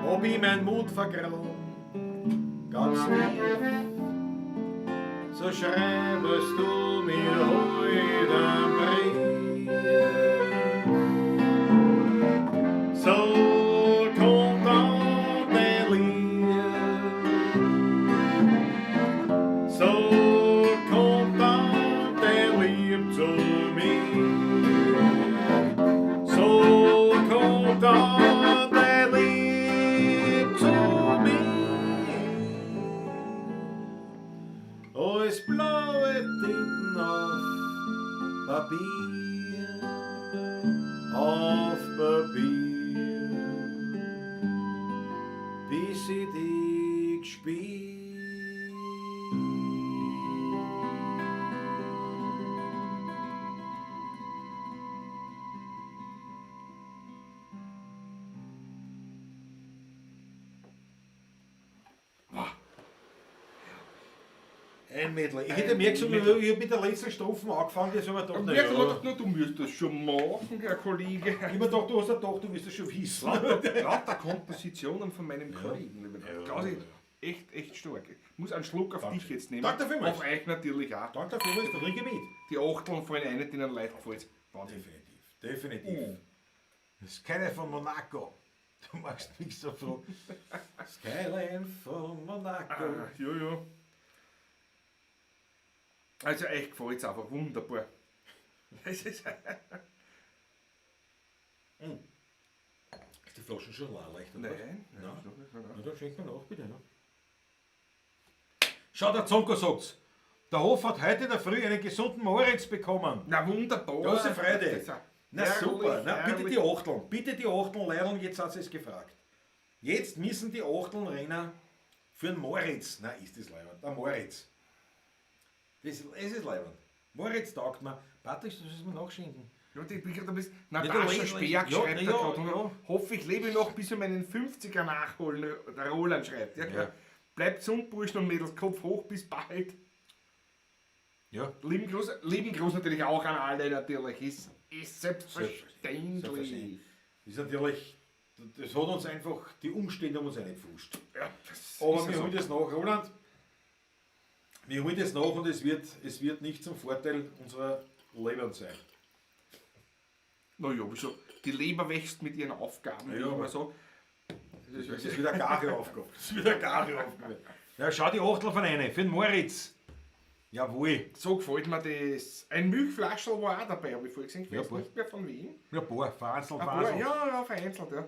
S2: Ob ich mein Mut vergraben, ganz tief, so schreibest du mir heut ein Brief. So kommt dann dein Lied, so kommt dann dein Lieb zu mir, so kommt dann dein Lieb zu mir. Alles blaue Tinten auf Papier, auf Papier, bis ich dich spür. Ein Mädel. Ich hätte mehr gesagt, ich habe mit der letzten Strophe angefangen, jetzt habe ich gedacht,
S3: Und
S4: na
S3: mir
S4: ja.
S3: gedacht, nur, du müsst das schon machen, Herr Kollege.
S4: Ich hab mir gedacht, du hast eine Tochter, du wirst das schon wissen.
S3: Lauter Kompositionen von meinem Kollegen. Lieber
S4: Ja.
S3: Klausi, echt, echt stark. Ich muss einen Schluck auf
S4: Danke.
S3: dich jetzt nehmen.
S4: Danke vielmals.
S3: Auf euch natürlich auch.
S4: Danke vielmals, da trinke ich mit.
S3: Die Achteln fallen ein, denen Leid gefällt. Wahnsinn.
S4: Definitiv, definitiv. Das ist keine von Monaco. Du machst mich so froh. Skyline von Monaco.
S3: Ah, ja, ja. Also euch gefällt es einfach wunderbar. Das ist
S4: Ist die Flasche schon leicht, oder? was?
S3: Nein, nein,
S4: Nein.
S3: noch nicht, nein, nein.
S4: Na, dann schenk mir nach, bitte. Ne? Schau, der Zonko sagt's. Der Hof hat heute in der Früh einen gesunden Moritz bekommen.
S3: Na wunderbar.
S4: Große Freude.
S3: Das ist ja
S4: Na
S3: herrlich,
S4: super. Na, bitte
S3: herrlich.
S4: die Achteln. Bitte die Achteln, Leideln, jetzt hat sie es gefragt. Jetzt müssen die Achteln rennen für den Moritz. Na, ist das leibend. Der Moritz. Das, es ist leibend. Moritz taugt mir. Patrick, du sollst mir nachschenken.
S3: Ja, ich bin gerade ein bisschen.
S4: Ja,
S3: Natascha
S4: du
S3: Speer
S4: ja,
S3: schreibt
S4: ja,
S3: da gerade.
S4: ja.
S3: Hoffe, ich lebe noch bis wir meinen 50er nachholen. Der Roland schreibt. Ja,
S4: Ja.
S3: Bleibt gesund, Burschen und Mädels. Kopf hoch, bis bald.
S4: Ja.
S3: Lieben Gruß natürlich auch an alle, natürlich. Ist selbstverständlich.
S4: Selbstverständlich. Ist natürlich, das hat uns einfach, die Umstände haben uns auch nicht gefuscht.
S3: Ja, das
S4: Aber
S3: ist
S4: wir
S3: ja so.
S4: holen das nach, Roland. Wir holen das nach und es wird nicht zum Vorteil unserer Lebern sein.
S3: Na ja, wieso? Die Leber wächst mit ihren Aufgaben, wie
S4: Ja,
S3: ich immer
S4: aber-
S3: sage.
S4: Das ist wieder eine gare Aufgabe. Das ist wieder eine gare Aufgabe. Ja, schau die Achtel von eine, für den Moritz. Jawohl.
S3: So gefällt mir das. Ein Milchflaschel war auch dabei, habe ich vorhin gesehen. Ich
S4: Ja,
S3: weiß
S4: boah.
S3: nicht mehr von wem.
S4: Ja, boah, vereinzelt,
S3: Ein paar,
S4: vereinzelt.
S3: ja, ja, vereinzelt, ja.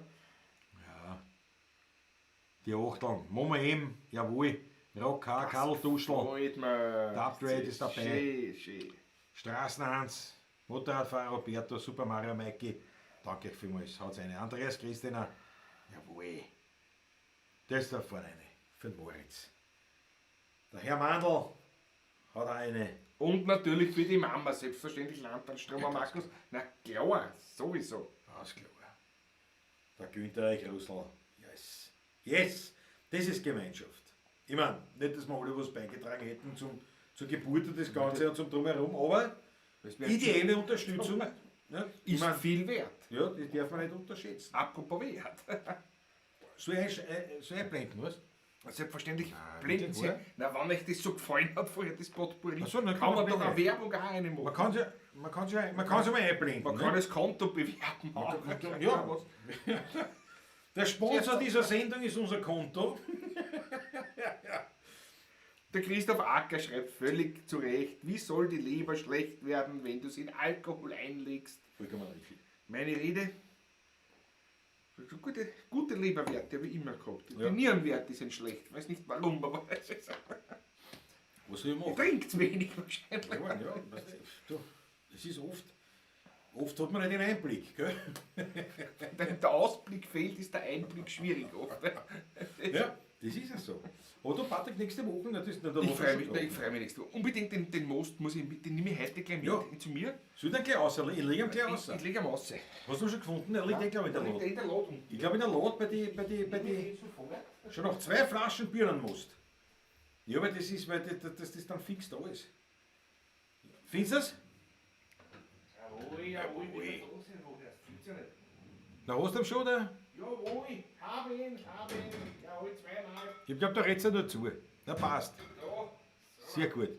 S4: Die Achteln. Mama M, jawohl. Rock K, Karl Duschl,
S3: Gefällt mir.
S4: Dubtrade ist dabei.
S3: Schön, schön.
S4: Straßen 1, Motorradfahrer Roberto, Super Mario Maiki. Danke euch vielmals. Haut's eine. Andreas Christina. Jawohl. Das ist da vorne eine. Für den Moritz. Der Herr Mandl hat auch eine.
S3: Und natürlich für die Mama, selbstverständlich Landtagstromer Markus. Na klar, sowieso.
S4: Alles klar. Der Günther Eichrussl. Yes. Yes. Das ist Gemeinschaft. Ich meine, nicht, dass wir alle was beigetragen hätten zur Geburt und das Ganze und zum Drumherum, aber
S3: Das wär-
S4: ideelle Unterstützung, ne? Ich
S3: Ist
S4: mein,
S3: viel wert.
S4: ja, das darf man nicht unterschätzen.
S3: Apropos wert.
S4: Soll ich, soll ich einblenden, was?
S3: Selbstverständlich
S4: Nein,
S3: blenden
S4: bitte,
S3: Sie.
S4: oder?
S3: Na, wenn euch das so gefallen hat vorher, das Potpourri,
S4: Ach so, na,
S3: kann man doch
S4: bitte.
S3: eine Werbung auch eine machen.
S4: Man kann sie, man kann sie, man kann sie mal einblenden.
S3: Man kann
S4: ne?
S3: das Konto bewerben. auch.
S4: ja.
S3: Was?
S4: Der Sponsor dieser Sendung ist unser Konto.
S3: Der Christoph Acker schreibt völlig zu Recht, wie soll die Leber schlecht werden, wenn du sie in Alkohol einlegst?
S4: Vollkommen richtig.
S3: Meine Rede, so gute Leberwerte habe ich immer gehabt.
S4: Ja.
S3: Die Nierenwerte sind schlecht, weiß nicht warum, aber es ist,
S4: Was soll ich
S3: ich
S4: machen?
S3: trinke zu wenig wahrscheinlich.
S4: Ja, ja, weißt du, du, das ist oft, oft hat man nicht den Einblick, gell?
S3: Wenn der Ausblick fehlt, ist der Einblick schwierig oft.
S4: Ja, das ist ja so. Oder Patrick, nächste Woche, na, das, na, da
S3: Ich
S4: war
S3: freue
S4: schon
S3: mich,
S4: da.
S3: nein, ich freu mich nächste Woche. Unbedingt den Most muss ich mit, den nehme ich heute gleich mit
S4: Ja.
S3: zu mir.
S4: Soll ich den gleich raus? Ich lege ihn gleich raus.
S3: Ich lege ihn raus.
S4: Hast du ihn schon gefunden? Er liegt, eh, glaube ich, in der
S3: Liegt
S4: Lot.
S3: eh in der Lot.
S4: Ich glaube in der Lot bei die, schon noch 2 Flaschen Birnenmost. Ja, aber das ist, weil das, das dann fix da ist. Findest du das?
S3: Jawohl, jawohl, wie da sind, woher? Das gibt's ja nicht.
S4: Na, hast du ihn schon, oder?
S3: Jawohl, hab ihn, jawohl, zweimal.
S4: Ich glaube, da redest du nur zu. Na, passt.
S3: Ja.
S4: Sehr gut.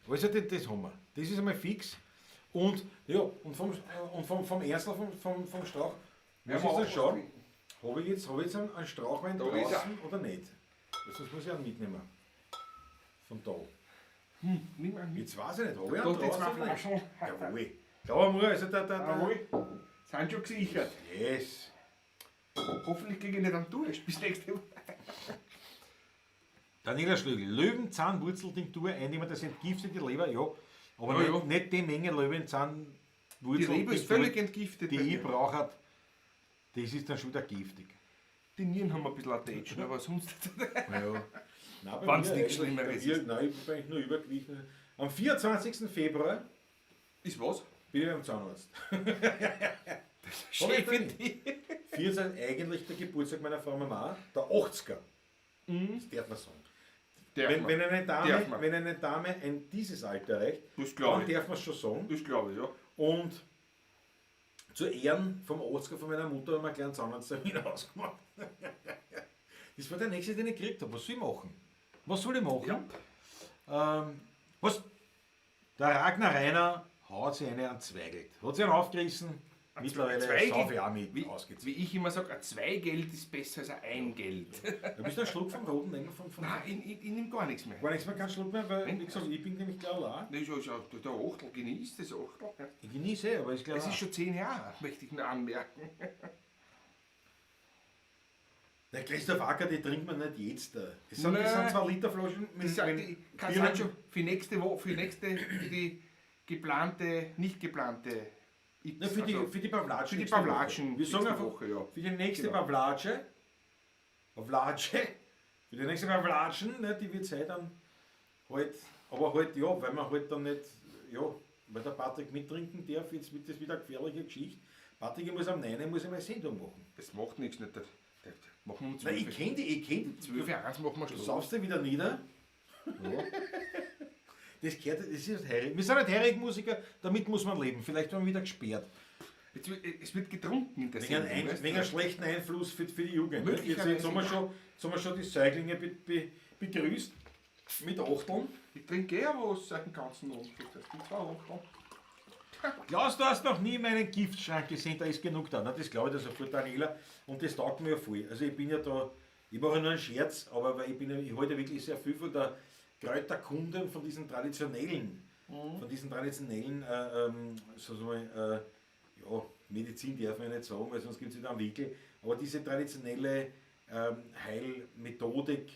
S4: Also, das haben wir. Das ist einmal fix. Und, ja, und vom Erstl, vom Strauch,
S3: Werden
S4: muss ich
S3: wir auch
S4: jetzt
S3: was
S4: schauen,
S3: trinken.
S4: habe ich jetzt, hab ich jetzt einen Strauchwein
S3: Da ist er.
S4: draußen oder nicht? Weil sonst muss ich einen mitnehmen. Von da.
S3: Nimm einen mit.
S4: Jetzt weiß ich nicht, habe ich
S3: Da
S4: einen
S3: die zwei
S4: draußen oder nicht?
S3: Flaschen.
S4: Jawohl. Glaube mal, also da.
S3: Jawohl, sind schon gesichert.
S4: Yes.
S3: Hoffentlich kriege ich nicht einen Durst bis nächste Woche.
S4: Daniela Schlögl, Löwenzahnwurzeltinktur einnehmen, das entgiftet die Leber, ja. Aber
S3: Ja,
S4: nicht,
S3: ja.
S4: nicht die Menge Löwenzahnwurzel,
S3: Die Leber ist völlig entgiftet.
S4: die
S3: bei
S4: ich
S3: mir.
S4: brauche, das ist dann schon wieder giftig.
S3: Die Nieren haben ein bisschen Attention, aber sonst.
S4: Ja. Nein, bei
S3: Wenn's
S4: mir
S3: nichts
S4: eigentlich-
S3: Schlimmeres
S4: bei mir-
S3: ist.
S4: Nein, ich bin eigentlich nur Übergewicht. Am 24. Februar
S3: Ist was?
S4: bin ich beim Zahnarzt.
S3: Schön für dich.
S4: 24, eigentlich der Geburtstag meiner Frau Mama, der 80er. Das darf man sagen.
S3: Darf
S4: Wenn,
S3: man.
S4: wenn, eine
S3: Darf
S4: Dame,
S3: man.
S4: wenn eine Dame ein dieses Alter erreicht,
S3: Das glaub
S4: dann
S3: ich.
S4: darf man es schon sagen.
S3: Das glaube ich, ja.
S4: Und zu Ehren vom 80er von meiner Mutter haben wir einen kleinen Zahnarzttermin ausgemacht. Das war der nächste, den ich gekriegt habe. Was soll ich machen? Was soll ich machen? Was? Der Ragnar Rainer hat sich eine anzweigelt. Hat sich einen aufgerissen. Mittlerweile
S3: Zweigelt-
S4: sauf ich auch mit.
S3: Wie,
S4: ausgezogen.
S3: wie ich immer sage, ein Zweigeld ist besser als ein Eingeld.
S4: Da bist du einen Schluck vom Roten nehmen, vom
S3: Nein, ich nehme gar nichts mehr.
S4: Gar nichts mehr, keinen Schluck mehr, weil,
S3: Nein.
S4: wie gesagt, ich bin nämlich gleich allein.
S3: Nein, schon, schon, der Achtel genießt das Achtel.
S4: Ich genieße, eh, aber ist gleich
S3: Es ist schon 10 Jahre, möchte ich nur anmerken.
S4: Der Christoph Acker, die trinkt man nicht jetzt. Das sind, das
S3: Nein.
S4: sind 2 Liter Flaschen mit,
S3: Das sind,
S4: mit
S3: die, kann
S4: Birnen.
S3: sein schon für nächste Woche, für nächste, für die geplante, nicht geplante X,
S4: Nein, für, die,
S3: also
S4: für die Pavlatschen.
S3: für die
S4: nächste Woche.
S3: Pavlatschen
S4: Wir sagen
S3: nächste
S4: einfach,
S3: Woche, ja.
S4: für die nächste
S3: Genau.
S4: Pavlatsche, Pavlatsche, für die nächste Pavlatschen, ne, die wird sein dann halt, aber halt, ja, weil man halt dann nicht, ja, weil der Patrick mittrinken darf, jetzt wird das wieder eine gefährliche Geschichte. Patrick, ich muss am 9. muss ich meine Sendung machen.
S3: Das macht nichts, nicht. Das, das machen wir um
S4: Nein,
S3: 12.
S4: ich kenne die, ich kenne die.
S3: 12 Uhr eins machen wir
S4: Du
S3: Schluss.
S4: saufst dich wieder nieder. Ja. Das gehört, das ist Herrig. Wir sind halt Herrig-Musiker, damit muss man leben. Vielleicht werden wir wieder gesperrt.
S3: Jetzt, es wird getrunken in der
S4: Wegen,
S3: Sendung. weißt du?
S4: wegen einem schlechten Einfluss für die Jugend. Jetzt,
S3: Möglicherweise,
S4: jetzt, haben wir schon, jetzt haben wir schon die Säuglinge begrüßt mit Achteln.
S3: Ich trinke eher was seit dem ganzen Abend. Das sind 2 Achteln.
S4: Klaus, du hast noch nie meinen Giftschrank gesehen, da ist genug da. Na, das glaube ich dir sofort, Daniela. Und das taugt mir ja voll. Also ich bin ja da, ich mache ja nur einen Scherz, aber weil ich, bin ja, ich halte ja wirklich sehr viel von der Kräuterkunde und von diesen traditionellen, sozusagen, ja, Medizin darf man ja nicht sagen, weil sonst gibt es wieder einen Wickel, aber diese traditionelle Heilmethodik,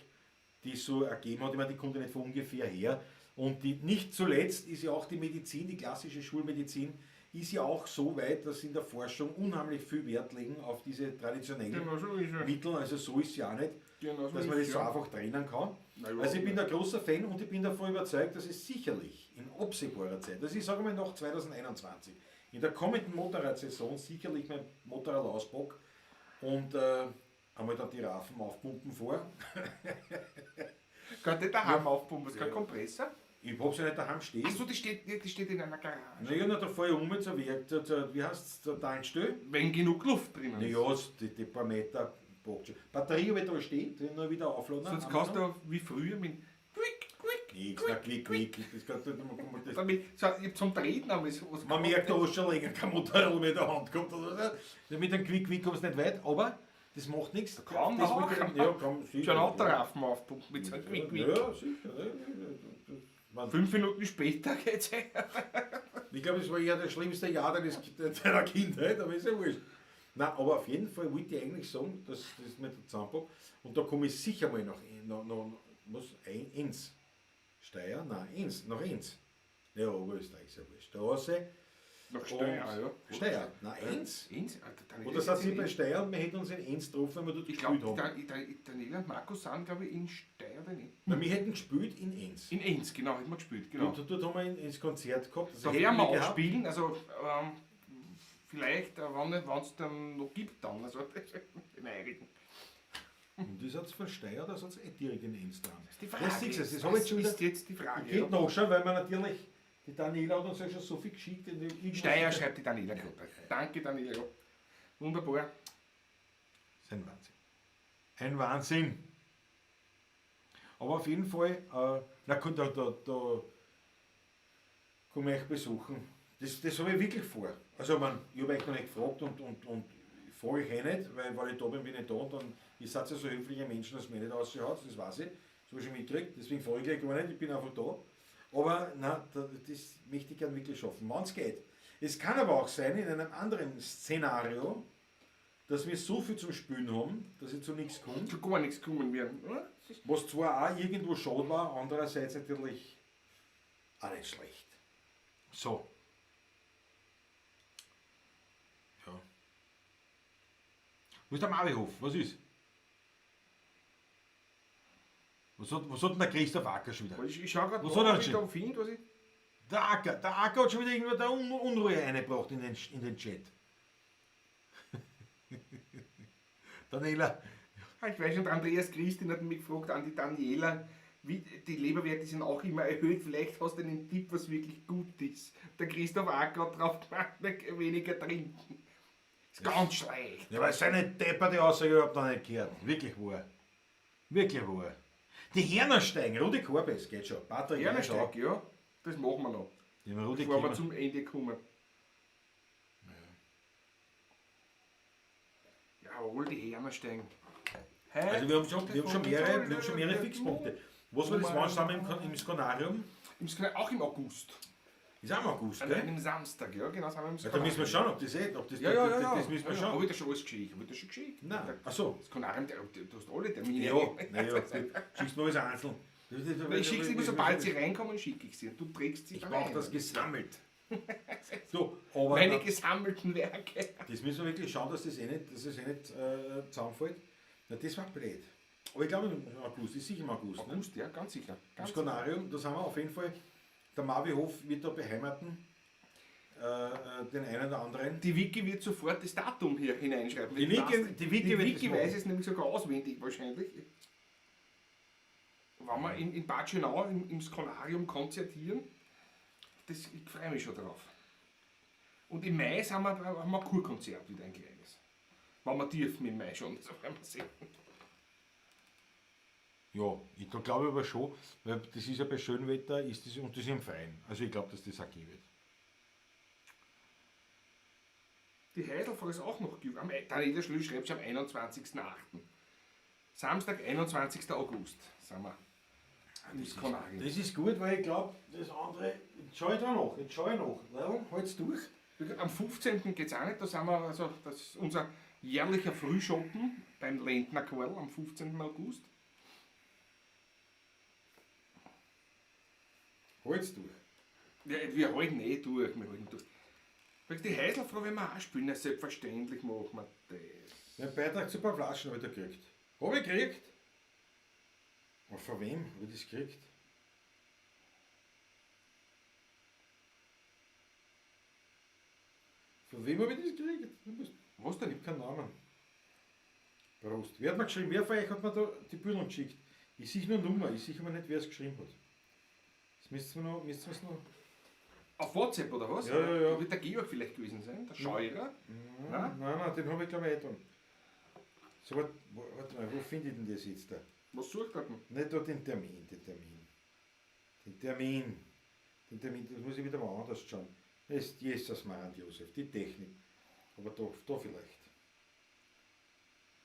S4: die es so ergeben hat, ich meine, die kommt ja nicht von ungefähr her. Und die, nicht zuletzt ist ja auch die Medizin, die klassische Schulmedizin, ist ja auch so weit, dass in der Forschung unheimlich viel Wert legen auf diese traditionellen
S3: Genau so ist es.
S4: Mittel. Also so ist es ja auch nicht,
S3: Genau so
S4: dass man
S3: ist
S4: das
S3: es,
S4: so
S3: ja.
S4: einfach trennen kann.
S3: Na ja,
S4: Also ich bin
S3: ja.
S4: da großer Fan und ich bin davon überzeugt, dass es sicherlich in absehbarer Zeit, also ich sage mal noch 2021, in der kommenden Motorradsaison sicherlich mein Motorrad auspack und einmal dann die Rafen aufpumpen vor.
S3: Kann nicht daheim aufpumpen, ist kein Kompressor.
S4: Ich hab's ja nicht daheim stehen.
S3: Achso, die steht in einer Garage.
S4: Naja, na, da fahr ich um zur Werk, zur, wie heißt's, zur Tankstelle.
S3: Wenn genug Luft drinnen ist.
S4: Naja, die paar Meter packt schon. Batterie habe ich da stehen, die noch wieder aufladen.
S3: Sonst kannst du wie früher mit quick, quick,
S4: Nix, na, klick, klick. Das kannst du nicht mehr, das,
S3: damit, so, ich hab zum Treten aber so was
S4: man merkt, da hast schon länger kein Motorrad mehr in der Hand gehabt. Oder so. Mit einem Quick, Quick kommst du nicht weit, aber das macht nichts.
S3: Kann
S4: das
S3: man
S4: mit
S3: auch.
S4: dem- Ja, kann, sicher.
S3: Schon Autoreifen aufpumpen mit so einem Quick, quick.
S4: Ja, sicher. Ja, ja, ja. Man,
S3: 5 Minuten später geht's her.
S4: ich glaube, es war ja das schlimmste Jahr deiner Kindheit, aber ist ja wurscht. Nein, aber auf jeden Fall wollte ich eigentlich sagen, dass das mit der zusammenpacke. Und da komme ich sicher mal nach Enns. Steyr? Nein, Enns, nach Enns. Ja, Oberösterreich ist ja wurscht. Da raus.
S3: Nach Steyr, ja.
S4: Steyr, nein, Enns.
S3: Enns? Daniela
S4: Oder sind
S3: ist
S4: sie
S3: in
S4: bei
S3: Enns.
S4: Steyr und wir hätten uns in Enns getroffen, wenn wir dort
S3: Ich
S4: gespielt
S3: glaube,
S4: haben.
S3: Daniela und Markus sind, glaube ich, in Steyr oder nicht?
S4: Nein, wir hätten gespielt in Enns.
S3: In Enns, genau, hätten wir gespielt, genau.
S4: Dort haben wir ins Konzert gehabt. Das
S3: Da
S4: hätten
S3: werden wir auch
S4: gehabt.
S3: spielen, also vielleicht, wenn es dann noch gibt, dann. Also, in Eirigen.
S4: Und das hat's von Steyr, das hat's eh direkt in Enns dran.
S3: Das ist die Frage.
S4: Das siehst du, das habe ich jetzt schon wieder.
S3: ist jetzt die Frage.
S4: Ich könnte nachschauen, weil man natürlich, die Daniela hat uns ja schon so viel geschickt. In die
S3: Steyr schreibt die Daniela gerade. Danke, Daniela. Wunderbar.
S4: Das ist ein Wahnsinn. Ein Wahnsinn. Aber auf jeden Fall, na gut, da komme ich euch besuchen. Das habe ich wirklich vor. Also, ich mein, ich habe euch noch nicht gefragt und frage ich eh nicht, weil ich da bin, bin ich da und dann, ihr seid ja so höfliche Menschen, dass mir nicht raushaut, das weiß ich. Das habe ich schon mitgekriegt, deswegen frage ich gleich gar nicht, ich bin einfach da. Aber nein, das möchte ich gern wirklich schaffen, wenn es geht. Es kann aber auch sein, in einem anderen Szenario, dass wir so viel zum Spülen haben, dass ich zu nichts komme.
S3: Zu gar nichts kommen werden. Oder?
S4: Was zwar auch irgendwo schade war, andererseits natürlich auch nicht schlecht. So. Ja. Wo ist der Marihof? Was ist? Was hat denn der Christoph Acker schon wieder?
S3: Ich schau gerade,
S4: Was hat er
S3: ob ich
S4: schon?
S3: da finde, was ich.
S4: Der Acker hat schon wieder irgendwo da Unruhe eingebracht in den Chat. Daniela.
S3: Ah, ich weiß schon, der Andreas Christin hat mich gefragt, an die Daniela, wie, die Leberwerte sind auch immer erhöht, vielleicht hast du einen Tipp, was wirklich gut ist. Der Christoph Acker hat drauf gemacht, weniger trinken. Ist ganz schlecht.
S4: Ja, weil seine depperte Aussage überhaupt noch nicht gehört. Wirklich wahr. Wirklich wahr. Die Hernersteigen, Rudi Korbes geht schon. Patrick
S3: Hernersteig, ja. Das machen wir noch.
S4: Ja, Rudi
S3: Bevor wir
S4: Kiemer.
S3: zum Ende kommen. Jawohl, die Hernersteigen.
S4: Also wir haben schon mehrere Fixpunkte. Was war das? Wann sind wir im Skonarium?
S3: Im Skonarium, auch im August.
S4: Ist auch im August,
S3: An
S4: gell?
S3: einem Samstag, ja, genau, sind wir im
S4: Ja, da müssen wir schauen, ob das eh, ob das,
S3: Ja, ja, ja, ja.
S4: das müssen wir
S3: Ja,
S4: schauen.
S3: Habe ich das schon alles geschickt? Habe ich das schon geschickt?
S4: Nein, ach so.
S3: Das Skonarium, du hast alle Termine.
S4: Ja, naja, schickst du alles einzeln.
S3: Ich schicke sie immer, sobald sie reinkommen, schicke ich sie. Und du trägst sie
S4: Ich
S3: dann
S4: brauche
S3: ein.
S4: das gesammelt. So, aber
S3: Meine gesammelten Werke.
S4: das müssen wir wirklich schauen, dass das eh nicht, zusammenfällt. Na, das war blöd. Aber ich glaube im August, ist sicher im August. Ne?
S3: August, ja, ganz sicher.
S4: Im
S3: Ganz sicher.
S4: Skonarium, da sind wir auf jeden Fall. Der Marvi Hof wird da beheimaten, den einen oder anderen.
S3: Die Wiki wird sofort das Datum hier hineinschreiben.
S4: Die Wiki
S3: Die
S4: wird
S3: Wiki
S4: das machen.
S3: weiß es nämlich sogar auswendig wahrscheinlich. Wenn wir in Bad Schönau im Skonarium konzertieren, das, ich freue mich schon drauf. Und im Mai sind wir, haben wir ein Kurkonzert wieder ein kleines. Wenn wir dürfen im Mai schon, das werden wir sehen.
S4: Ja, ich glaube aber schon, weil das ist ja bei Schönwetter, ist das, und das ist im Freien. Also ich glaube, dass das auch gehen wird.
S3: Die Heidelfahrt ist auch noch geübt. Daniela Schlü schreibt schon am 21.08. Samstag, 21. August sind wir. Ins Kanarium.
S4: Das ist gut, weil ich glaube, das andere, jetzt schau ich da noch, jetzt schau ich noch. Leider, halt's durch.
S3: Am 15. geht es auch nicht, da sind wir, also das ist unser jährlicher Frühschoppen beim Lendner Quell am 15. August.
S4: Halt's durch.
S3: Ja, wir halten eh durch, wir halten durch. Weil die Heiselfrau wenn wir auch spielen, ja, selbstverständlich machen wir das.
S4: Mein Beitrag zu ein paar Flaschen habe ich da gekriegt. Habe ich gekriegt? Und von wem habe ich das gekriegt? Von wem habe ich das gekriegt? Du bist,
S3: Was denn?
S4: ich hab keinen Namen. Prost. Wer hat mir geschrieben? Wer von euch hat mir da die Bilder geschickt? Ich sehe nur Nummer, ich sehe aber nicht, wer es geschrieben hat. Das müsst ihr noch, müsst ihr's noch.
S3: Auf WhatsApp oder was?
S4: Ja, ja, ja.
S3: Da wird der Georg vielleicht gewesen sein, der Scheurer.
S4: Nein, nein, nein, den habe ich glaube ich auch da. So, warte, warte mal, wo finde ich denn das jetzt da?
S3: Was sucht er denn?
S4: Nicht da den Termin, den Termin. Den Termin. Den Termin, das muss ich wieder mal anders schauen. Das ist Jesus Mann, Josef, die Technik. Aber da, da vielleicht.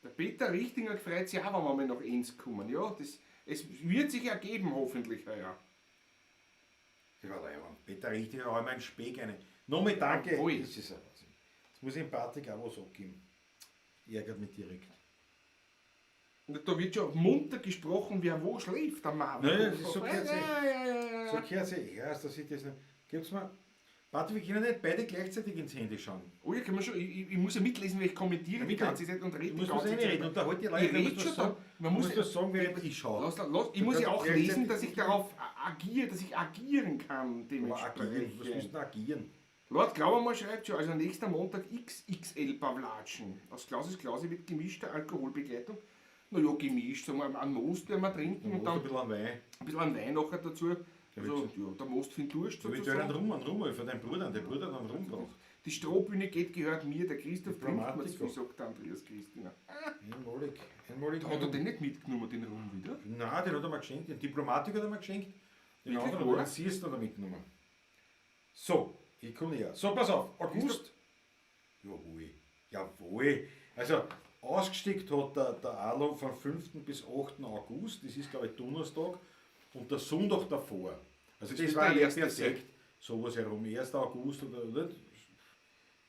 S3: Der Peter Richtinger freut sich auch, wenn wir mal nach Enns kommen. Ja, das, es wird sich ergeben, hoffentlich heuer.
S4: Das war leibend. Peter Richtinger, hau mir einen Speck rein. Nochmal danke.
S3: Jawohl.
S4: Das ist ein Wahnsinn. Jetzt muss ich dem Patrick auch was abgeben. Ärgert mich direkt.
S3: Und da wird schon munter gesprochen, wer wo schläft am Abend.
S4: Nein, das ist so
S3: ja,
S4: gehört sich.
S3: ja, ja, ja, ja.
S4: So gehört sich erst, dass ich das nicht. Gibt's mal. Patrick, wir können nicht beide gleichzeitig ins Handy schauen.
S3: Oh ja, kann man schon, ich muss ja mitlesen, weil ich kommentiere die
S4: bitte.
S3: ganze Zeit und rede
S4: Du
S3: die
S4: musst was
S3: ganze Zeit.
S4: reinreden und da halt die Leute,
S3: Ich
S4: du musst
S3: rede
S4: was
S3: schon da.
S4: sagen.
S3: Man
S4: Du
S3: muss
S4: musst was sagen, während ich schaue.
S3: Lass, ich
S4: Du
S3: muss ja
S4: kannst
S3: auch lesen,
S4: gleichzeitig-
S3: dass ich darauf agiere, dass ich agieren kann
S4: Aber agieren, was
S3: dementsprechend.
S4: musst du denn agieren?
S3: Lord Glaubermann schreibt schon, also nächster Montag XXL Pavlatschen. Aus Klaus ist Klausi mit gemischter Alkoholbegleitung. Naja, gemischt, sagen wir, einen Most werden wir trinken und
S4: Und
S3: dann
S4: ein bisschen an Wein.
S3: ein bisschen an Wein nachher dazu. Also, ja, der Most findet Durst
S4: Du willst ja einen
S3: sozusagen.
S4: Rum, für deinen Bruder, der Bruder hat einen Rum braucht.
S3: Die Strohbühne geht, gehört mir, der Christoph trinkt mir zu
S4: Diplomatico.
S3: viel, sagt der Andreas Christina.
S4: Einmalig, einmalig.
S3: Hat er den nicht mitgenommen, den Rum wieder?
S4: Nein, den hat er mir geschenkt. Den Diplomatik hat er mir geschenkt. Den
S3: Wirklich
S4: anderen
S3: wahr?
S4: hat er siehst hat er mitgenommen. So, ich komme näher. So, pass auf, August. Jawohl, jawohl. Also, ausgesteckt hat der Alo von 5. bis 8. August, das ist glaube ich Donnerstag, und der Sonntag davor. Also das,
S3: Das wird
S4: war
S3: der
S4: ja
S3: erste
S4: perfekt. Sowas herum, 1. August oder nicht?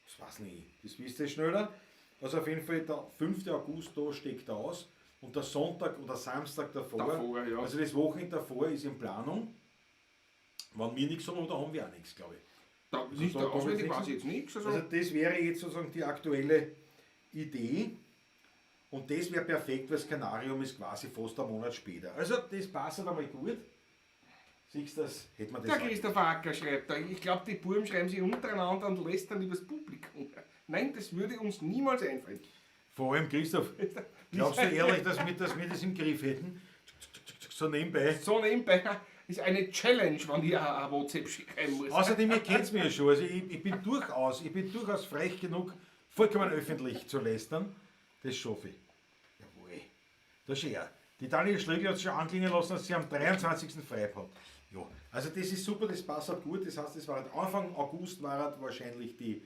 S4: Das weiß nicht, das wisst ihr schneller. Also auf jeden Fall der 5. August, da steckt er aus. Und der Sonntag oder Samstag davor,
S3: Davor, ja.
S4: also das Wochenende davor ist in Planung. Wenn wir nichts haben, oder haben wir auch nichts, glaube ich.
S3: Da, nicht
S4: da- da
S3: auswendig
S4: wird's
S3: weiß ich jetzt nichts. Also,
S4: Also das wäre jetzt sozusagen die aktuelle Idee. Und das wäre perfekt, weil das Kanarium ist quasi fast einen Monat später. Also das passt halt einmal gut. Siehst du das? Hätte man das
S3: der
S4: auch.
S3: Christoph Acker schreibt da, ich glaube, die Buben schreiben sich untereinander und lästern übers Publikum. Nein, das würde uns niemals einfallen.
S4: Vor allem, Christoph, glaubst du ehrlich, dass wir das im Griff hätten? So nebenbei.
S3: So nebenbei ist eine Challenge, wenn ich eine WhatsApp schreiben muss.
S4: Außerdem, ihr kennt mich ja schon, also ich bin durchaus frech genug, vollkommen öffentlich zu lästern. Das schaffe ich. Jawohl. Das ist er. Die Daniel Schlögl hat sich schon anklingen lassen, dass sie am 23. frei hat. Ja, also das ist super, das passt halt gut. Das heißt, es war halt Anfang August war halt wahrscheinlich die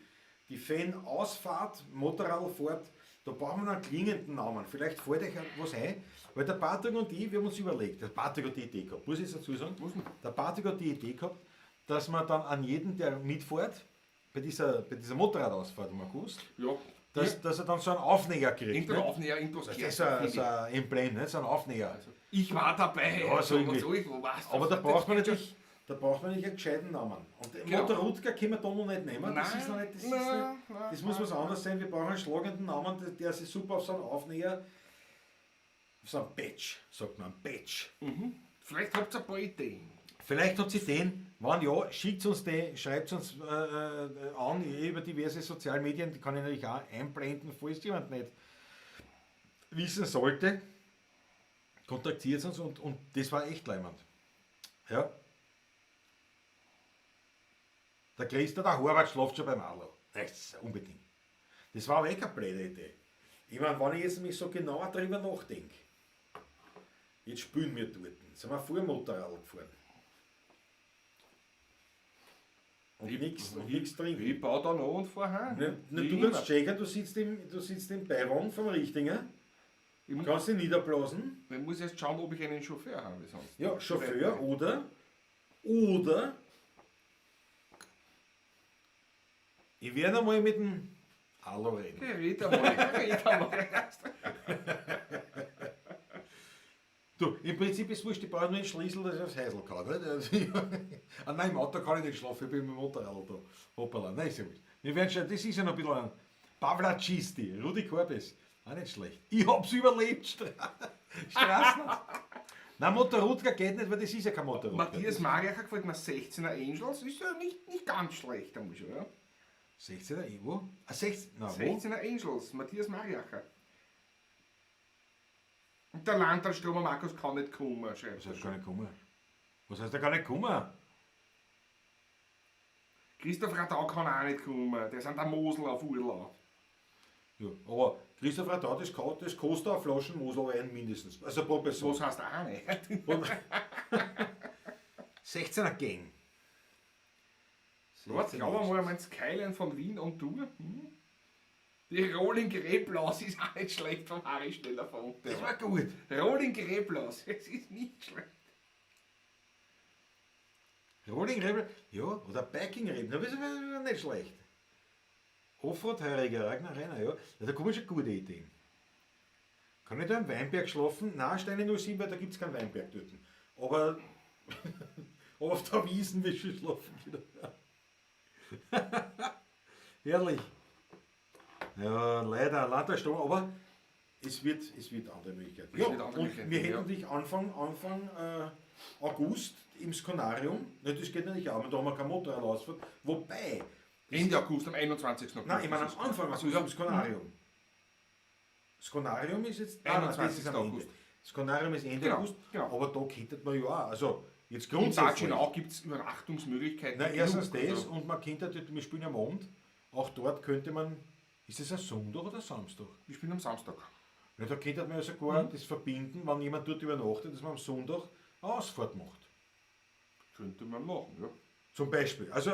S4: Fan-Ausfahrt, Motorradfahrt. Da brauchen wir noch einen klingenden Namen. Vielleicht fällt euch was ein, weil der Patrick und ich, wir haben uns überlegt, der Patrick hat die Idee gehabt, muss ich jetzt dazu sagen, der Patrick hat die Idee gehabt, dass man dann an jeden, der mitfährt, bei dieser Motorradausfahrt im August,
S3: Ja,
S4: dass er dann so einen Aufnäher kriegt.
S3: irgendein
S4: Ne?
S3: Aufnäher, irgendwas
S4: Das ist so ein Emblem, ne? So ein Aufnäher.
S3: Ich war dabei.
S4: Ja, so irgendwie.
S3: So, wo warst du?
S4: Aber da braucht man natürlich, da braucht man natürlich einen gescheiten Namen. Und den
S3: Genau.
S4: Motorrutger können wir da noch nicht nehmen. Das
S3: Nein,
S4: ist noch nicht, das ist
S3: nein,
S4: nicht,
S3: nein,
S4: das muss was anderes sein. Wir brauchen einen schlagenden Namen, der sich super auf so einen Aufnäher, auf so einen Badge, sagt man, Badge.
S3: Vielleicht habt ihr ein paar Ideen.
S4: Vielleicht habt ihr den, wenn ja, schickt uns den, schreibt uns an über diverse Sozialmedien, die kann ich natürlich auch einblenden, falls jemand nicht wissen sollte. Kontaktiert uns und das war echt leimend. Ja. Der Christa, der Horvath schlaft schon beim Arlo. Das unbedingt. Das war aber eh keine blöde Idee. Ich meine, wenn ich jetzt mich so genauer drüber nachdenke, jetzt spielen wir dort. Sind wir vor Motorrad gefahren. Und nichts trinken.
S3: Ich baue da noch und fahr heim.
S4: Ne, ne,
S3: Wie
S4: du
S3: immer.
S4: kannst checken, du sitzt im Beiwagen vom Richtinger.
S3: Ich,
S4: Kannst dich niederblasen.
S3: ich muss erst schauen, ob ich einen Chauffeur habe sonst.
S4: Ja, Chauffeur oder ich werde einmal mit dem Alo reden.
S3: Red einmal, red einmal.
S4: Du, im Prinzip ist wurscht, ich brauche nur einen Schlüssel, dass ich aufs Häusl kann. Nicht? Also, ah, nein, im Auto kann ich nicht schlafen, ich bin mit dem Motorrad da. Hoppala, nein, ist ja wurscht. Wir werden schon, das ist ja noch ein bisschen ein Pavla Cisti, Rudi Korbes, auch nicht schlecht. Ich hab's überlebt, Straßen. Nein, Motorrudger geht nicht, weil das ist ja kein Motorrudger.
S3: Matthias Mariacher gefällt mir 16er Angels, ist ja nicht ganz schlecht, da muss ich, ja.
S4: 16er, wo? Ah, 16, na, wo?
S3: 16er Angels, Matthias Mariacher. Und der Landtalstromer Markus kann nicht kommen, schreibt
S4: Was
S3: er
S4: heißt
S3: schon.
S4: gar nicht kommen? Was heißt, er kann nicht kommen?
S3: Christoph Radau kann auch nicht kommen, der ist an der Mosel auf Urlaub.
S4: Ja, aber Christoph Radau, das kostet eine Flaschen Moselwein mindestens. Also pro Person.
S3: Was heißt auch nicht?
S4: 16er Gang.
S3: Warte, glaube mal, mein Skyline von Wien und du. Hm? Die Rolling Reblaus ist auch nicht schlecht vom Harry Schneller von unten.
S4: Das war gut.
S3: Rolling Reblaus, es ist nicht schlecht.
S4: Rolling Rebel, ja, oder Biking Rebel, das ist nicht schlecht. Offroad Heuriger, Ragnar Renner, ja. Ja, da kommen schon gute Ideen. Kann ich da im Weinberg schlafen? Nein, Steine 07, weil da gibt es keinen Weinberg dort. Aber, aber auf der Wiesen will ich schon schlafen. Genau. Herrlich. Ja, leider, leider Strom, aber es wird andere Möglichkeiten.
S3: Es
S4: Ja,
S3: wird andere
S4: und
S3: Möglichkeiten,
S4: wir hätten
S3: ja.
S4: natürlich Anfang August im Skonarium, ne, das geht natürlich auch, aber da haben wir kein Motorrad ausfahrt. Wobei,
S3: Ende August, am 21. August.
S4: nein, ich meine am Anfang
S3: Also,
S4: August
S3: ja.
S4: im Skonarium. Skonarium ist jetzt nein, nein, das ist am
S3: 21.
S4: Ende.
S3: August.
S4: Skonarium ist Ende
S3: Genau,
S4: August,
S3: genau.
S4: aber da könnte man ja auch, also jetzt
S3: In
S4: grundsätzlich.
S3: Tatschenau gibt es Übernachtungsmöglichkeiten.
S4: Na, erstens
S3: genug,
S4: das
S3: also.
S4: und man könnte natürlich, wir spielen am Abend, auch dort könnte man, ist das ein Sonntag oder Samstag?
S3: Wir spielen am Samstag.
S4: Na, da könnte man ja sogar das verbinden, wenn jemand dort übernachtet, dass man am Sonntag eine Ausfahrt macht.
S3: Könnte man machen, ja.
S4: Zum Beispiel. Also,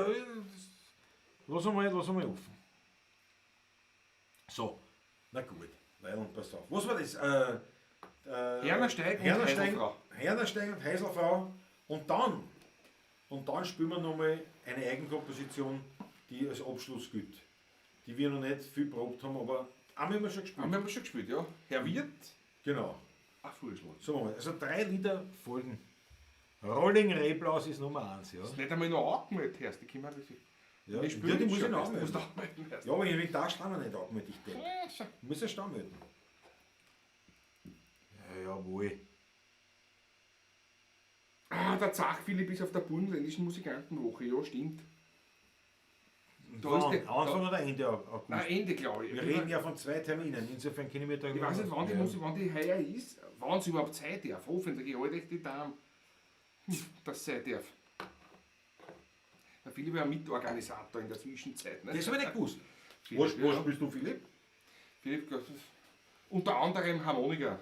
S4: lass einmal offen. So, na gut, weil und pass auf. Was war das?
S3: Hernersteig und Heiselfrau.
S4: Hernersteig und Heiselfrau. Und dann spielen wir nochmal eine Eigenkomposition, die als Abschluss gilt. Die wir noch nicht viel probt haben, aber einmal haben wir schon gespielt.
S3: Haben wir schon gespielt, ja. Herr Wirt,
S4: Genau.
S3: ein Vorschlag.
S4: So, machen wir. Also 3 Lieder folgen. Rolling Reblaus ist Nummer 1, ja.
S3: Ist nicht einmal noch angemeldet, Herr. Die können wir nicht.
S4: Ja,
S3: Die spielen
S4: ja, die muss
S3: schon,
S4: ich noch
S3: weißt du,
S4: anmelden.
S3: musst anmelden erst.
S4: Ja, aber ich da haben wir nicht angemeldet, ich denke.
S3: Ja, schon.
S4: Ich muss erst anmelden. Ja, jawohl.
S3: Ah, der Zach Philipp ist auf der Burgenländischen Musikantenwoche, ja, stimmt. Da
S4: Wann?
S3: ist der,
S4: Anfang
S3: da,
S4: oder Ende August?
S3: nein, Ende, glaube ich.
S4: Wir reden ja von 2 Terminen, insofern kenne ich mich da
S3: Ich weiß nicht, wann die,
S4: ja.
S3: Musik, wann die heuer ist, wann sie überhaupt sein darf. Hoffentlich, ich halte echt die Daumen, dass sie sein darf. Der Philipp war ja Mitorganisator in der Zwischenzeit. Ne?
S4: Das habe ich nicht gewusst.
S3: Philipp,
S4: Was, was
S3: ja.
S4: spielst du, Philipp?
S3: Philipp, das ist unter anderem Harmoniker.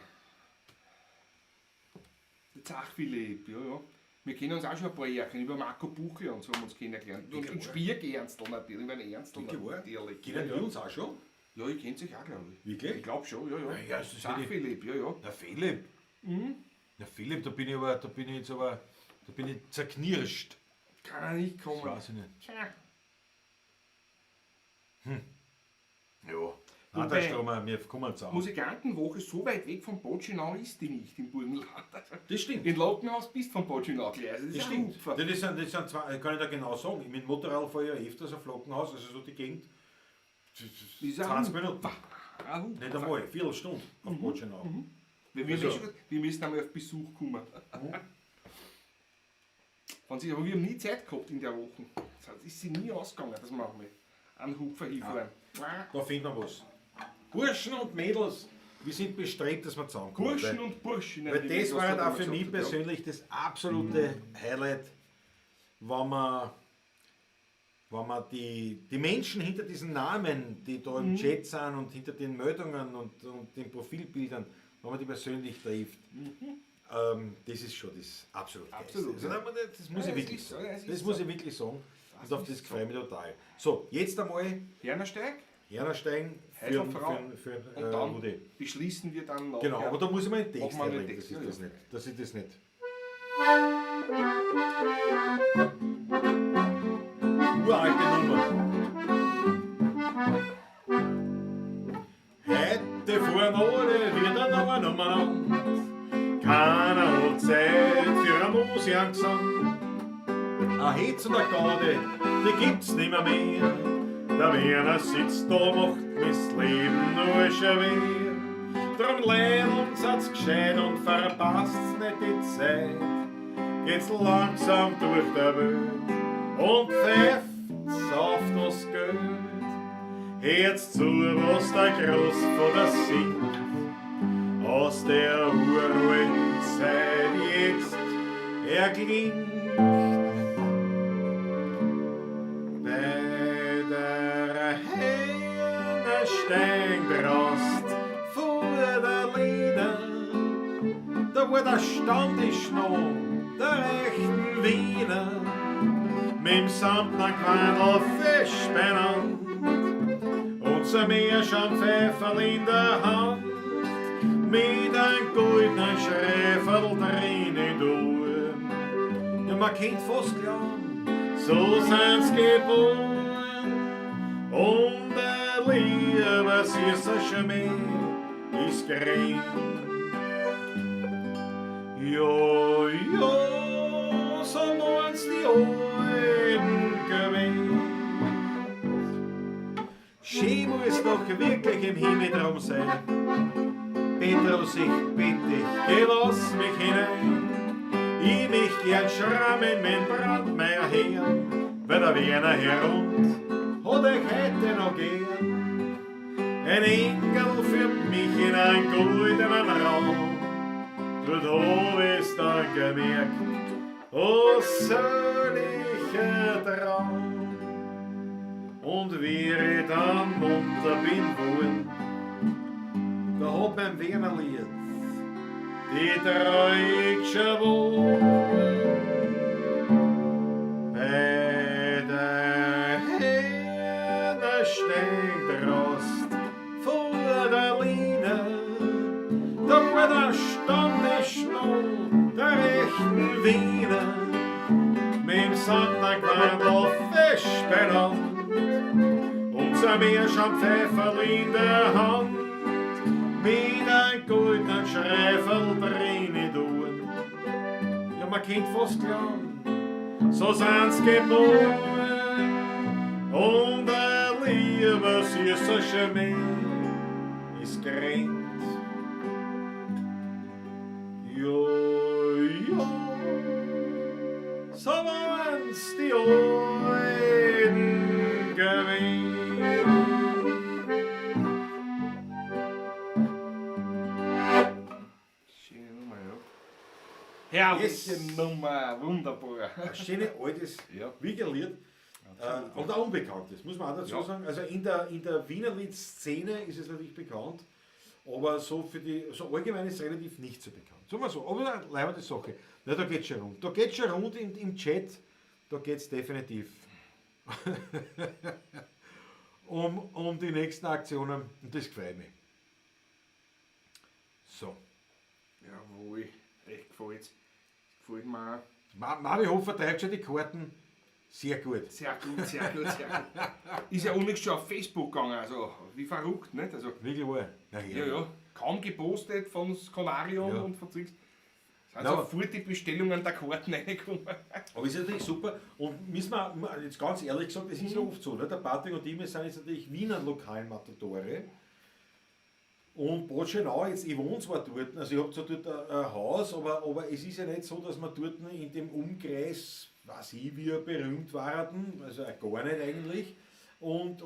S3: Der Zach Philipp, ja, ja. Wir kennen uns auch schon ein paar Jahre, über Marco Buche und so haben wir uns kennengelernt. Und, und Spierg-Ernstl natürlich, über den Ernstl natürlich.
S4: Kennen wir uns auch schon?
S3: Ja, ich kenne sich auch, glaube ich.
S4: Wirklich?
S3: Ich glaube schon, ja, ja.
S4: Ja, das ist
S3: Zach
S4: ja die-
S3: Philipp, ja, ja.
S4: Na Philipp. Na Philipp, da bin ich aber, da bin ich jetzt aber, da bin ich zerknirscht.
S3: Kann er nicht kommen.
S4: Das weiß ich nicht.
S3: Tja.
S4: Ja. Nein,
S3: Wobei-
S4: der Stromer, wir kommen zusammen.
S3: Musikantenwoche, so weit weg von Boccinau ist die nicht im Burgenland.
S4: Das stimmt.
S3: In Lockenhaus bist du von Boccinau gleich. Also das,
S4: Das
S3: ist ein
S4: stimmt.
S3: Hupfer.
S4: Das sind zwei, kann ich da genau sagen. Mit dem Motorrad fahre ich ja öfters auf Lockenhaus, also so die Gegend.
S3: ist ein
S4: 20 Minuten.
S3: Ein Hupfer.
S4: Nicht einmal, Viertelstunde auf Boccinau.
S3: Wir,
S4: Also.
S3: wir müssen einmal auf Besuch kommen. Wenn sie, aber wir haben nie Zeit gehabt in der Woche. Das ist sie nie ausgegangen, dass wir mal einen Hupfer hinfahren.
S4: Da findet man was. Burschen und Mädels, wir sind bestrebt, dass wir zusammenkommen.
S3: Burschen
S4: weil,
S3: und Burschinnen.
S4: weil
S3: wie
S4: das
S3: wir
S4: war halt
S3: das
S4: auch für
S3: immer
S4: mich
S3: gesagt haben,
S4: persönlich das absolute Highlight, wenn man, die Menschen hinter diesen Namen, die da im Chat sind und hinter den Meldungen und den Profilbildern, wenn man die persönlich trifft, das ist schon das absolut Geilste.
S3: Absolut,
S4: Also,
S3: ja.
S4: nein, das muss
S3: Ja,
S4: ich
S3: es
S4: wirklich
S3: ist so,
S4: sagen.
S3: ja, es
S4: Das
S3: ist
S4: muss
S3: so.
S4: ich wirklich sagen.
S3: Das
S4: Und auf
S3: ist
S4: das freue ich mich total. So, jetzt einmal
S3: ja. Hernersteig
S4: Hernersteigen für
S3: Und dann
S4: Rudi.
S3: beschließen wir dann noch.
S4: Genau, aber da muss ich mal einen Text
S3: Machen wir einen
S4: herlegen,
S3: Text,
S4: das ist
S3: ja,
S4: das
S3: ja.
S4: nicht. Das ist das nicht. Uralte Nummer. Heute fahren alle wieder noch ein umeinander. Keiner hat Zeit für einen Musikgesang. Ein Hetz und eine Gaude, die gibt's nimmer mehr. Der Werner sitzt da, macht mir's Leben nur schwer. Drum lernt seid's gescheit und verpasst's nicht die Zeit. Geht's langsam durch der Welt und pfeift's auf das Geld. Hört's zu, was der Großvater singt, aus der uralten Zeit jetzt erklingt. Bei der Hähne Steindrost vor der Lehne, da war der Stammtisch noch der rechten Wiener, mit dem samtner Quandl fest beieinander und zum Meerschaumpfeiferl in der Hand, mit einem goldenen Schreiferl drin in der Uhr. Ja, man kennt fast glauben, so sind's geboren. Und der liebe süße Schmäh ist gering. Ja, ja, so waren's die Alten gewesen. Schön muss doch wirklich im Himmel drum sein. Petrus, ich bitte dich, geh lass mich hinein. Ich möcht gern schrammen mit Brandmeier her, weil der Wiener herund hat euch heute noch gern. Ein Engel führt mich in einen goldenen Raum, dort hab ich's dann gemerkt, oh seliger Traum. Und wie ich dann munter bin worden, da hat mein Werner Lied die Dreiecksche wohl. Bei der Herne steigt Rost vor der Line, da war der Stammtisch noch der rechten Wiener, mit dem Sandnerquandl fest beieinander und zum Meerschaumpfeiferl in der Hand, mit einem goldenen Schreiferl drin in der Uhr. Ja, man kennt fast glauben, so sind's geboren. Und der liebe süße Schmäh ist gerannt. Ja, ja, so waren's die Alten gewesen.
S3: Schöne Nummer, ja. Herrliche
S4: Yes.
S3: Nummer, wunderbar.
S4: Ein schönes altes
S3: Ja.
S4: Wiegerlied. Und auch unbekanntes, muss man auch dazu
S3: Ja.
S4: sagen. Also in der Wienerlied-Szene ist es natürlich bekannt, aber so für die, so allgemein ist es relativ nicht so bekannt. Sagen wir so, aber eine leibende Sache. Na, da geht's schon rund. Da geht's schon rund im Chat, da geht's definitiv um die nächsten Aktionen und das gefällt mir. So.
S3: Jawohl, echt gefällt's. Gefällt mir auch.
S4: Mari Hofer treibt schon die Karten. Sehr gut.
S3: Sehr gut, sehr gut, sehr gut. Ist ja unlängst schon auf Facebook gegangen, also wie verrückt, nicht? Also,
S4: Wirklich wahr? Na,
S3: ja, ja. Kaum gepostet von Skonarium
S4: Ja.
S3: und von Zeugs. Sind
S4: Na, aber-
S3: sofort die Bestellungen der Karten reingekommen.
S4: Aber ist natürlich super. Und müssen wir, jetzt ganz ehrlich gesagt, es ist ja oft so, ne? Der Patrick und ich, wir sind jetzt natürlich Wiener Lokalmatadore. Und Bad Schönau, jetzt, ich wohne zwar dort, also ich hab zwar dort ein Haus, aber es ist ja nicht so, dass wir dort in dem Umkreis, weiß ich, wie berühmt waren, also gar nicht eigentlich. Und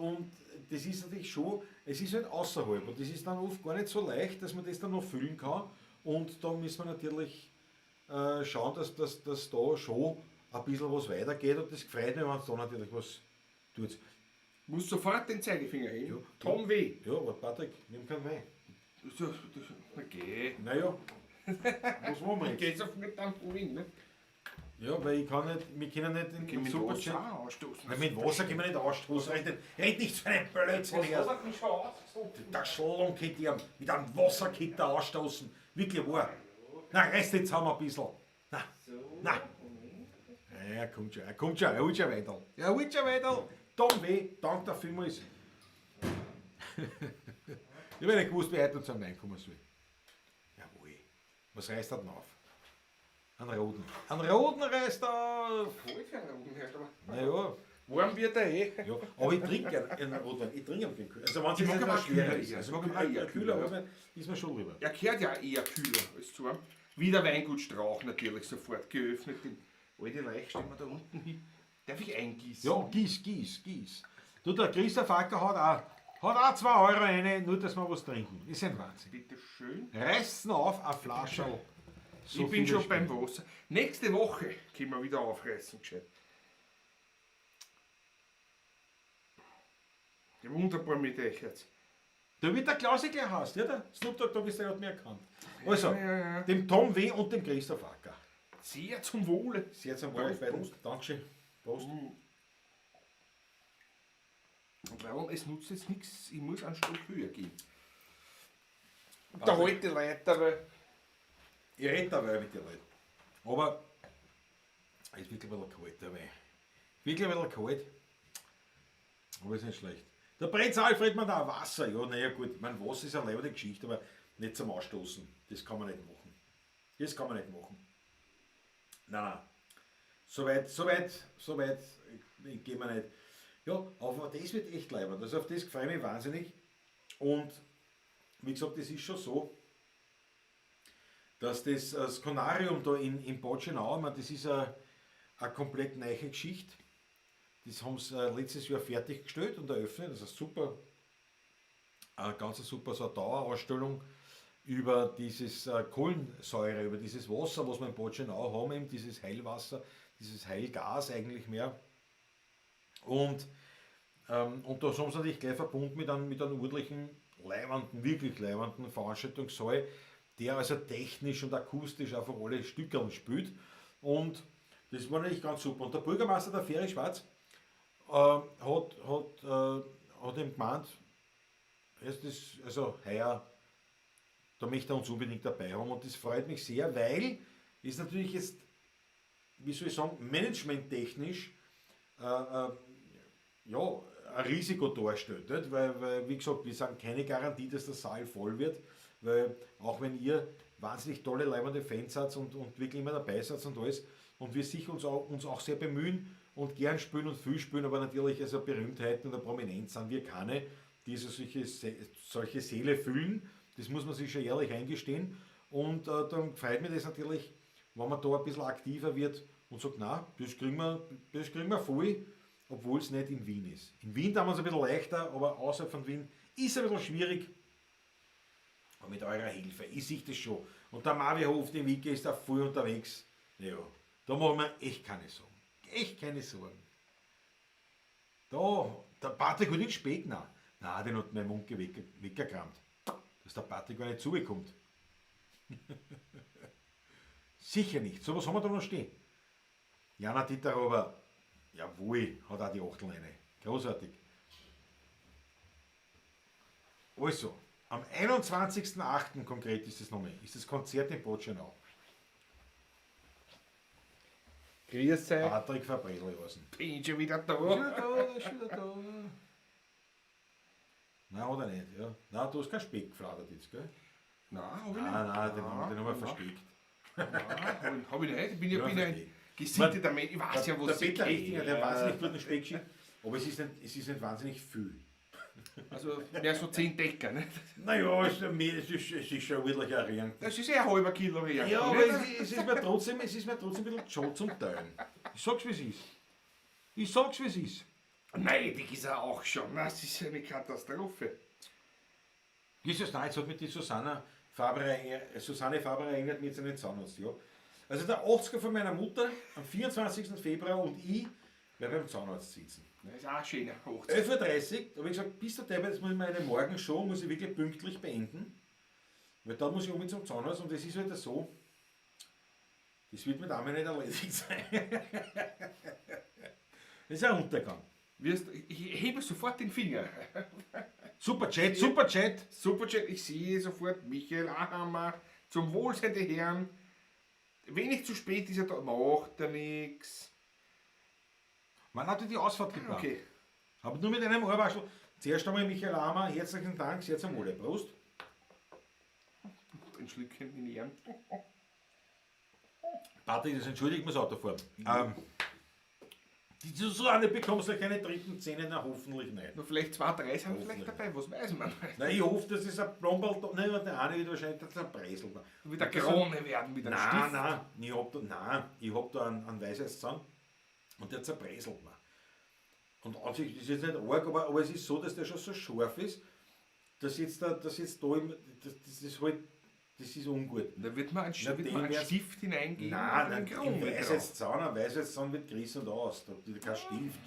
S4: das ist natürlich schon, es ist halt außerhalb und das ist dann oft gar nicht so leicht, dass man das dann noch füllen kann. Und da müssen wir natürlich schauen, dass da schon ein bisschen was weitergeht und das freut mich, wenn es da natürlich was tut.
S3: Muss sofort den Zeigefinger heben.
S4: Ja.
S3: Tom W.
S4: Ja, aber Patrick, nimm keinen Wein.
S3: Okay.
S4: Naja, was wollen wir jetzt?
S3: Geht sofort dann wohin, ne?
S4: Ja, weil ich kann nicht, wir können nicht in den
S3: Mit
S4: Superchat.
S3: Wasser auch anstoßen.
S4: Nein, mit Wasser können wir nicht anstoßen. Red nicht so einen Blödsinn
S3: Was
S4: her.
S3: hat er mich schon ausgesoffen?
S4: Der Schlonke, mit einem Wasserkitter anstoßen. Wirklich wahr. Na, reiß jetzt haben wir ein bisschen. Na, na. Ja, er kommt schon, er kommt schon, er holt schon weiter. Er holt schon weiter. Tom W., danke dir vielmals. Ich habe nicht gewusst, wie heute zum Wein kommen soll. Jawohl. Was reißt er denn auf? Einen roten. Einen roten reißt er auf.
S3: Kalt für einen roten Herr, aber
S4: Naja.
S3: warm wird er eh.
S4: Ja, aber ich trinke gerne einen Rotwein. Ich trinke einen kühler. Also wenn es
S3: Ich
S4: jetzt
S3: mag
S4: nicht
S3: aber
S4: mehr schwerer
S3: kühler
S4: ist.
S3: eher.
S4: Also
S3: Ich mag aber
S4: ein
S3: eher
S4: kühler
S3: kühler, ja.
S4: Rotwein ist mir schon lieber.
S3: Er kehrt ja eher kühler als zu warm. Wieder Weingut Strauch natürlich sofort geöffnet. Den alte Leich stellen wir da unten hin. Darf ich eingießen?
S4: Ja, gieß, gieß, gieß. Du, der Christoph Acker hat auch 2 Euro rein, nur dass wir was trinken. Ist ein Wahnsinn.
S3: Bitte schön.
S4: Reißen auf eine Flasche. So
S3: Ich bin
S4: viele
S3: schon
S4: Spiele.
S3: beim Wasser. Nächste Woche können wir wieder aufreißen, gescheit. Ja, wunderbar mit euch jetzt.
S4: Da wird der Klausi gleich heißt, ja? Der Snoop Dogg Dogg ist der hat mir erkannt. Also,
S3: Ja, ja, ja.
S4: dem Tom W. und dem Christoph Acker.
S3: Sehr zum Wohle.
S4: Sehr zum Wohl,
S3: Prost,
S4: beiden.
S3: Prost.
S4: Dankeschön. Prost.
S3: Und weil es nutzt jetzt nichts, ich muss einen Stock höher gehen. Da halt die Leute, weil
S4: Ich rede dabei mit den Leuten. Aber es ist wirklich ein bisschen kalt dabei. Wirklich ein bisschen kalt. Aber ist nicht schlecht. Der Prinz Alfred macht auch Wasser. Ja, naja, gut. Ich meine, Wasser ist eine leibende Geschichte, aber nicht zum Anstoßen. Das kann man nicht machen. Das kann man nicht machen. Nein, nein. Soweit, soweit, soweit gehen wir nicht. Ja, aber das wird echt leibend. Also auf das freue ich mich wahnsinnig. Und wie gesagt, das ist schon so, dass das Conarium da in Bad Schenau, ich meine, das ist eine komplett neue Geschichte. Das haben sie letztes Jahr fertiggestellt und eröffnet. Das ist eine super, eine ganz super so eine Dauerausstellung über dieses Kohlensäure, über dieses Wasser, was wir in Bad Schenau haben, eben dieses Heilwasser, dieses Heilgas eigentlich mehr. Und das haben sie natürlich gleich verbunden mit einem ordentlichen, leibenden, wirklich leibenden Veranstaltungssaal, der also technisch und akustisch einfach alle Stückeln spielt. Und das war natürlich ganz super. Und der Bürgermeister, der Ferry Schwarz, hat ihm gemeint, es ist, also heuer, da möchte er uns unbedingt dabei haben. Und das freut mich sehr, weil es natürlich jetzt, wie soll ich sagen, managementtechnisch ja, ein Risiko darstellt. Nicht? Weil, wie gesagt, wir sagen keine Garantie, dass der Saal voll wird, weil auch wenn ihr wahnsinnig tolle, leibende Fans seid und wirklich immer dabei seid und alles, und wir sicher uns auch sehr bemühen und gern spielen und viel spielen, aber natürlich also Berühmtheiten oder Prominenz sind wir keine, die so solche Säle füllen. Das muss man sich schon ehrlich eingestehen. Und dann freut mich das natürlich, wenn man da ein bisschen aktiver wird und sagt, na, das kriegen wir voll, obwohl es nicht in Wien ist. In Wien da haben wir es ein bisschen leichter, aber außerhalb von Wien ist es ein bisschen schwierig. Aber mit eurer Hilfe, ich sehe das schon. Und der Marvi Hof, die Wiki ist da voll unterwegs. Ja, da machen wir echt keine Sorgen. Echt keine Sorgen. Da, der Patrick hat den Speck, nein. Nein, den hat mein Mund weggekramt. Dass der Patrick gar nicht zubekommt. Sicher nicht. So was haben wir da noch stehen. Jana Dieter aber, jawohl, hat auch die Achtel eine. Großartig. Also, am 21.08. konkret ist das nochmal, ist das Konzert in Bad Schenau.
S3: Grüß euch.
S4: Patrick Verbredel-Jasen.
S3: Bin schon wieder da.
S4: Ist schon wieder da. Nein, oder nicht, ja. Nein, du hast keinen Speck gefladert jetzt, gell?
S3: Nein, hab ich nicht.
S4: Nein, den haben wir versteckt.
S3: Nein, hab ich nicht. Ich bin ja,
S4: Ja,
S3: ein gesitteter Mensch. Ich weiß ja, was
S4: Der Peter Richtinger, der hat
S3: Ja.
S4: wahnsinnig guten Speck geschickt, aber es ist nicht wahnsinnig viel.
S3: Also mehr so 10 Decker, ne?
S4: Naja, es ist schon wirklich ein Ring.
S3: Das ist eh ein halber Kilo Ring.
S4: Ja, aber es ist mir trotzdem ein bisschen schon zum Teilen. Ich sag's, wie es ist. Ich sag's, wie es ist.
S3: Neidig ist er auch schon. Das ist eine Katastrophe.
S4: Jesus, nein, jetzt hat mich die Susanne Faber erinnert mich jetzt an den Zahnarzt, ja. Also der 80er von meiner Mutter am 24. Februar und ich werde beim Zahnarzt sitzen.
S3: Das ist auch schön.
S4: 11.30 Uhr, da habe ich gesagt, bist du deppert, jetzt muss ich meine Morgenshow muss ich wirklich pünktlich beenden. Weil dann muss ich unbedingt zum Zahnarzt und es ist halt so, Das wird mit einmal nicht erledigt sein. Das ist ein Untergang.
S3: Ich hebe sofort den Finger.
S4: Super Chat, super Chat.
S3: Super Chat, ich sehe sofort Michael Ahammer. Zum Wohlsein der Herren. Wenig zu spät ist er da, macht er nix.
S4: Man hatte die Ausfahrt geplant.
S3: Okay.
S4: Aber nur mit einem Ohrwaschel. Zuerst einmal Michael Ahammer, herzlichen Dank, sehr zum Wohle. Prost.
S3: Ein Schlückchen in Ehren.
S4: Patrick, das entschuldigt mir das Autofahren. Die du so eine bekommst du keine dritten Zähne, na hoffentlich nicht.
S3: Nur vielleicht 2, 3 sind
S4: Hoffentlich.
S3: vielleicht dabei, was weiß man.
S4: Na, ich hoffe, dass es ein Plomberl, nein, der eine wird wahrscheinlich der Breisel.
S3: Mit der Krone werden, mit einem
S4: Nein,
S3: Stift.
S4: nein, ich hab da, nein, ich hab da einen Weisheitszahn und der zerbreiselt mir. Und an sich ist jetzt nicht arg, aber es ist so, dass der schon so scharf ist, dass jetzt da, dass jetzt da im, das, das ist halt, das ist ungut.
S3: Da wird man einen,
S4: Na,
S3: wird
S4: dem
S3: man einen
S4: wär's-
S3: Stift hineingeben.
S4: Nein,
S3: und
S4: nein,
S3: eine
S4: im
S3: Krone drauf.
S4: Weisheitszahn, ein Weisheitszahn wird gerissen und aus. Da da kein Stift.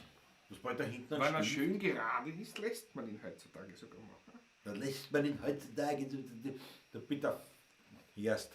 S4: Was bald da hinten
S3: Wenn
S4: ein
S3: er
S4: Stift?
S3: schön gerade ist, lässt man ihn heutzutage sogar machen.
S4: Da lässt man ihn heutzutage, da bitte erst.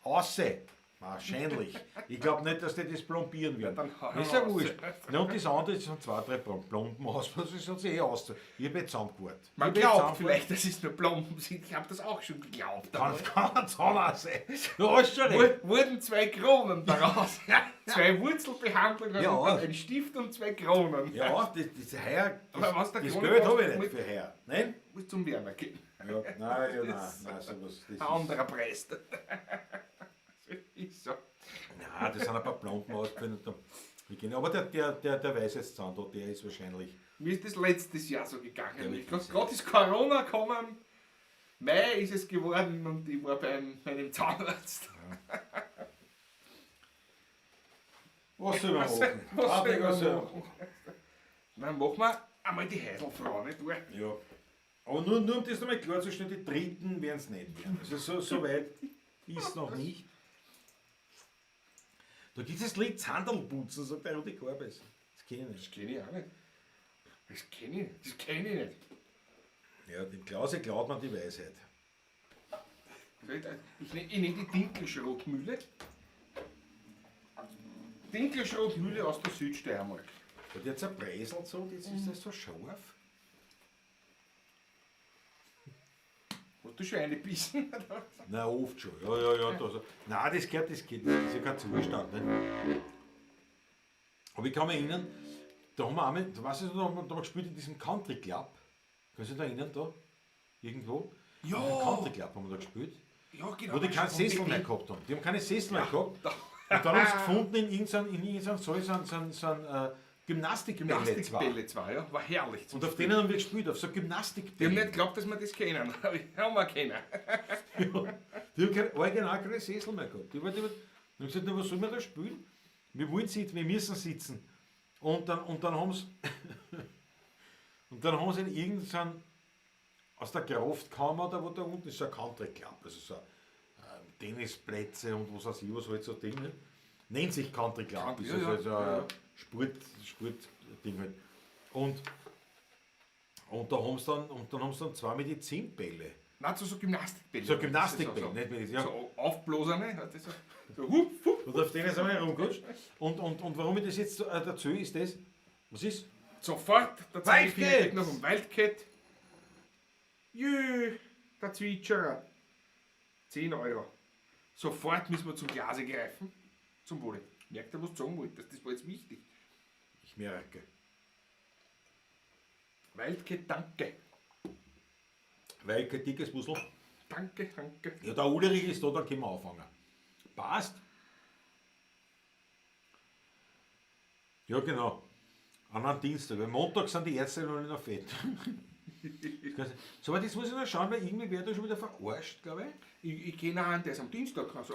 S4: Ausse. Wahrscheinlich. Ich glaube nicht, dass die das plombieren werden.
S3: Dann hau
S4: ist ja
S3: raus.
S4: wurscht. Na, und das andere sind 2, 3 Plomben aus, was ist sonst eh aus. Ich hab jetzt zusammengewartet.
S3: Man
S4: Ich hab jetzt
S3: glaubt
S4: zusammengewartet.
S3: vielleicht, das ist nur Plomben sind. Ich habe das auch schon geglaubt.
S4: Kann,
S3: aber
S4: kann zusammen auch sein. Du hast schon recht.
S3: Wurden 2 Kronen daraus. 2 Wurzelbehandlungen,
S4: Ja.
S3: und ein Stift und 2 Kronen.
S4: Ja, das heuer, das,
S3: Aber was der
S4: das
S3: Krone
S4: Geld habe ich
S3: kostet,
S4: nicht für heuer. Nein?
S3: Muss zum Werner gehen.
S4: Ja, nein, ja, nein, nein, sowas. Das
S3: Ein
S4: ist,
S3: anderer Preis. Ist so.
S4: nein, das sind ein paar Plomben ausgefallen. und dann- wir gehen. Aber der Weisheitszahn da, der ist wahrscheinlich.
S3: Mir ist das letztes Jahr so gegangen.
S4: Ja, wirklich.
S3: Gerade ist Corona gekommen, Mai ist es geworden und ich war bei meinem Zahnarzt.
S4: Ja. Was soll man machen?
S3: Was soll
S4: Patrick,
S3: man
S4: was soll man
S3: machen? Dann machen wir einmal die Heidelfrau, nicht wahr?
S4: Ja. Aber nur um das nochmal klarzustellen, die Dritten werden es nicht werden. Also so weit ist es noch nicht. Da gibt es das Lied Zanderlputzen, sagt der Rudi Korbes. Das kenne ich nicht.
S3: Das kenne ich auch nicht. Das kenne ich, das kenn ich nicht.
S4: Ja, dem Klause klaut man die Weisheit.
S3: Ich nehme die Dinkelschrotmühle. Dinkelschrotmühle aus der Südsteiermark.
S4: Und der zerbreiselt so, jetzt ist das so scharf.
S3: Hast du schon eine bissen?
S4: Nein, oft schon. Ja, ja, ja. Da so. Nein, das gehört, das geht nicht. Das ist ja kein Zustand. Ne? Aber ich kann mich erinnern, da haben wir einmal, da weißt du, da haben wir gespielt in diesem Country Club. Kannst du dich da erinnern, da? Irgendwo?
S3: Ja.
S4: Im Country Club haben wir da gespielt.
S3: Ja, genau.
S4: Wo die keinen Sessel mehr gehabt haben. Die haben keine Sessel mehr gehabt. Und dann haben sie gefunden in irgendeinem Saal so ein Gymnastikbälle zwei.
S3: Gymnastikbälle zwei, ja. War herrlich.
S4: Und auf denen haben wir gespielt, auf so
S3: Die haben
S4: Gymnastikbälle.
S3: nicht geglaubt, dass wir das kennen. Aber haben wir kennen.
S4: Ja, die haben keine, original keine Sessel mehr gehabt. Die haben gesagt, na, was sollen wir da spielen? Wir wollen sitzen, wir müssen sitzen. Und dann haben sie und dann haben sie in irgendeinem aus der Kraftkammer, da wo da unten ist so ein Country Club, also so Tennisplätze und was weiß ich, was halt so Ding, ne? Nennt sich Country Club,
S3: Country,
S4: ist
S3: ja,
S4: also
S3: ja,
S4: so ein
S3: ja, ja.
S4: Sportding halt. Und da haben sie dann, und dann haben sie dann zwei Medizinbälle.
S3: Nein, so Gymnastikbälle.
S4: So Gymnastikbälle,
S3: So,
S4: nicht Medizin, ja.
S3: so aufblasene, hat das so, so hup, hup.
S4: Und auf denen sind wir herumgerutscht. Und warum ich das jetzt dazu ist das, was ist?
S3: Sofort, der Zeigefinger
S4: Wildcat!
S3: geht noch um Wildcat. Jö, der Zwitscherer. 10 Euro. Sofort müssen wir zum Glase greifen. Zum Wohle. Merkt ihr, was du sagen wolltest? Das war jetzt wichtig.
S4: Ich merke.
S3: Wildcat, danke.
S4: Wildcat, dickes Puzzle.
S3: Danke, danke.
S4: Ja, der Ulrich ist da, dann können wir anfangen. Passt. Ja, genau. An einem Dienstag, weil Montag sind die Ärzte noch nicht noch fett. So, aber das muss ich noch schauen, weil irgendwie werde ich schon wieder verarscht, glaube ich.
S3: Ich kenne einen, der ist am Dienstag. Also.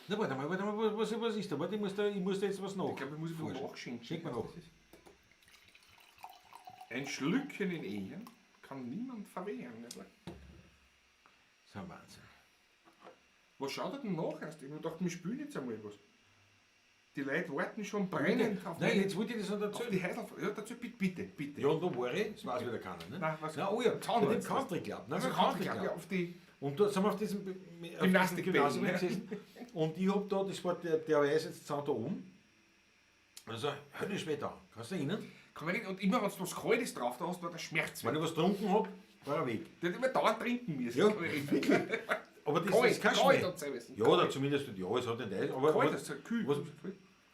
S4: Na, warte mal, was ist da? Warte, ich muss da jetzt was nach.
S3: Ich glaube, ich muss einfach
S4: Forschen.
S3: nachschenken.
S4: Schenk mal nach.
S3: Ein Schlückchen in Ehen kann niemand verwehren. Nicht wahr?
S4: Das ist ein Wahnsinn.
S3: Was schaut er denn nach erst? Ich hab mir gedacht, wir spielen jetzt einmal was. Die Leute warten schon brennend auf,
S4: Nein,
S3: meine-
S4: jetzt wollte ich das noch
S3: auf
S4: erzählen.
S3: die Heidel. Ja, dazu bitte, bitte, bitte.
S4: Ja, und da war ich, das weiß wieder keiner, ne?
S3: Nein, was-
S4: Na, oh ja,
S3: Zahnarzt.
S4: bei dem Country Club. Nein,
S3: Also
S4: beim
S3: Country Club, ja, auf die
S4: Und da sind wir auf diesem
S3: Gymnastikbällen,
S4: Gymnasium
S3: ja.
S4: gesessen. Und ich hab da, das war der weiß jetzt da oben. Also, höllisch weh da. Kannst du dich erinnern?
S3: Kann man nicht, und immer wenn du was Kaltes drauf da hast, war der Schmerz
S4: weg. Wenn ich was getrunken hab, war er weg.
S3: Der hat immer dauernd trinken müssen.
S4: Ja, wirklich. Aber das
S3: Kalt,
S4: ist kein
S3: kalt
S4: Schmäh.
S3: hat's sein müssen.
S4: Ja, oder zumindest, ja, es hat nicht Eis, aber
S3: Kalt,
S4: aber-
S3: das ist ja kühl.
S4: Was,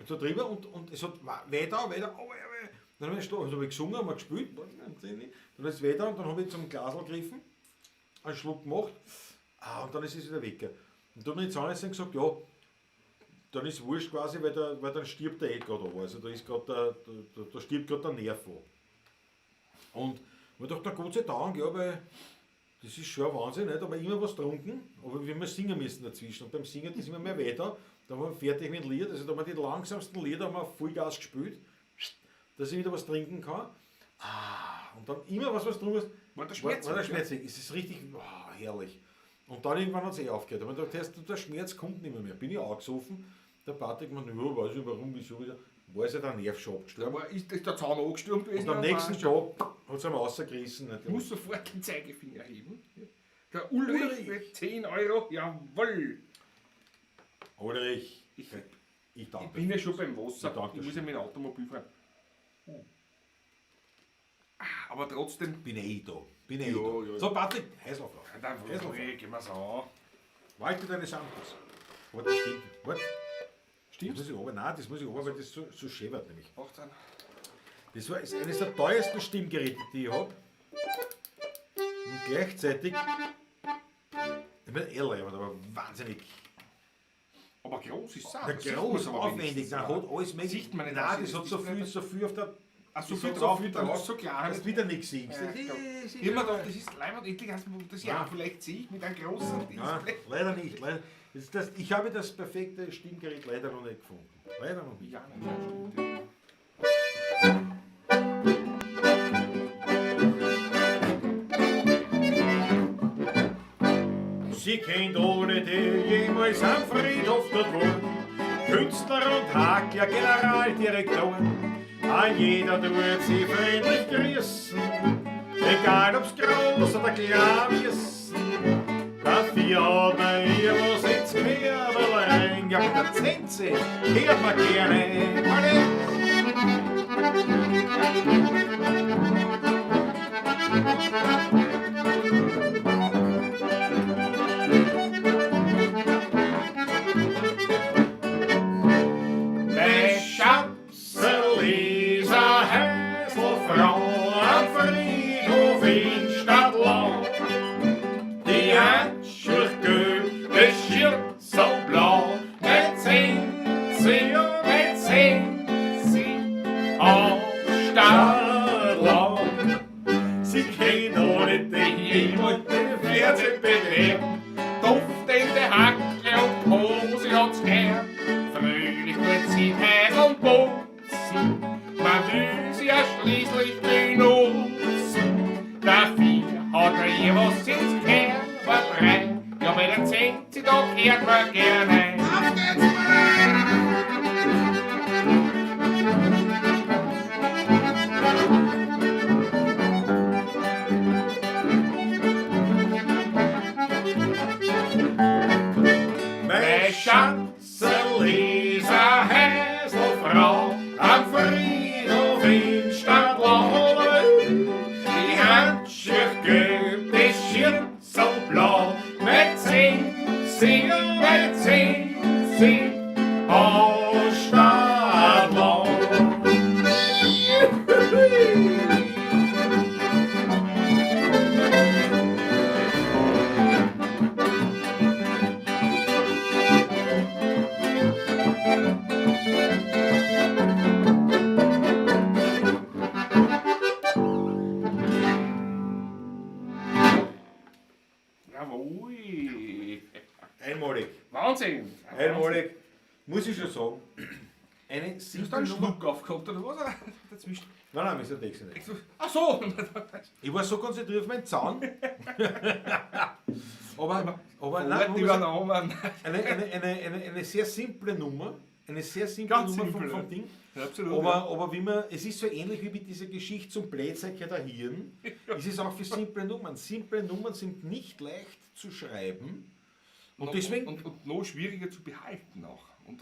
S4: so drüber und es hat weh da, weh da, oh, weh. Dann habe ich, also hab ich gesungen, haben wir gespielt, dann ist es weh da und dann habe ich zum Glasl gegriffen, einen Schluck gemacht, und dann ist es wieder weg. Und dann habe ich Zahnärztin gesagt, ja, dann ist wurscht quasi, weil dann stirbt der eh gerade an. Also da ist grad da stirbt gerade der Nerv an. Und man dachte, na Gott sei Dank, ja, weil das ist schon ein Wahnsinn, nicht? Aber immer was getrunken, aber wir haben singen müssen dazwischen. Und beim Singen ist immer mehr weiter. Da waren wir fertig mit dem Lied, also da haben wir die langsamsten Lieder haben wir Vollgas gespielt, dass ich wieder was trinken kann. Und dann immer was getrunken hast,
S3: War der Schmerz
S4: war der
S3: weg,
S4: Schmerz weg. Es ist richtig herrlich. Und dann irgendwann hat es eh aufgehört. Aber ich dachte, der Schmerz kommt nicht mehr. Bin ich angesoffen. Der Patrick meinte, ja, weiß ich warum, wieso, wieso. War ist ja der Nerv schon abgestorben.
S3: Aber ist der Zaun angestorben gewesen?
S4: Und am nächsten Tag hat es ihm rausgerissen.
S3: Ich muss sofort den Zeigefinger heben. Der Ulrich mit 10 Euro, jawohl!
S4: Ulrich,
S3: Ich,
S4: ich danke
S3: ich bin ja schon beim Wasser.
S4: Ich danke
S3: Ich muss ja mit dem Automobil fahren. Aber trotzdem.
S4: Bin eh da. Bin eh
S3: Ja,
S4: da.
S3: ja, ja.
S4: So, Patrick, Heißlauf.
S3: Dann gehen wir's an.
S4: Walter, deine Samples. Warte, das stimmt. Warte.
S3: Stimmt?
S4: Das muss ich runter. Nein, das muss ich runter, weil das so schön wird nämlich.
S3: 18.
S4: Das war ist eines der teuersten Stimmgeräte, die ich hab. Und gleichzeitig, ich bin ehrlich, aber wahnsinnig.
S3: Aber groß ist es auch.
S4: Na,
S3: Das sieht
S4: groß,
S3: man's aber
S4: aufwendig,
S3: wenigstens.
S4: dann hat alles möglich.
S3: Sieht man nicht,
S4: Nein,
S3: das
S4: das hat
S3: ist
S4: so
S3: nicht
S4: viel,
S3: das-
S4: so viel auf der.
S3: Ach, so
S4: das
S3: viel
S4: hat
S3: drauf,
S4: so viel
S3: dann
S4: drauf,
S3: ist so klar.
S4: Dass du wieder nichts siehst.
S3: Ja,
S4: Das ist-
S3: Ich hab mir gedacht, das ist leibend, endlich hast du das ja
S4: Ja.
S3: vielleicht sehe ich mit einem großen
S4: Nein,
S3: Display.
S4: leider nicht. Leider. Das ist das, ich habe das perfekte Stimmgerät leider noch nicht gefunden. Leider noch nicht.
S3: Ja, nein, ja, stimmt. Ja.
S4: Sie kennt ohne die jemals am Friedhof dort wohnen. Künstler und Hakler, Generaldirektoren. An jeder tut sie freundlich grüßen, egal ob's groß oder klein ist. Dafür hat man ihr was ins Kerl rein. Ja, mit der Zenze kehrt man gerne. Alle. Mein Schatzel ist eine Häuselfrau am Friedhof in Stadtlau. Die Handschuhe gelb, das Schürzel blau, mit Zenzi und mit Zenzi aus Stadtlau. Sie kennt ohne die und den Fernsehbetrieb.
S3: Duftende Hacke und Hose hat's gern. Fröhlich tut sie Häseln putzen, man will sie ja schließlich benutzen. Dafür hat er ihr was ins Kerber rein. Ja, bei der Zenzi, da kehrt man gern ein.
S4: Auf geht's, Mann! Mein Schatzel ist eine Häselfrau am Friedhof in Stadtlau. Die Handschuhe gelb, das Schürzel blau, mit Zenzi, mit Zenzi aus Stadtlau.
S3: Jawohl.
S4: Einmalig.
S3: Wahnsinn.
S4: Einmalig, muss ich schon sagen. Eine
S3: Du hast
S4: simple
S3: einen
S4: Nummer.
S3: Schluck aufgehabt oder was? Dazwischen.
S4: Nein, nein, ist der Text nicht.
S3: Ach so.
S4: Ich war so konzentriert auf meinen Zaun. aber nein, man
S3: Die
S4: muss
S3: waren
S4: sagen,
S3: auch, Mann.
S4: eine sehr simple Nummer. Eine sehr simple
S3: Ganz
S4: Nummer
S3: simpel,
S4: vom
S3: ja.
S4: Ding.
S3: Ja, absolut.
S4: Aber wie man, es ist so ähnlich wie mit dieser Geschichte zum Blätzecker der Hirn. Es ist auch für simple Nummern. Simple Nummern sind nicht leicht zu schreiben, Und deswegen.
S3: Und noch schwieriger zu behalten auch. Und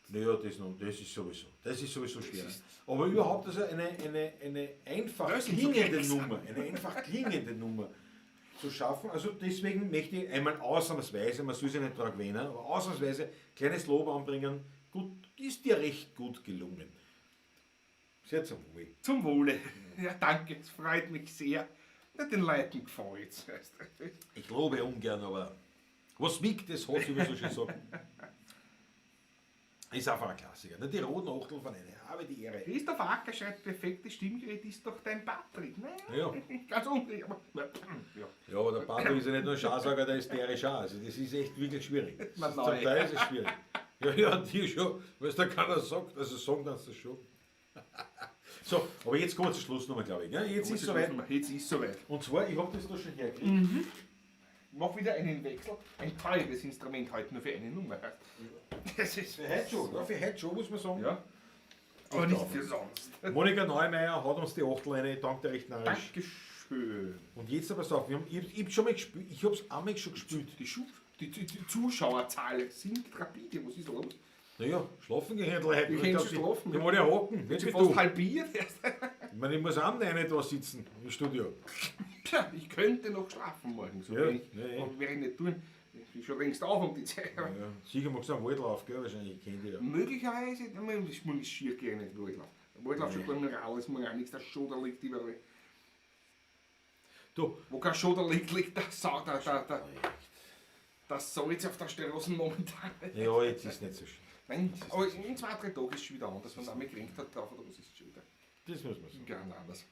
S4: Naja, das ist sowieso. Das ist sowieso schwer. Aber überhaupt also eine einfach klingende Nummer, eine einfach klingende Nummer zu schaffen. Also deswegen möchte ich einmal ausnahmsweise, man soll sich nicht daran gewöhnen, aber ausnahmsweise kleines Lob anbringen. Gut, ist dir recht gut gelungen. Sehr zum Wohl.
S3: Zum Wohle. Ja, danke, es freut mich sehr. Na, den Leuten gefällt's.
S4: Ich lobe ungern, aber was wiegt, das hat sie, wie so schön sagt. Ist einfach ein Klassiker. Ne? Die roten Achtel von einer, habe die Ehre.
S3: Christoph Acker schreibt, perfektes Stimmgerät ist doch dein Patrick. Naja,
S4: Ja.
S3: Ganz unrichtig, aber ja.
S4: Ja, aber der Patrick ist ja nicht nur Scharsager, der ist der Schar. Also das ist echt wirklich schwierig. Das
S3: Man
S4: ist, zum
S3: neu.
S4: Teil ist es schwierig. Ja, ja, die schon. Weil da keiner sagt, also sagen kannst du das schon. So, aber jetzt kommen wir zur Schlussnummer, glaube ich. Ne? Jetzt ist soweit.
S3: Jetzt ist soweit.
S4: Und zwar, ich habe das da schon hergekriegt.
S3: Ich mach wieder einen Wechsel. Ein teures Instrument heute nur für eine Nummer. Das ist
S4: Für heute schon, ja, für heute schon, muss man sagen.
S3: Ja. Aber nicht für sonst.
S4: Monika Neumeier hat uns die Achtel eine, danke dir recht narrisch.
S3: Dankeschön.
S4: Und jetzt aber pass auf, ich hab schon mal gespielt, ich hab's einmal schon gespielt.
S3: Die Zuschauerzahl sinkt rapide, was ist los?
S4: Naja, schlafen gehen die Leute.
S3: Die
S4: Ich
S3: können
S4: glaub,
S3: schon schlafen.
S4: Die wollen ja hocken, nicht
S3: Sie
S4: wie
S3: fast
S4: du.
S3: halbiert erst.
S4: Ich meine, ich muss auch nicht da sitzen im Studio.
S3: Tja, ich könnte noch schlafen morgen, so
S4: Ja,
S3: wenn ich,
S4: ja, ja.
S3: aber werde ich nicht tun. Ich bin schon längst auf um die Zeit.
S4: Ja, sicher magst du am Waldlauf, gell? Wahrscheinlich, ich kenn dich ja.
S3: Möglicherweise, nein, das muss ich schier gehen, nicht Waldlauf. Waldlauf schon gar nicht alles, muss auch nichts, der Schoder liegt überall.
S4: Du,
S3: Wo kein Schoder liegt, liegt der Sau, der, das Salz auf der Straße momentan.
S4: ja, jetzt ist nicht so schön.
S3: Nein, aber in 2, 3 Tagen ist es schon wieder anders, wenn es einmal gekränkt hat drauf oder was ist es schon wieder.
S4: Das muss man sagen.
S3: Ganz anders.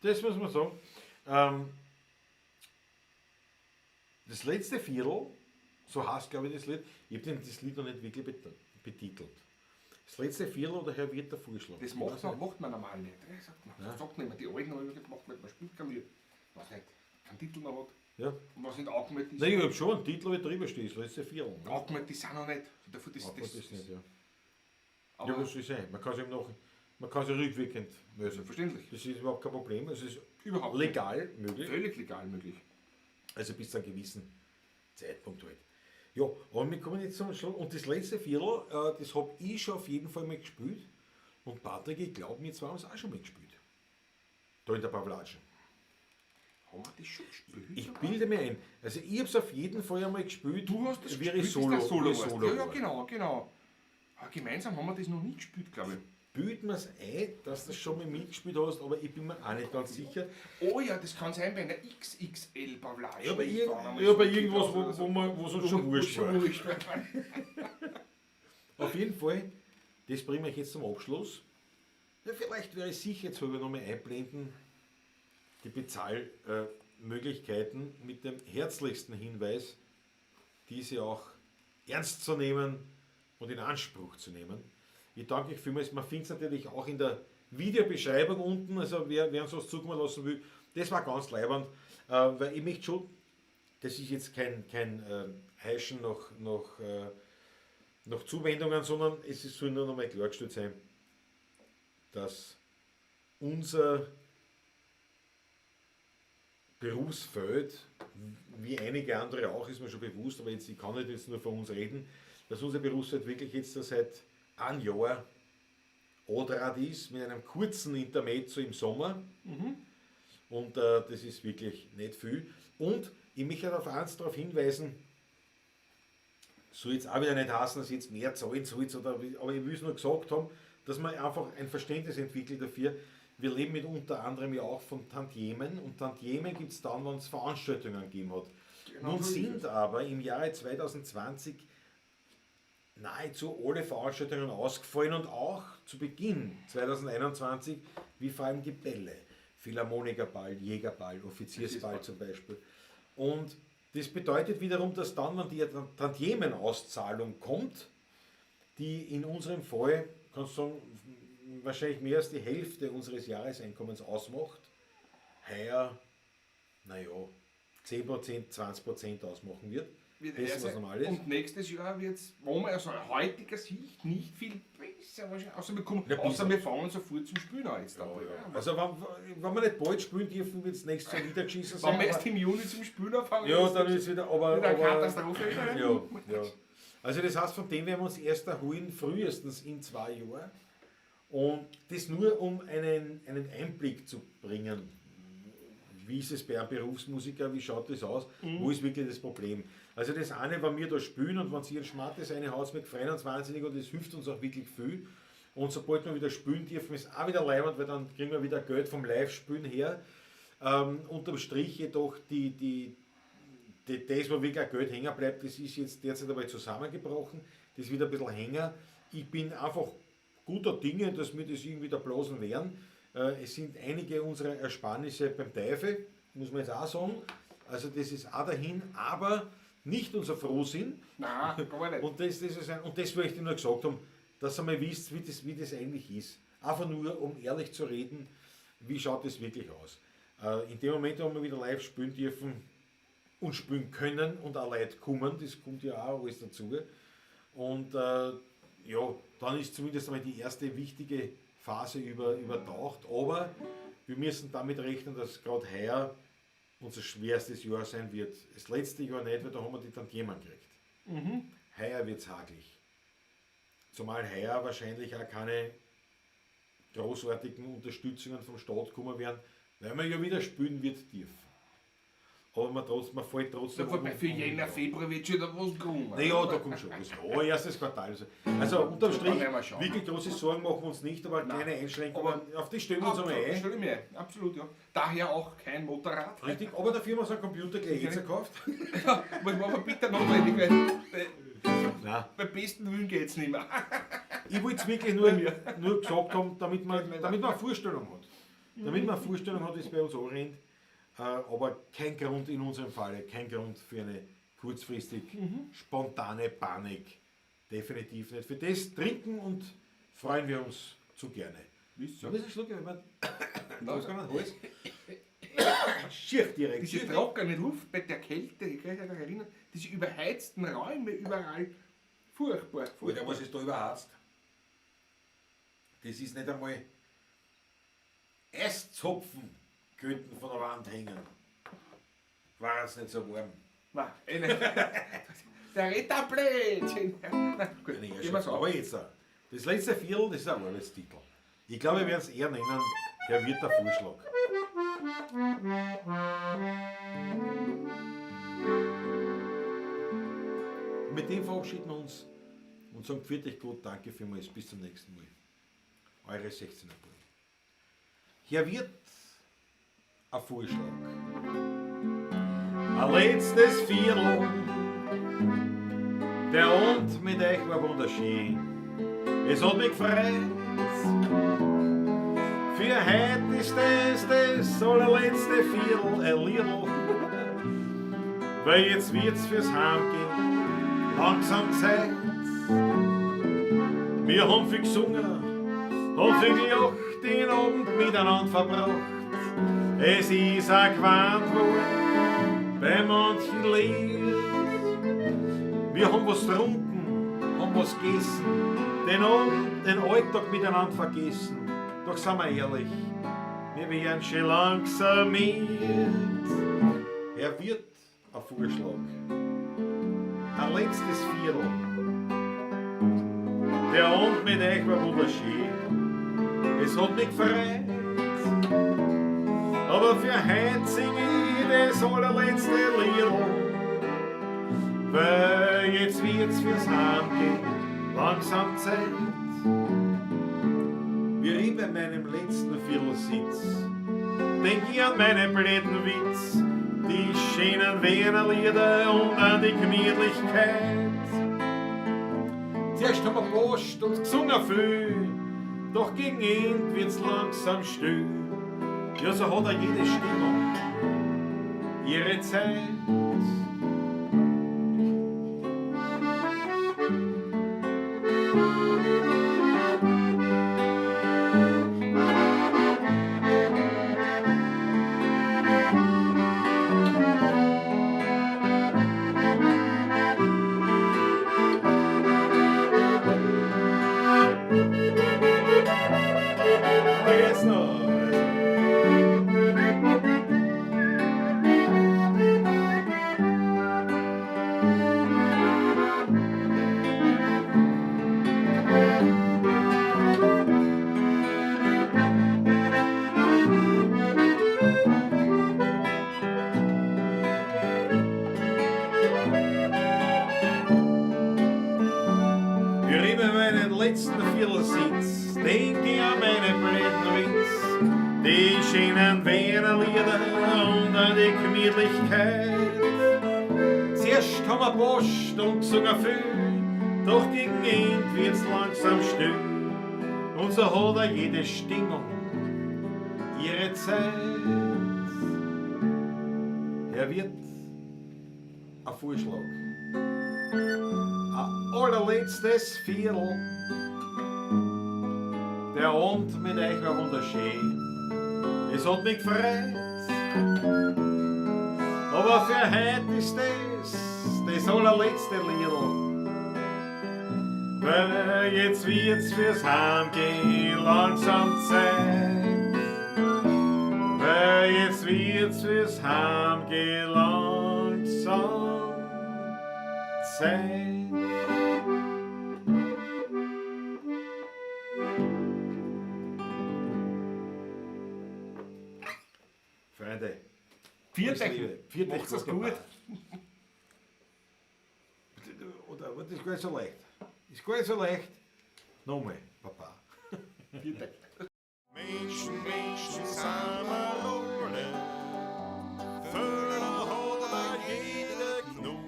S4: Das muss man sagen. Das letzte Viertel, so heißt glaube ich das Lied, ich habe das Lied noch nicht wirklich betitelt. Das letzte Viertel oder Herr Wirt der Vorschlag.
S3: Das macht man normal nicht. Ja, sagt man.
S4: Ja.
S3: Sagt man immer, die Alten haben immer gesagt, macht man nicht, man spielt kein Lied. Was nicht, keinen Titel noch hat.
S4: Ja.
S3: Und was nicht angemeldet ist.
S4: Nein, ich habe schon einen Titel, aber drüber steht, das letzte Viertel. Ne?
S3: Angemeldet ist auch noch nicht. Davor, das,
S4: Das, das nicht, ja.
S3: Aber
S4: Ja, was soll sein? Man kann es eben noch, man kann es ja rückwirkend lösen.
S3: selbstverständlich.
S4: Das ist überhaupt kein Problem. Es ist
S3: Überhaupt
S4: legal möglich.
S3: Völlig legal möglich.
S4: Also bis zu einem gewissen Zeitpunkt halt. Ja, aber wir kommen jetzt zum Schluss. Und das letzte Viertel, das habe ich schon auf jeden Fall mal gespielt. Und Patrick, ich glaube, wir zwei haben es auch schon mal gespielt. Da in der Pavlatschen.
S3: Haben wir das schon gespielt?
S4: Ich bilde mir ein. Also ich habe es auf jeden Fall einmal gespielt.
S3: Du hast das
S4: wie
S3: gespielt,
S4: ich Solo,
S3: bis der Solo
S4: wie ich
S3: warst.
S4: Solo
S3: Ja, ja,
S4: war.
S3: genau, genau. Aber gemeinsam haben wir das noch nie gespielt, glaube ich.
S4: Bild mir's ein, dass du das schon mal mitgespielt hast, aber ich bin mir auch nicht ganz sicher.
S3: Oh ja, das kann sein bei einer XXL Pavlage.
S4: Ja, bei, ja, bei irgendwas, wo es uns schon wurscht war.
S3: wurscht war.
S4: Auf jeden Fall, das bringen wir jetzt zum Abschluss. Ja, vielleicht werde ich sicher jetzt halber nochmal einblenden, die Bezahlmöglichkeiten mit dem herzlichsten Hinweis, diese auch ernst zu nehmen und in Anspruch zu nehmen. Ich danke euch vielmals. Man findet es natürlich auch in der Videobeschreibung unten, also wer uns was zukommen lassen will. Das war ganz leibend, weil ich möchte schon, das ist jetzt kein Heischen nach Zuwendungen, sondern es soll nur noch mal klargestellt sein, dass unser Berufsfeld, wie einige andere auch, ist mir schon bewusst, aber jetzt, ich kann nicht jetzt nur von uns reden, dass unser Berufsfeld wirklich jetzt seit einem Jahr Odrad ist, mit einem kurzen Intermezzo im Sommer. Und das ist wirklich nicht viel. Und ich möchte auf eins darauf hinweisen, soll jetzt auch wieder nicht heißen, dass ich jetzt mehr zahlen soll, oder, aber ich will es nur gesagt haben, dass man einfach ein Verständnis entwickelt dafür. Wir leben mit unter anderem ja auch von Tantiemen und Tantiemen gibt es dann, wenn es Veranstaltungen gegeben hat.
S3: Genau
S4: Nun
S3: so ist
S4: sind
S3: es.
S4: aber im Jahre 2020 nahezu alle Veranstaltungen ausgefallen und auch zu Beginn 2021, wie vor allem die Bälle. Philharmonikerball, Jägerball, Offiziersball
S3: Offiziersball.
S4: zum Beispiel. Und das bedeutet wiederum, dass dann, wenn die Tantiemenauszahlung kommt, die in unserem Fall, kannst du sagen, wahrscheinlich mehr als die Hälfte unseres Jahreseinkommens ausmacht, heuer, naja, 10%, 20% ausmachen wird.
S3: Wird
S4: Das,
S3: eher
S4: was
S3: sein.
S4: normal ist.
S3: Und nächstes Jahr wird es, wo man aus heutiger Sicht nicht viel besser wahrscheinlich. Außer wir, kommen,
S4: Ja,
S3: außer
S4: besser.
S3: wir fangen sofort zum Spielen an jetzt. Dann, ja.
S4: Also wenn wir nicht bald spielen dürfen, wird es nächstes Jahr wieder geschissen sein.
S3: Wenn wir erst im Juni zum Spielen anfangen,
S4: Ja,
S3: ist
S4: dann ist wieder, aber,
S3: wieder eine
S4: aber
S3: Katastrophe. Wieder.
S4: ja, ja. Also das heißt, von dem werden wir uns erst erholen, frühestens in 2 Jahren. Und das nur, um einen Einblick zu bringen. Wie ist es bei einem Berufsmusiker, wie schaut das aus, wo ist wirklich das Problem? Also das eine, wenn wir da spielen und wenn sie ihren Schmattes reinhaut, wir freuen uns wahnsinnig und das hilft uns auch wirklich viel. Und sobald wir wieder spielen dürfen, ist auch wieder leibend, weil dann kriegen wir wieder Geld vom Live-Spielen her. Unterm Strich jedoch das, wo wirklich auch Geld hängen bleibt, das ist jetzt derzeit einmal zusammengebrochen, das wird ein bisschen hängen. Ich bin einfach guter Dinge, dass wir das irgendwie da blasen werden. Es sind einige unserer Ersparnisse beim Teufel, muss man jetzt auch sagen. Also das ist auch dahin, aber nicht unser Frohsinn.
S3: Nein, gar nicht.
S4: Und das, das ist ein, und das möchte ich nur gesagt haben, dass ihr mal wisst, wie das eigentlich ist. Einfach nur, um ehrlich zu reden, wie schaut das wirklich aus. In dem Moment, wo wir wieder live spielen dürfen und spielen können und auch Leute kommen, das kommt ja auch alles dazu. Und ja, dann ist zumindest einmal die erste wichtige Phase übertaucht. Aber wir müssen damit rechnen, dass gerade heuer unser schwerstes Jahr sein wird. Das letzte Jahr nicht, weil da haben wir die Tantiemen gekriegt. Heuer wird's hagelig. Zumal heuer wahrscheinlich auch keine großartigen Unterstützungen vom Staat kommen werden, weil man ja wieder spielen wird dürfen. Aber man fällt trotzdem.
S3: Ja, wobei für Jänner, Februar wird schon da was kommen.
S4: Naja, da kommt schon was. Ja, erstes Quartal. Also unterm Strich,
S3: Dann werden wir schauen.
S4: wirklich große Sorgen machen wir uns nicht, aber
S3: Nein.
S4: kleine Einschränkungen,
S3: Aber
S4: auf die stellen wir uns einmal
S3: Absolut,
S4: ein.
S3: stelle ich mir ein. Absolut, ja. Daher auch kein Motorrad.
S4: Richtig, aber dafür haben wir uns einen Computer gleich jetzt gekauft.
S3: Ja, was war aber bitter notwendig, weil
S4: Nein.
S3: beim besten Willen geht es nicht mehr.
S4: Ich wollte es wirklich nur gesagt haben, damit man eine Vorstellung hat. Damit man eine Vorstellung hat, wie es bei uns anrennt. Aber kein Grund in unserem Falle, kein Grund für eine kurzfristig spontane Panik. Definitiv nicht. Für das trinken und freuen wir uns zu gerne.
S3: Wisst ihr?
S4: Das ist ein Schluck, wenn man
S3: Na,
S4: da kann Hals. Schier direkt.
S3: Diese trockene Luft bei der Kälte, ich kann mich noch erinnern, diese überheizten Räume überall. Furchtbar, furchtbar.
S4: Alter, was ist da überheizt? Das ist nicht einmal Eiszapfen könnten von der Wand hängen. War es nicht so warm.
S3: Nein, eh nicht. Der Retterblödsinn. Nein, gut,
S4: Nein,
S3: gehen wir's
S4: aber
S3: auf.
S4: jetzt auch. Das letzte Viertel, das ist ein Arbeitstitel. Ich glaube, wir werden es eher nennen, Herr Wirt der Vorschlag. Mit dem verabschieden wir uns und sagen pfiat euch gut, danke vielmals, bis zum nächsten Mal. Eure 16er Buben. Herr Wirt, ein Vorschlag. Ein letztes Viertel, der Abend mit euch war wunderschön. Es hat mich gefreut. Für heute ist das das allerletzte Viertel, ein Liedl. Weil jetzt wird's fürs Heimgehen langsam Zeit. Wir haben viel gesungen, haben viel gelacht, den Abend miteinander verbracht. Es ist auch gewarnt worden bei manchen Lied. Wir haben was getrunken, haben was gegessen, den Abend, den Alltag miteinander vergessen. Doch sind wir ehrlich, wir wären schon langsam mit. Er wird ein Vorschlag. Ein letztes Viertel. Der Abend mit euch war wunderschön. Es hat mich gefreut. Aber für heute sing ich das allerletzte Liedl. Weil jetzt wird's fürs Heimgehen langsam Zeit. Wie ich bei meinem letzten Viertel sitz, denk ich an meine blöden Witz, die schönen Wiener Lieder und an die Gemütlichkeit. Zuerst haben wir geposcht und gesungen viel, doch gegen Ende wird's langsam still. Ja, so hat auch jede Stimmung ihre Zeit.
S2: Aber jetzt noch. Ich riebe meinen letzten Viertelsitz, denk ich an meine blöden Witz, die schönen Wiener Lieder und an die Gemütlichkeit. Zuerst haben wir Post und gesungen viel, doch gegen Ende wird's langsam still. Und so hat auch jede Stimmung ihre Zeit. Er wird ein Vorschlag. Ein allerletztes Viertel. Der Abend mit euch war wunderschön. Es hat mich gefreut. Aber für heute ist das allerletzte Liedl. Weil jetzt wird's fürs Heimgehen langsam Zeit. Weil jetzt wird's fürs Heimgehen langsam Zeit. Freunde,
S3: Viert
S4: alles Liebe. Viert euch,
S3: Macht's es
S4: gut,
S3: gut.
S4: Oder, aber das ist gar nicht so leicht. Ist gar nicht so leicht. Nochmal, Papa.
S3: Viert euch.
S1: Menschen, Menschen sind wir alle. Fehler hat auch jeder genug.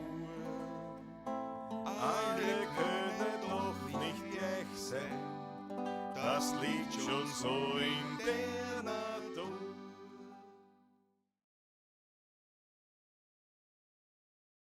S1: Alle können doch nicht gleich sein. Das liegt schon so in der Natur.